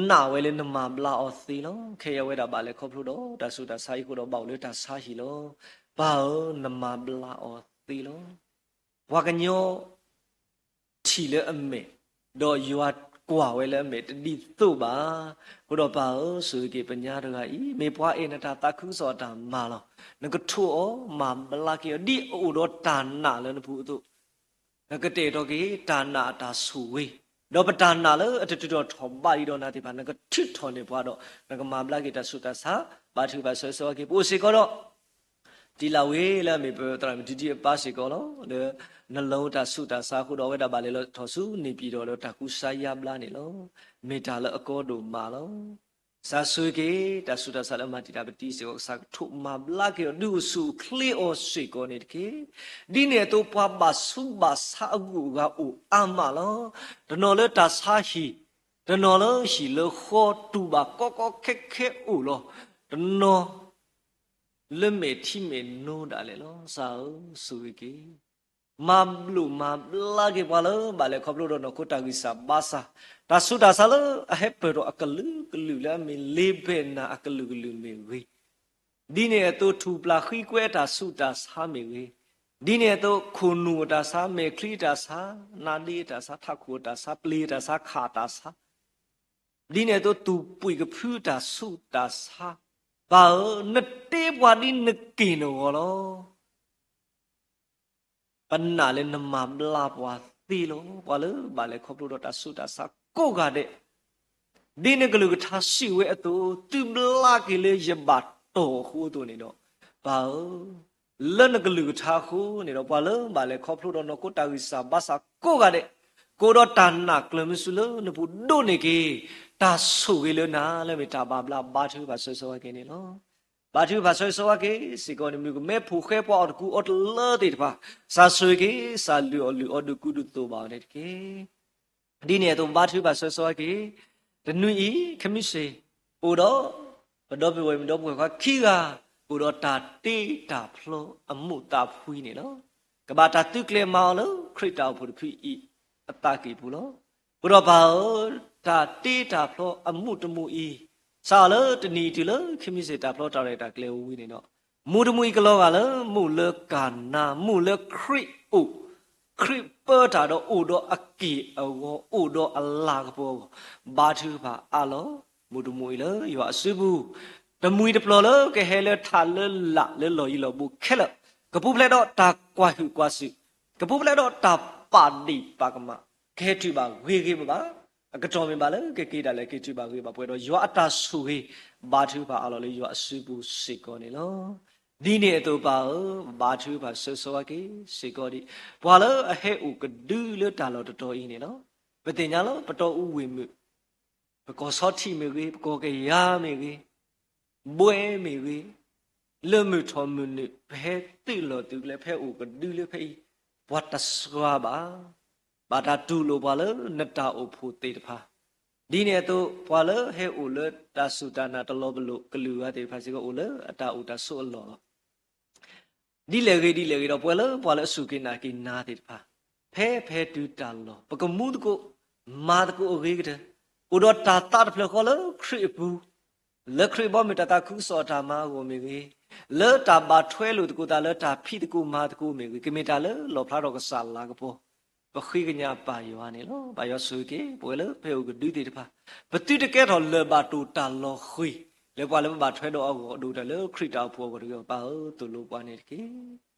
နာ်ဝဲလၢနမၤဘျါအီၤသ့လီၤ. ခဲအံၤအဝဲဒၣ်ဘၣ်လဲၤခီဖျိဒီးတၢ်ဆူးတၢ်ဆါအံၤအဃိဒီး ဘၣ်အိၣ်လၢတၢ်ဆါဟံၣ်လီၤ. ပၢ်ဧၢ, နမၤဘျါအီၤသ့လီၤ. ပှၤကညီထံၣ်လၢအမဲာ်, ဒီးယွၤကွၢ်ဝဲလၢအမဲာ်တဒ်သိးဘၣ်. အဃိဒီးပၢ်ဧၢ, ဆိၣ်ဂ့ၤက့ၤပညါတဂၤအံၤ, မ့ၢ်ပှၤအဲၣ်နတၢ်သးခုကစီၣ်အတၢ်မၤလီၤ. နကထိးအီၤ, မၤဘျါက့ၤအီၤ ဒ်အအိၣ်ဒီးတၢ်နာ်လၢနပူၤအသိး, နကတဲာ်ကတီၤက့ၤတၢ်နာ်အတၢ်ဆိၣ်ဂ့ၤ, ဒီးပတၢ်နာ်လၢအတတုၤထီၣ်ထီၣ်ဘးဒံးဒီးနၤသ့ၣ်တဖၣ်, နကထုးထီၣ်န့ၢ်ပှၤဒီး နကမၤဘျါက့ၤတၢ်ဆူးတၢ်ဆါ, ဘါထုကဖၣ်ဆၢဂ့ၤဆၢဝါက့ၤ ပအိၣ်စ့ၢ်ကီးဒီး တံလၤဝ့လၢအမ့ၢ်ပသရၣ်မုၣ်ထံထံအပၢ်စ့ၢ်ကီးလီၤ. လၢနလီတၢ်ဆူးတၢ်ဆါအဃိဒီး အဝဲဒၣ်ဘၣ်လဲၤလီၤထီၣ်ဆူန့ၣ်ပၠံၣ်တီၣ်ဒီးတၢ်ကူစါယါဘျါန့ၣ်လီၤ. မ့ၢ်တၢ်လၢအကီဒိၣ်မးလီၤ. ကစၢ်ဆိၣ်ဂ့ၤက့ၤ တၢ်ဆူးတၢ်ဆါလၢအမၤတံာ်တာ်ပတံၤစ့ၢ်ကီး, ကစၢ်ကထိးမၤဘျါက့ၤအီၤ ဒုးအိၣ်ဆူၣ်အိၣ်ချ့အီၤစ့ၢ်ကီးန့ၣ်တက့ၢ်. ဒ်န့ၣ်အသိးပှၤဘၣ်ဆူးဘၣ်ဆါအဂုၤအဂၤအိၣ်အါမးလီၤ. တနီၤလၢတၢ်ဆါဟံၣ်, တနီၤလၢဟံၣ်လၢဃီတူၢ်ဘၣ်ကီကီခဲခဲအိၣ်လီၤ. တနီၤ လၢမဲာ်ထံမဲာ်နိဒၣ်လဲာ်လီၤ. ကစၢ်ဧၢ, ဆိၣ်ဂ့ၤက့ၤ, မၤဘျိးမၤဘျါက့ၤပှၤလၢဘၣ်လဲၤခီဖျိဒီးနီၢ်ခိတၢ်ဂံၢ်စၢ်ဘါစၢ်, တၢ်ဆူးတၢ်ဆါလၢအဟဲပၢၢ်ထီၣ်အကလုာ်ကလုာ်လၢအမ့ၢ်လ့ဘဲၣ်နၤအကလုာ်ကလုာ်မ့ၢ်ဂ့ၤ, ဒ်န့ၣ်အသိးထူၣ်ပျၢ်ဃံကွဲတၢ်ဆူးတၢ်ဆါမ့ၢ်ဂ့ၤ, ဒ်န့ၣ်အသိးခိၣ်နူာ်အတၢ်ဆါ, မဲာ်ချံအတၢ်ဆါ, နါဒ့အတၢ်ဆါ, ထးခိၣ်အတၢ်ဆါ, ပျ့ၤအတၢ်ဆါ, ခၣ်အတၢ်ဆါ, ဒ်န့ၣ်အသိးသူၣ်ပှံၢ်ကဖုတၢ်ဆူးတၢ်ဆါ, ပၢ်ဧၢ, နတ့ပှၤဒ်နက့ၢ်နဂီၤလီၤ. ပနာ်လၢနမၤဘျါပှၤသ့လီၤ. ပှၤလၢဘၣ်လဲၤခီဖျိဒီးတၢ်ဆူးတၢ်ဆါကိးဂၤဒဲး, ဒ်နကလုၢ်ကထါစံးဝဲအသိး, သုဘျါက့ၤလၢယဘၣ်တီၢ်အဃိအသိးန့ၣ်ဒီး, ပၢ်ဧၢ, လၢနကလုၢ်ကထါအဃိန့ၣ်ဒီး ပှၤလၢဘၣ်လဲၤခီဖျိဒီးနီၢ်ခိတၢ်ဂံၢ်စၢ်ဘါစၢ်ကိးဂၤဒဲး, ကအိၣ်ဒီးတၢ်နာ်ကျၢၤမုဆူလၢနပူၤဒိးန့ၢ်က့ၤ တၢ်ဆိၣ်ဂ့ၤလၢနၤလၢမ့ၢ်တၢ်ဘၣ်ဘျါဘါထုကဖၣ်ဆၢဂ့ၤဆၢဝါက့ၤန့ၣ်လီၤ. ဘါထုကဖၣ်ဆၢဂ့ၤဆၢဝါက့ၤစ့ၢ်ကီးန့ၣ် မုၣ်ကမဲဖိဃဲပှၤအီၣ်တကူအီတလၢသ့ၣ်တဖၣ်, ကစၢ်ဆိၣ်ဂ့ၤက့ၤ ကစၢ်လုၢ်အီၣ်လုၢ်အီဒုးကူဒုးသိးဘၣ်အီၤန့ၣ်တက့ၢ်. ဒ်န့ၣ်အသိးဘါထုကဖၣ်ဆၢဂ့ၤဆၢဝါက့ၤ, တနွံအံၤ ခမံစ့ၣ်, အိၣ်ဒီး ပဒီပုၢ်ဝဲၢ်မုၣ်ဒီပုၢ်ဝဲၢ်ခွါခံဂၤ, အိၣ်ဒီးတၢ်တ့တၢ်ဖျီအမိၢ်သးဖှံန့ၣ်လီၤ. ကဘၣ်တၢ်သုးကျဲၤမၤအီၤလၢခရံာ်တၢ်အိၣ်ဖှိၣ်တဖုအံၤအသးကံၢ်ပူၤလီၤ. အဃိဒီးပၢ်ဧၢ, တၢ်တ့တၢ်ဖျီအမူးတမူးအံၤ, စးထီၣ်လၢတနံၤအံၤတုၤလၢခမံစ့ၣ်တၢ်ဖျီတၢ်ရဲၣ်တၢ်ကျဲၤဝံၤန့ၣ်ဒီး, မူးတမူးအံၤကလီၤဂာ်လၢ မူးလၢကၢ်နါ, မူးလၢခရံာ်အိၣ်, ခရံာ်ပၢတၢ်ဒီးအိၣ်ဒီးအက့ၢ်အဂီၤ, အိၣ်ဒီးအလၤကပီၤအဂီၢ်, ဘါထုကဖၣ်အါလီၤ. မူးတမူးအံၤလၢယွၤအစုပူၤ, တမှံၤတပျီၤလၢကဟဲလၢထးလၢလာ်လၢလီၢ်ယံၤလီၢ်ဘူးခဲလၢာ်, ကပူၤဖျဲးဒီးတၢ်ကွၢ်ဟုၣ်ကွၢ်စူၣ်, ကပူၤဖျဲးဒီးတၢ်ပာ်ဒ့ၣ်ပာ်ကမၣ်, ကဟဲတုၤဘၣ်ဂ့ၤဂ့ၤဘၣ်ဘၣ်, အကတီၢ်မ့ၢ်ဘၣ်လၢကက့ၤဒၣ်လဲာ်က့ၤတုၤဘၣ်ဂ့ၤဘၣ်ပှဲၤဒီး ယွၤအတၢ်ဆိၣ်ဂ့ၤ ဘါထုကဖၣ်အါလီၤလၢယွၤအစုပူၤစ့ၢ်ကီးန့ၣ်လီၤ. ဒ်န့ၣ်အသိးပၢ်ဧၢ, ဘါထုကဖၣ်ဆၢဂ့ၤဆၢဝါက့ၤစ့ၢ်ကီးဒံး, ပှၤလၢအဟဲအိၣ်ကဒုလၢတၢ်လီၢ်တတီၤအံၤန့ၣ်လီၤ. ပသ့ၣ်ညါလၢပတီၢ်အူဝ့ၢ်မုၣ်, ပကီၢ်ဆီထံးမ့ၢ်ဂ့ၤ, ပကီၢ်ကယၤမ့ၢ်ဂ့ၤ, ဘှဲမ့ၢ်ဂ့ၤ, လၢမုၢ်ထီၣ်မုၢ်နုာ် ပဟဲသုးလီၢ်သုးကျဲ ပဟဲအိၣ်ကဒုလၢဖဲအံၤ, ပှၤတစှၤဘၣ်. ဘၣ်တၢ်တူၢ်လိာ်ပှၤလၢနတၢ်အိၣ်ဖှိၣ်သ့ၣ်တဖၣ်, ဒ်န့ၣ်အသိး ပှၤလၢဟဲအိၣ်လၢတၢ်စူၢ်တၢ်နာ်တလီၤပလိာ်ကလုာ်ဂၤသ့ၣ်တဖၣ်စ့ၢ်ကီး အိၣ်လၢအတၢ်အိၣ်တၢ်ဆိးအလီၢ်လီၤ. ဒ်လဲၣ်ဂ့ၤဒ်လဲၣ်ဂ့ၤဒီး ပဝဲလၢပှၤလၢအစူၢ်က့ၤနာ်က့ၤနၤသ့ၣ်တဖၣ်, ဖဲဖဲတုၤတၢ်လီၢ် ပကမူသကိး, မၤသကိးအဂ့ၤကတၢၢ်, အိၣ်ဒီးတၢ်သးတဖျၢၣ်ဃီလၢခရံာ်အပူၤ, လၢခရံာ်ဘီမုၢ်တၢ်သးခုကစီၣ်အတၢ်မၤအဂီၢ်မ့ၢ်ဂ့ၤ, လၢတၢ်ဘၣ်ထွဲလိာ်သကိးသးလၢတၢ်ဖံးသကိးမၤသကိးမ့ၢ်ဂ့ၤ, ကမ့ၢ်တၢ်လၢလီၣ်ဖျါထီၣ်ကစၢ်လၤကပီၤ, ပဃ့ကညးပၢ်ယွၤန့ၣ်လီၤ. ပၢ်ယွၤဆိၣ်ဂ့ၤက့ၤ ပဝဲလၢပဟဲအိၣ်ကဒုသ့ၣ်တဖၣ်, ပသုတကဲထီၣ်လၢၤဘၣ်တိၢ်တၢ်လီၤဃံၤ, လၢပှၤလၢပဘၣ်ထွဲဒီးအဂီၢ် အဒိၣ်ကတၢၢ်လၢခရံာ်တၢ်အိၣ်ဖှိၣ်အဂီၢ်တဂ့ၤ, ပၢ်ဧၢ သိၣ်လိပှၤန့ၣ်တက့ၢ်.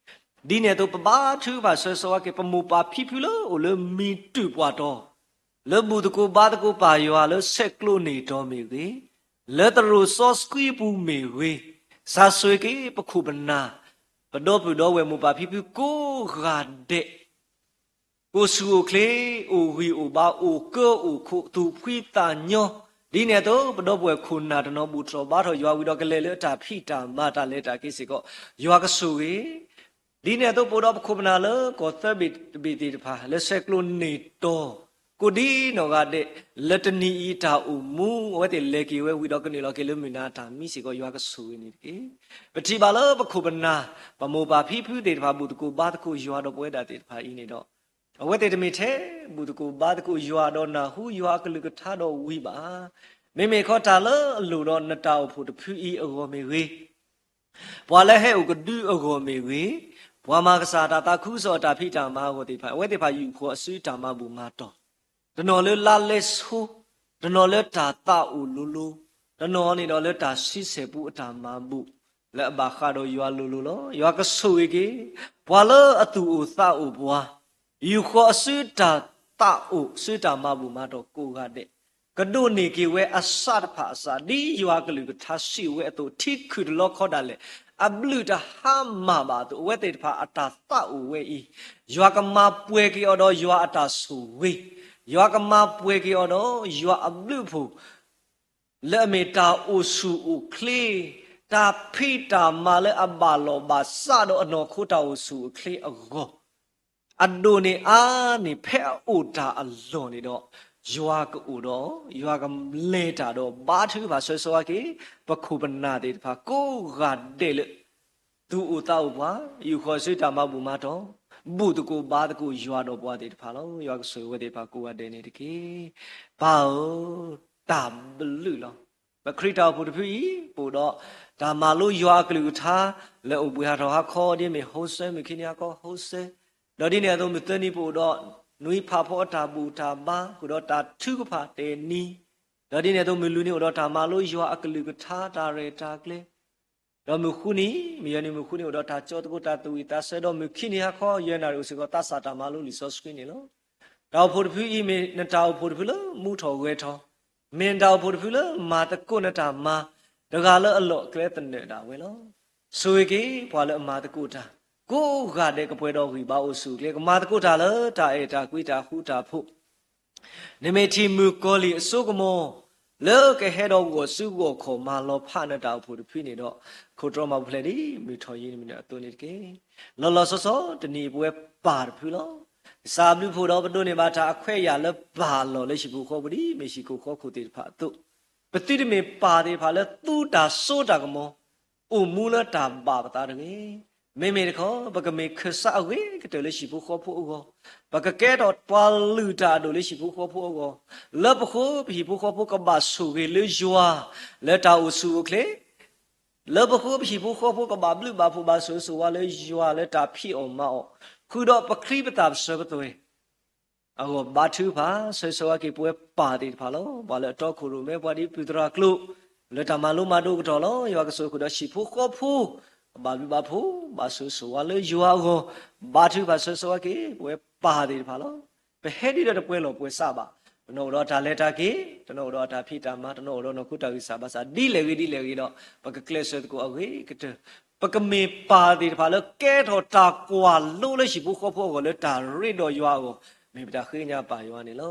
ဒ်န့ၣ်အသိး ပဘါထုကဖၣ်ဆၢဂ့ၤဆၢဝါက့ၤ ပမိၢ်ပၢ်ဖံဖုလၢအိၣ်လၢမံၤတုၤပှၢ်တီၤ, လၢဘူၣ်သကိးဘါသကိးပၢ်ယွၤလၢဆဲးကျိးန့ၢ်တီၤမ့ၢ်ဂ့ၤ, လၢသရိာ်စီဆှံပူၤမ့ၢ်ဂ့ၤ, ကစၢ်ဆိၣ်ဂ့ၤက့ၤ ပခိၣ်ပနၢ်, ပဒီပုၢ်ဒီဝဲၢ်မိၢ်ပၢ်ဖံဖုကိးဂၤဒဲး ကအိၣ်ဆူၣ်အိၣ်ချ့, အိၣ်ဂံၢ်အိၣ်ဘါ, အိၣ်ကၢအိၣ်ခိး, သူၣ်ဖှံသးညီ, ဒ်န့ၣ်အသိး ပဒီပုၢ်ဝဲၢ်ခိၣ်နၢ်တနီၤဘူၣ်ထီၣ်ဘါထီၣ်ယွၤဝံၤဒီး ကလဲၤလၢအတၢ်ဖံးတၢ်မၤတၢ်လဲၤတၢ်က့ၤစ့ၢ်ကီး, ယွၤကဆိၣ်ဂ့ၤ. ဒ်န့ၣ်အသိး ပအိၣ်ဒီးပခိၣ်ပနၢ်လၢကီၢ်သၢဘ့ၣ်တဘ့ၣ်သ့ၣ်တဖၣ် လၢဆဲးကျိးန့ၢ်တီၤ ကိးဒ်နီၢ်ဂၤဒဲး, လၢတနံၤအံၤတၢ်အိၣ်မူ အဝဲသ့ၣ်လဲၤက့ၤဝဲဝံၤဒီး ကနုာ်လီၤက့ၤလၢမုၢ်နၤတၢ်မံစ့ၢ်ကီး ယွၤကဆိၣ်ဂ့ၤန့ၣ်တက့ၢ်. ပထံၣ်ဘၣ်လၢပခိၣ်ပနၢ်, ပမိၢ်ပၢ်ဖံဖုသ့ၣ်တဖၣ် ဘူၣ်သကိးဘါသကိးယွၤဒီးပဝဲဒၣ်သ့ၣ်တဖၣ်အံၤန့ၣ်ဒီး, အဝဲသ့ၣ်တမ့ၢ်ထဲဘူၣ်သကိးဘါသကိးယွၤဒီးနၢ်ဟူယွၤအကလုၢ်ကထါဒီးဝံၤဘၣ်. မ့မ့ၢ်ခီတၢ်လၢအလိၣ်ဒီးနတၢ်အိၣ်ဖှိၣ်တဖုအံၤအဂီၢ်မ့ၢ်ဂ့ၤ, ပှၤလၢဟဲအိၣ်ကဒုအဂီၢ်မ့ၢ်ဂ့ၤ, ပှၤမၤကစၢ်တၢ်သးခုကစီၣ်အတၢ်ဖံးတၢ်မၤအဂီၢ်သ့ၣ်တဖၣ် အဝဲသ့ၣ်တဖၣ်ယူာ်ဃီၤအစုတၢ်မၤဘူၣ်မၤတီၢ်, တနီၤလၢလါလဲဆိ, တနီၤလၢတၢ်သးအိၣ်လိၤလိၤ, တနီၤန့ၣ်ဒီးလၢတၢ်ဆံဆဲၣ်ပူအတၢ်မၤဘူၣ်, လၢအဘၣ်ဃးဒီးယွၤလိၤလိၤလီၤ. ယွၤကဆိၣ်ဂ့ၤက့ၤ ပှၤလၢအသူၣ်အိၣ်သးအိၣ်ပှၤ, ယူာ်ဃီၤအစုတၢ်သးအိၣ် စုတၢ်မၤဘူၣ်မၤတီၢ်ကိးဂၤဒဲး, ကဒိးန့ၢ်က့ၤဝဲအစးတဖၣ်အစး, ဒ်ယွၤကလုၢ်ကထါစံးဝဲအသိး, ထံခုၣ်တလီခီဒၣ်လဲာ်, အဘျုးတဟါမၢ်ဘၣ်အသိး, အဝဲသ့ၣ်တဖၣ်အတၢ်သးအိၣ်ဝဲအံၤ, ယွၤကမၤပှဲၤက့ၤအီၤဒီးယွၤအတၢ်ဆိၣ်ဂ့ၤ, ယွၤကမၤပှဲၤက့ၤအီၤဒီးယွၤအဘျုးအဖှိၣ်, လၢအမ့ၢ်တၢ်အိၣ်ဆူၣ်အိၣ်ချ့, တၢ်ဖံးတၢ်မၤလၢအဘၣ်လီၢ်ဘၣ်စးဒီးအနီၢ်ခိတၢ်အိၣ်ဆူၣ်အိၣ်ချ့အဂီၢ်, အဒိၣ်န့ၢ်အါန့ၢ်ဖဲအအိၣ်တၢ်အလီၢ်န့ၣ်ဒီး, ယွၤကအိၣ်ဒီး, ယွၤကလဲၤတၢ်ဒီး ဘါထုကဖၣ်ဆၢဂ့ၤဆၢဝါက့ၤ ပခိၣ်ပနၢ်သ့ၣ်တဖၣ်ကိးဂၤဒဲးလၢ သူၣ်အိၣ်သးအိၣ်ပှၤ, ယူာ်ဃီၤစုတၢ်မၤဘူၣ်မၤတီၢ်, ဘူၣ်သကိးဘါသကိးယွၤဒီးပှၤသ့ၣ်တဖၣ်လီၤ. ယွၤကဆိၣ်ဂ့ၤဝဲသ့ၣ်တဖၣ်ကိးဂၤဒဲးန့ၣ်တက့ၢ်. ပၢ်ဧၢ, တၢ်ဘျုးလီၤ. ပခရံာ်တၢ်အိၣ်ဖှိၣ်တဖုအံၤ ပအိၣ်ဒီးတၢ်မၤလိယွၤအကလုၢ်ကထါ လၢအိၣ်ဘှံးဟးထီၣ်ဟါခီ ဒ်မ့ၢ်ဟိဆၢ, မုၢ်ခံနံၤဟါခီဟိဆၢ, ဒီးဒ်န့ၣ်အသိး မုၢ်သၢနံၤပအိၣ်ဒီး နွံဖးဖီအတၢ်ဘူၣ်တၢ်ဘါ ဃုာ်ဒီးတၢ်ထုကဖၣ်တဲာ်နံၤ, ဒီးဒ်န့ၣ်အသိး မုၢ်လွံၢ်နံၤအိၣ်ဒီးတၢ်မၤလိယွၤအကလုၢ်ကထါတၢ်ရဲၣ်တၢ်ကျဲၤ, ဒီးမုၢ်ဃုနံၤ, မုၢ်ယဲၢ်နံၤမုၢ်ဃုနံၤအိၣ်ဒီးတၢ်ကၠီသကိးတၢ်သူၣ်ဝံၣ်သးဆၢ, ဒီးမုၢ်ခံနံၤဟါခီယဲၢ်နၣ်ရံၣ်အိၣ်စ့ၢ်ကီး သးစၢ်တၢ်မၤလိလံာ်စီဆှံန့ၣ်လီၤ. တၢ်အိၣ်ဖှိၣ်တဖုအံၤမ့ၢ်နတၢ်အိၣ်ဖှိၣ်တဖုလၢမူထီၣ်ဂဲၤထီၣ်, မ့ၢ်နတၢ်အိၣ်ဖှိၣ်တဖုလၢမၤသကိးနတၢ်မၤ တဂၤလၢအလီၢ်အကျဲသနၢၣ်ဒၣ်ဝဲလီၤ. ဆိၣ်ဂ့ၤက့ၤပှၤလၢအမၤသကိးတၢ် ကိးဂၤဒဲးကပှဲၤဒီးဂံၢ်ဘါအိၣ်ဆူၣ်အိၣ်ချ့ ကမၤသကိးတၢ်လၢတၢ်အဲၣ်တၢ်ကွံတၢ်ဃူတၢ်ဖိး နမ့ၢ်ထံၣ်မုၣ်ကီၤလံၢ်အစိကမီၤ လၢကဟဲဒီးဂီၢ်စုဂီၢ်ခီၣ်မၤလီၤဖးနတၢ်အိၣ်ဖှိၣ်တဖုန့ၣ်ဒီး ခိၣ်တြီမၤပူၤဖျဲးဒ်မုၢ်ထီၣ်ယံၤနမံၤန့ၣ်အသိးန့ၣ်တက့ၢ်. လီၤလီၤဆီဆီတနံၤအံၤပဝဲပၢ်တဖုလီၤ. ကစၢ်အဘျုးဖှိၣ်ဒီးပဒိးန့ၢ်ဘၣ်တၢ်အခွဲးအယာ်လၢပၢ်အလီၢ်လၢဟံၣ်ဖိဃီဖိ ဒ်မ့ၢ်ဟံၣ်ခိၣ်ဃီခိၣ်သ့ၣ်တဖၣ်အသိး, ပသုတမ့ၢ်ပၢ်သ့ၣ်တဖၣ်လၢသူတၢ်စိတၢ်ကမီၤ အိၣ်မူလၢတၢ်ဘၣ်ပသးတဂ့ၤ. မ့မ့ၢ်တခီ ပကမ့ၢ်ခၢၣ်စးအဂ့ၤကတၢၢ်လၢဟံၣ်ဖိဃီဖိအဂီၢ်, ပကကဲထီၣ်ပှၤလုၢ်တၢ်အဒိၣ်လၢဟံၣ်ဖိဃီဖိအဂီၢ်, လၢပဃိပဟံၣ်ဖိဃီဖိကဘၣ်ဆိၣ်ဂ့ၤလၢယွၤ လၢတၢ်အိၣ်ဆူၣ်အိၣ်ချ့, လၢပဃိပဟံၣ်ဖိဃီဖိကဘၣ်ဘျုးဘၣ်ဖှိၣ်ဘၣ်ဆိၣ်ဂ့ၤဆိၣ်ဝါလၢယွၤလၢတၢ်ဖံးအီၣ်မၤအီၣ်, ဃုာ်ဒီးပချံပသၣ်ပစၢၤပသွဲၣ် အဂီၢ်ဘါထုကဖၣ်ဆၢဂ့ၤဆၢဝါက့ၤပဝဲပၢ်သ့ၣ်တဖၣ်လီၤ. ပှၤလၢအတီခိၣ်ရိၣ်မဲ ပှၤဒ်ပုၢ်သရၣ်ကျိာ် လၢတၢ်မၤလိမၤဒိးကတီၢ်လီၤ. ယွၤကဆိၣ်ဂ့ၤဃုာ်ဒီးဟံၣ်ဖိဃီဖိ ကဘၣ်ဘျုးဘၣ်ဖှိၣ် ဘၣ်ဆိၣ်ဂ့ၤဆိၣ်ဝါလၢယွၤအဂီၢ်, ဘါထုကဖၣ်ဆၢဂ့ၤဆၢဝါက့ၤ ပဝဲပၢ်သ့ၣ်တဖၣ်လီၤ. ပဟဲဒ်ဒီးတပှဲၤလီၢ်ပှဲၤဆးဘၣ်. တနီၤအိၣ်ဒီးတၢ်လဲၤတၢ်က့ၤ, တနီၤအိၣ်ဒီးတၢ်ဖံးတၢ်မၤ, တနီၤအိၣ်ဒီးနီၢ်ခိတၢ်ဂံၢ်စၢ်ဘါစၢ်, ဒ်လဲၣ်ဂ့ၤဒ်လဲၣ်ဂ့ၤဒီး ပကကျဲးစၢးသကိးအဂ့ၤကတၢၢ် ပကမ့ၢ်ပၢ်သ့ၣ်တဖၣ်လၢကဲထီၣ်တၢ်ကွၢ်လိလၢဟံၣ်ဖိဃီဖိအဂီၢ် လၢတၢ်ရ့ဒီးယွၤအဂီၢ်, မ့ၢ်ပတၢ်ဃ့ကညးပၢ်ယွၤန့ၣ်လီၤ.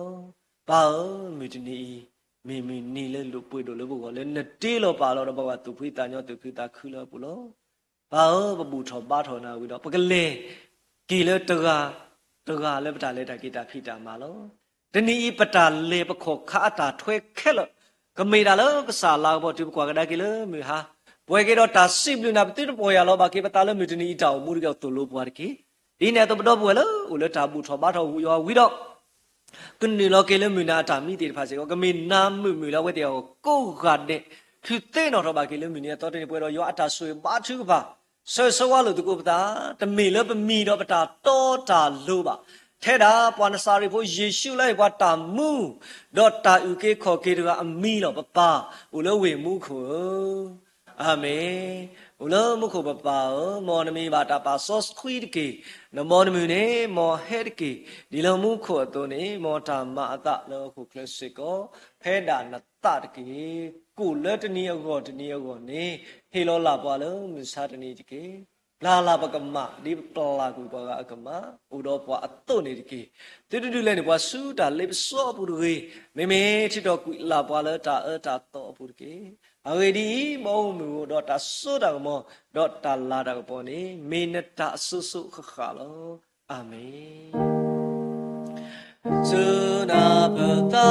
ပၢ်ဧၢ, မုၢ်တနံၤအံၤ မ့ၢ်မုၢ်နံၤလၢလိာ်ပှ့ၤဒိၣ်လၢပဂီၢ် လၢနတ့လီၤပာ်လီၤဒီး ပဘၣ်သူၣ်ဖှံသးညီသူၣ်ခုသးခုလၢအပူၤလီၤ. ပၢ်ဧၢ, ပဘူၣ်ထီၣ်ဘါထီၣ်နၤဝံၤဒီး ပကလဲၤက့ၤလၢတဂၤ တဂၤလၢပတၢ်လဲၤတၢ်က့ၤတၢ်ဖံးတၢ်မၤလီၤ. တနံၤအံၤပတၢ်လဲၤပခီၣ်ခါအတၢ်ထွဲခဲလၢာ် ကမ့ၢ်တၢ်လၢကစၢ်လၤကပီၤတုၤပကွၢ်ကဒါက့ၤလၢမုၢ်ဟါ, ပှဲၤက့ၤဒီးတၢ်စံးဘျုးနၤ ပသုတပီၢ်ယၢ်လီၤဘၣ်က့ၤပသးလၢမုၢ်တနံၤအံၤတၢ်အိၣ်မူတဂ့ၤ သိၣ်လိပှၤတက့ၢ်. ဒ်န့ၣ်အသိးပဒီပုၢ်ဝဲၢ်လၢအိၣ်လၢတၢ်ဘူၣ်ထီၣ်ဘါထီၣ်ယွၤဝံၤဒီး ကနုာ်လီၤက့ၤလၢမုၢ်နၤအတၢ်မံသ့ၣ်တဖၣ်စ့ၢ်ကီး ကမ့ၢ်နၤမုာ်မုာ်လၢအဝဲသ့ၣ်အဂီၢ်ကိးဂၤဒဲး ထုးသ့ၣ်နီၣ်ထီၣ်ဘၣ်က့ၤလၢမုၢ်နံၤအသီတနံၤ ပှဲၤဒီးယွၤအတၢ်ဆိၣ်ဂ့ၤဘါထုကဖၣ် ဆၢဂ့ၤဆၢဝါလိာ်သကိးပသး, တမ့ၢ်လၢပမံၤဒီးပတၢ်တီတၢ်လိၤဘၣ်, ထဲဒၣ်ပှၤနစၤရ့းဖိယ့ၣ်ၡူးလၢအံၤပှၤတၢ်မူ ဒီးတၢ်အုၣ်က့ၤခီၣ်က့ၤတဂၤအမံၤလီၤ. ပပၢ်အိၣ်လၢဝ့ၢ်မူခိၣ်ဧၢ အၤမ့ၣ်. အိၣ်လၢမူခိၣ်ပပၢ်ဧၢ, မ်နမံၤဘၣ်တၢ်ပာ်စီဆှံတက့ၢ်. နဘီနမုၢ်န့ၣ် မ်ဟဲတက့ၢ်. ဒ်လၢမူခိၣ်အသိးန့ၣ် မ်တၢ်မၤအသးလၢဟီၣ်ခိၣ်ချၢစ့ၢ်ကီး ဖဲဒၣ်နသးတက့ၢ်. ကိၣ်လၢတနံၤအဂီၢ်တနံၤအဂီၢ်န့ၣ် ဟ့ၣ်လီၤလၢ်ပှၤလၢမုၢ်ဆါတနံၤတက့ၢ်. ပျၢ်လၢ်ပကမၣ် ဒ်ပပျၢ်ကွံာ်ပှၤဂၤအကမၣ် အိၣ်ဒီးပှၤအသိးန့ၣ်တက့ၢ်. သုတဒုးလဲၤန့ၢ်ပှၤဆူတၢ်လ့ပစီအပူၤတဂ့ၤ, မ့မ့ၢ်ထုးထီၣ်ကွံာ်လၢ်ပှၤလၢတၢ်အၢတၢ်သီအပူၤတက့ၢ်. အဂ့ၢ်ဒ်အံၤ, ဘီမုၢ်အိၣ်ဒီးတၢ်စိတၢ်ကမီၤ ဒီးတၢ်လၤတၢ်ကပီၤန့ၣ် မ့ၢ်နတၢ်အစိၤစိၤဃၣ်ဃၣ်လီၤ. အၤမ့ၣ်. ဆူနၢ်ပတၢ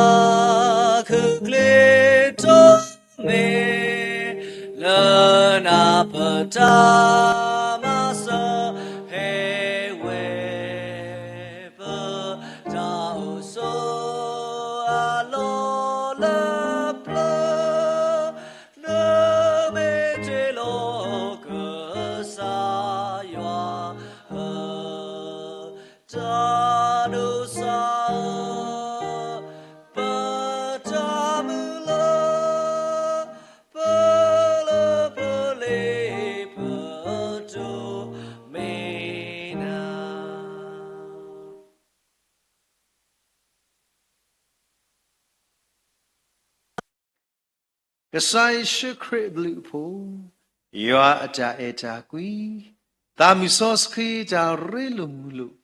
်ခုချ့ထီၣ်မ့ၢ် လၢနၢ်ပတၢ်မၤစၢၤဟဲဝဲ ပတၢ်အိၣ်ဆိးအလီၢ်လၢပျၢၤ နမ့ၢ်တ့လီၤက ကစၢ်ယ့ၣ်ၡူးခရံာ်အဘျုးအဖှိၣ်, ယွၤအတၢ်အဲၣ်တၢ်ကွံ, သးမုၢ်စီဆှံတၢ်ရ့လိာ်မုာ်လိာ်,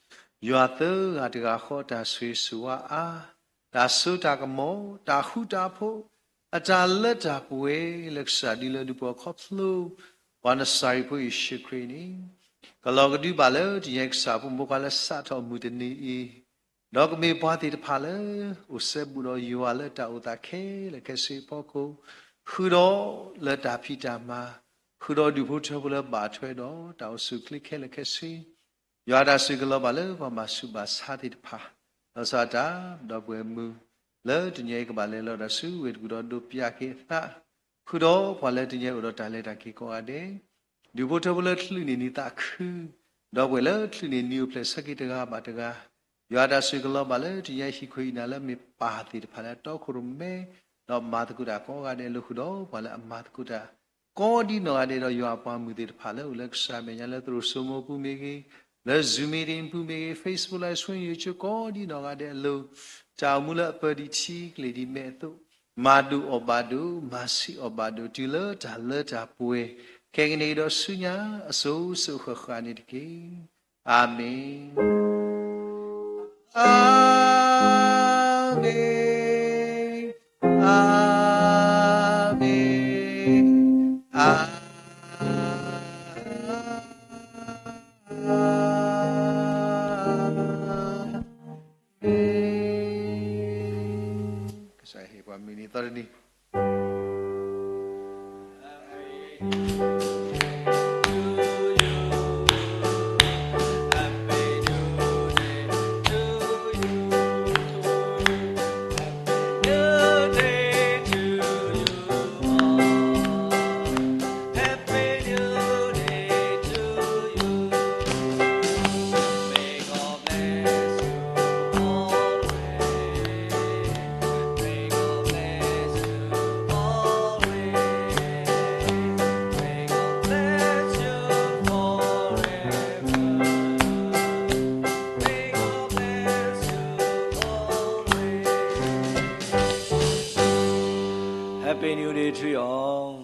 ယွၤသၢဂၤတဂၤဃီအတၢ်ဆိၣ်ဂ့ၤဆိၣ်ဝါအါ, တၢ်စိတၢ်ကမီၤ, တၢ်ဃူတၢ်ဖိး, အတၢ်လၢတၢ်ပှဲၤလၢကစၢ်ဒုးလၢဒုးပှၤခီဖျိ ပှၤနစၤရ့းဖိယ့ၣ်ၡူးခရံာ်န့ၣ်, ကလီၤကဒုဘၣ်လၢတညါကစၢ်ဖိမုၣ်ဖိခွါလၢစးထီၣ်မုၢ်တနံၤအံၤ ဒီးကမ့ၢ်ပှၤသ့ၣ်တဖၣ်လၢ အိၣ်စဲဘူးဒီးယွၤလၢတၢ်အိၣ်သးခဲလၢာ်ခဲဆ့အဖီခိၣ်, ဃုာ်ဒီးလၢတၢ်ဖံးတၢ်မၤ, ဃုာ်ဒီးဒူၣ်ဖိထၢဖိလၢဘၣ်ထွဲဒီးတၢ်အိၣ်ဆူၣ်အိၣ်ချ့ခဲလၢာ်ခဲဆ့, ယွၤတၢ်ဆိၣ်ဂ့ၤကလီၤဘၣ်လၢပှၤဘၣ်ဆူးဘၣ်ဆါသ့ၣ်တဖၣ်, လီၤဆီဒၣ်တၢ် ဒီပုၢ်ဝဲၢ်မုၣ် လၢတနံၤအံၤကဘၣ်လဲၤလီၤတၢ်ဆူဝ့ၢ်တကူၣ်ဒီးဒိးပၠးက့ၤအသး, ဃုာ်ဒီးပှၤလၢတနံၤအံၤအိၣ်ဒီးတၢ်လဲၤတၢ်က့ၤကိးဂၤဒဲး, ဒူၣ်ဖိထၢဖိလၢချုးန့ၢ်နံၤသးခု, ဒီပုၢ်ဝဲၢ်လၢချုးန့ၢ်နံၤအိၣ်ဖျဲၣ်ဆၢက့ၤတဂၤဘၣ်တဂၤ, ယွၤတၢ်ဆိၣ်ဂ့ၤကလီၤဘၣ်လၢတနံၤအံၤဟံၣ်ခိၣ်ဟံၣ်နၤလၢမ့ၢ်ပၢ်သ့ၣ်တဖၣ်လၢအတီခိၣ်ရိၣ်မဲ, ဒီးမၤသကိးတၢ်ကိးဂၤဒဲးအလိၤဃုာ်ဒီးပှၤလၢအမၤသကိးတၢ် ကိးဒံနီၢ်ဂၤဒဲးဒီးယွၤအပှၤမုၣ်သ့ၣ်တဖၣ်လၢအိၣ်လၢကစၢ်မဲာ်ညါလၢသရိာ်စိမိၤပူၤမ့ၢ်ဂ့ၤ, လၢ Zoom meeting ပူၤမ့ၢ်ဂ့ၤ, Facebook Live Stream YouTube ကိးဒံနီၢ်ဂၤဒဲးအလိၤ, တၢ်အိၣ်မူလၢအပၢၢ်ဒံးထံကလ့ၢ်ဒံးမဲာ်အသိး, မၤဒိၣ်အီၣ်ဘၣ်ဒိၣ်, မၤဆံးအီၣ်ဘၣ်ဒိၣ်, တုၤလၢတၢ်လၢတၢ်ပှဲၤ, ခဲကနံၣ်အံၤဒီးဆူညါအစိၤစိၤဃၣ်ဃၣ်န့ၣ်တက့ၢ်. အၤမ့ၣ်, အၤမ့ၣ်, အၤမ့ၣ်, အၤမ့ၣ်. ကစၢ်ဟ့ၣ်ပှၤမုၢ်နံၤသီတနံၤHappy New Day to you all.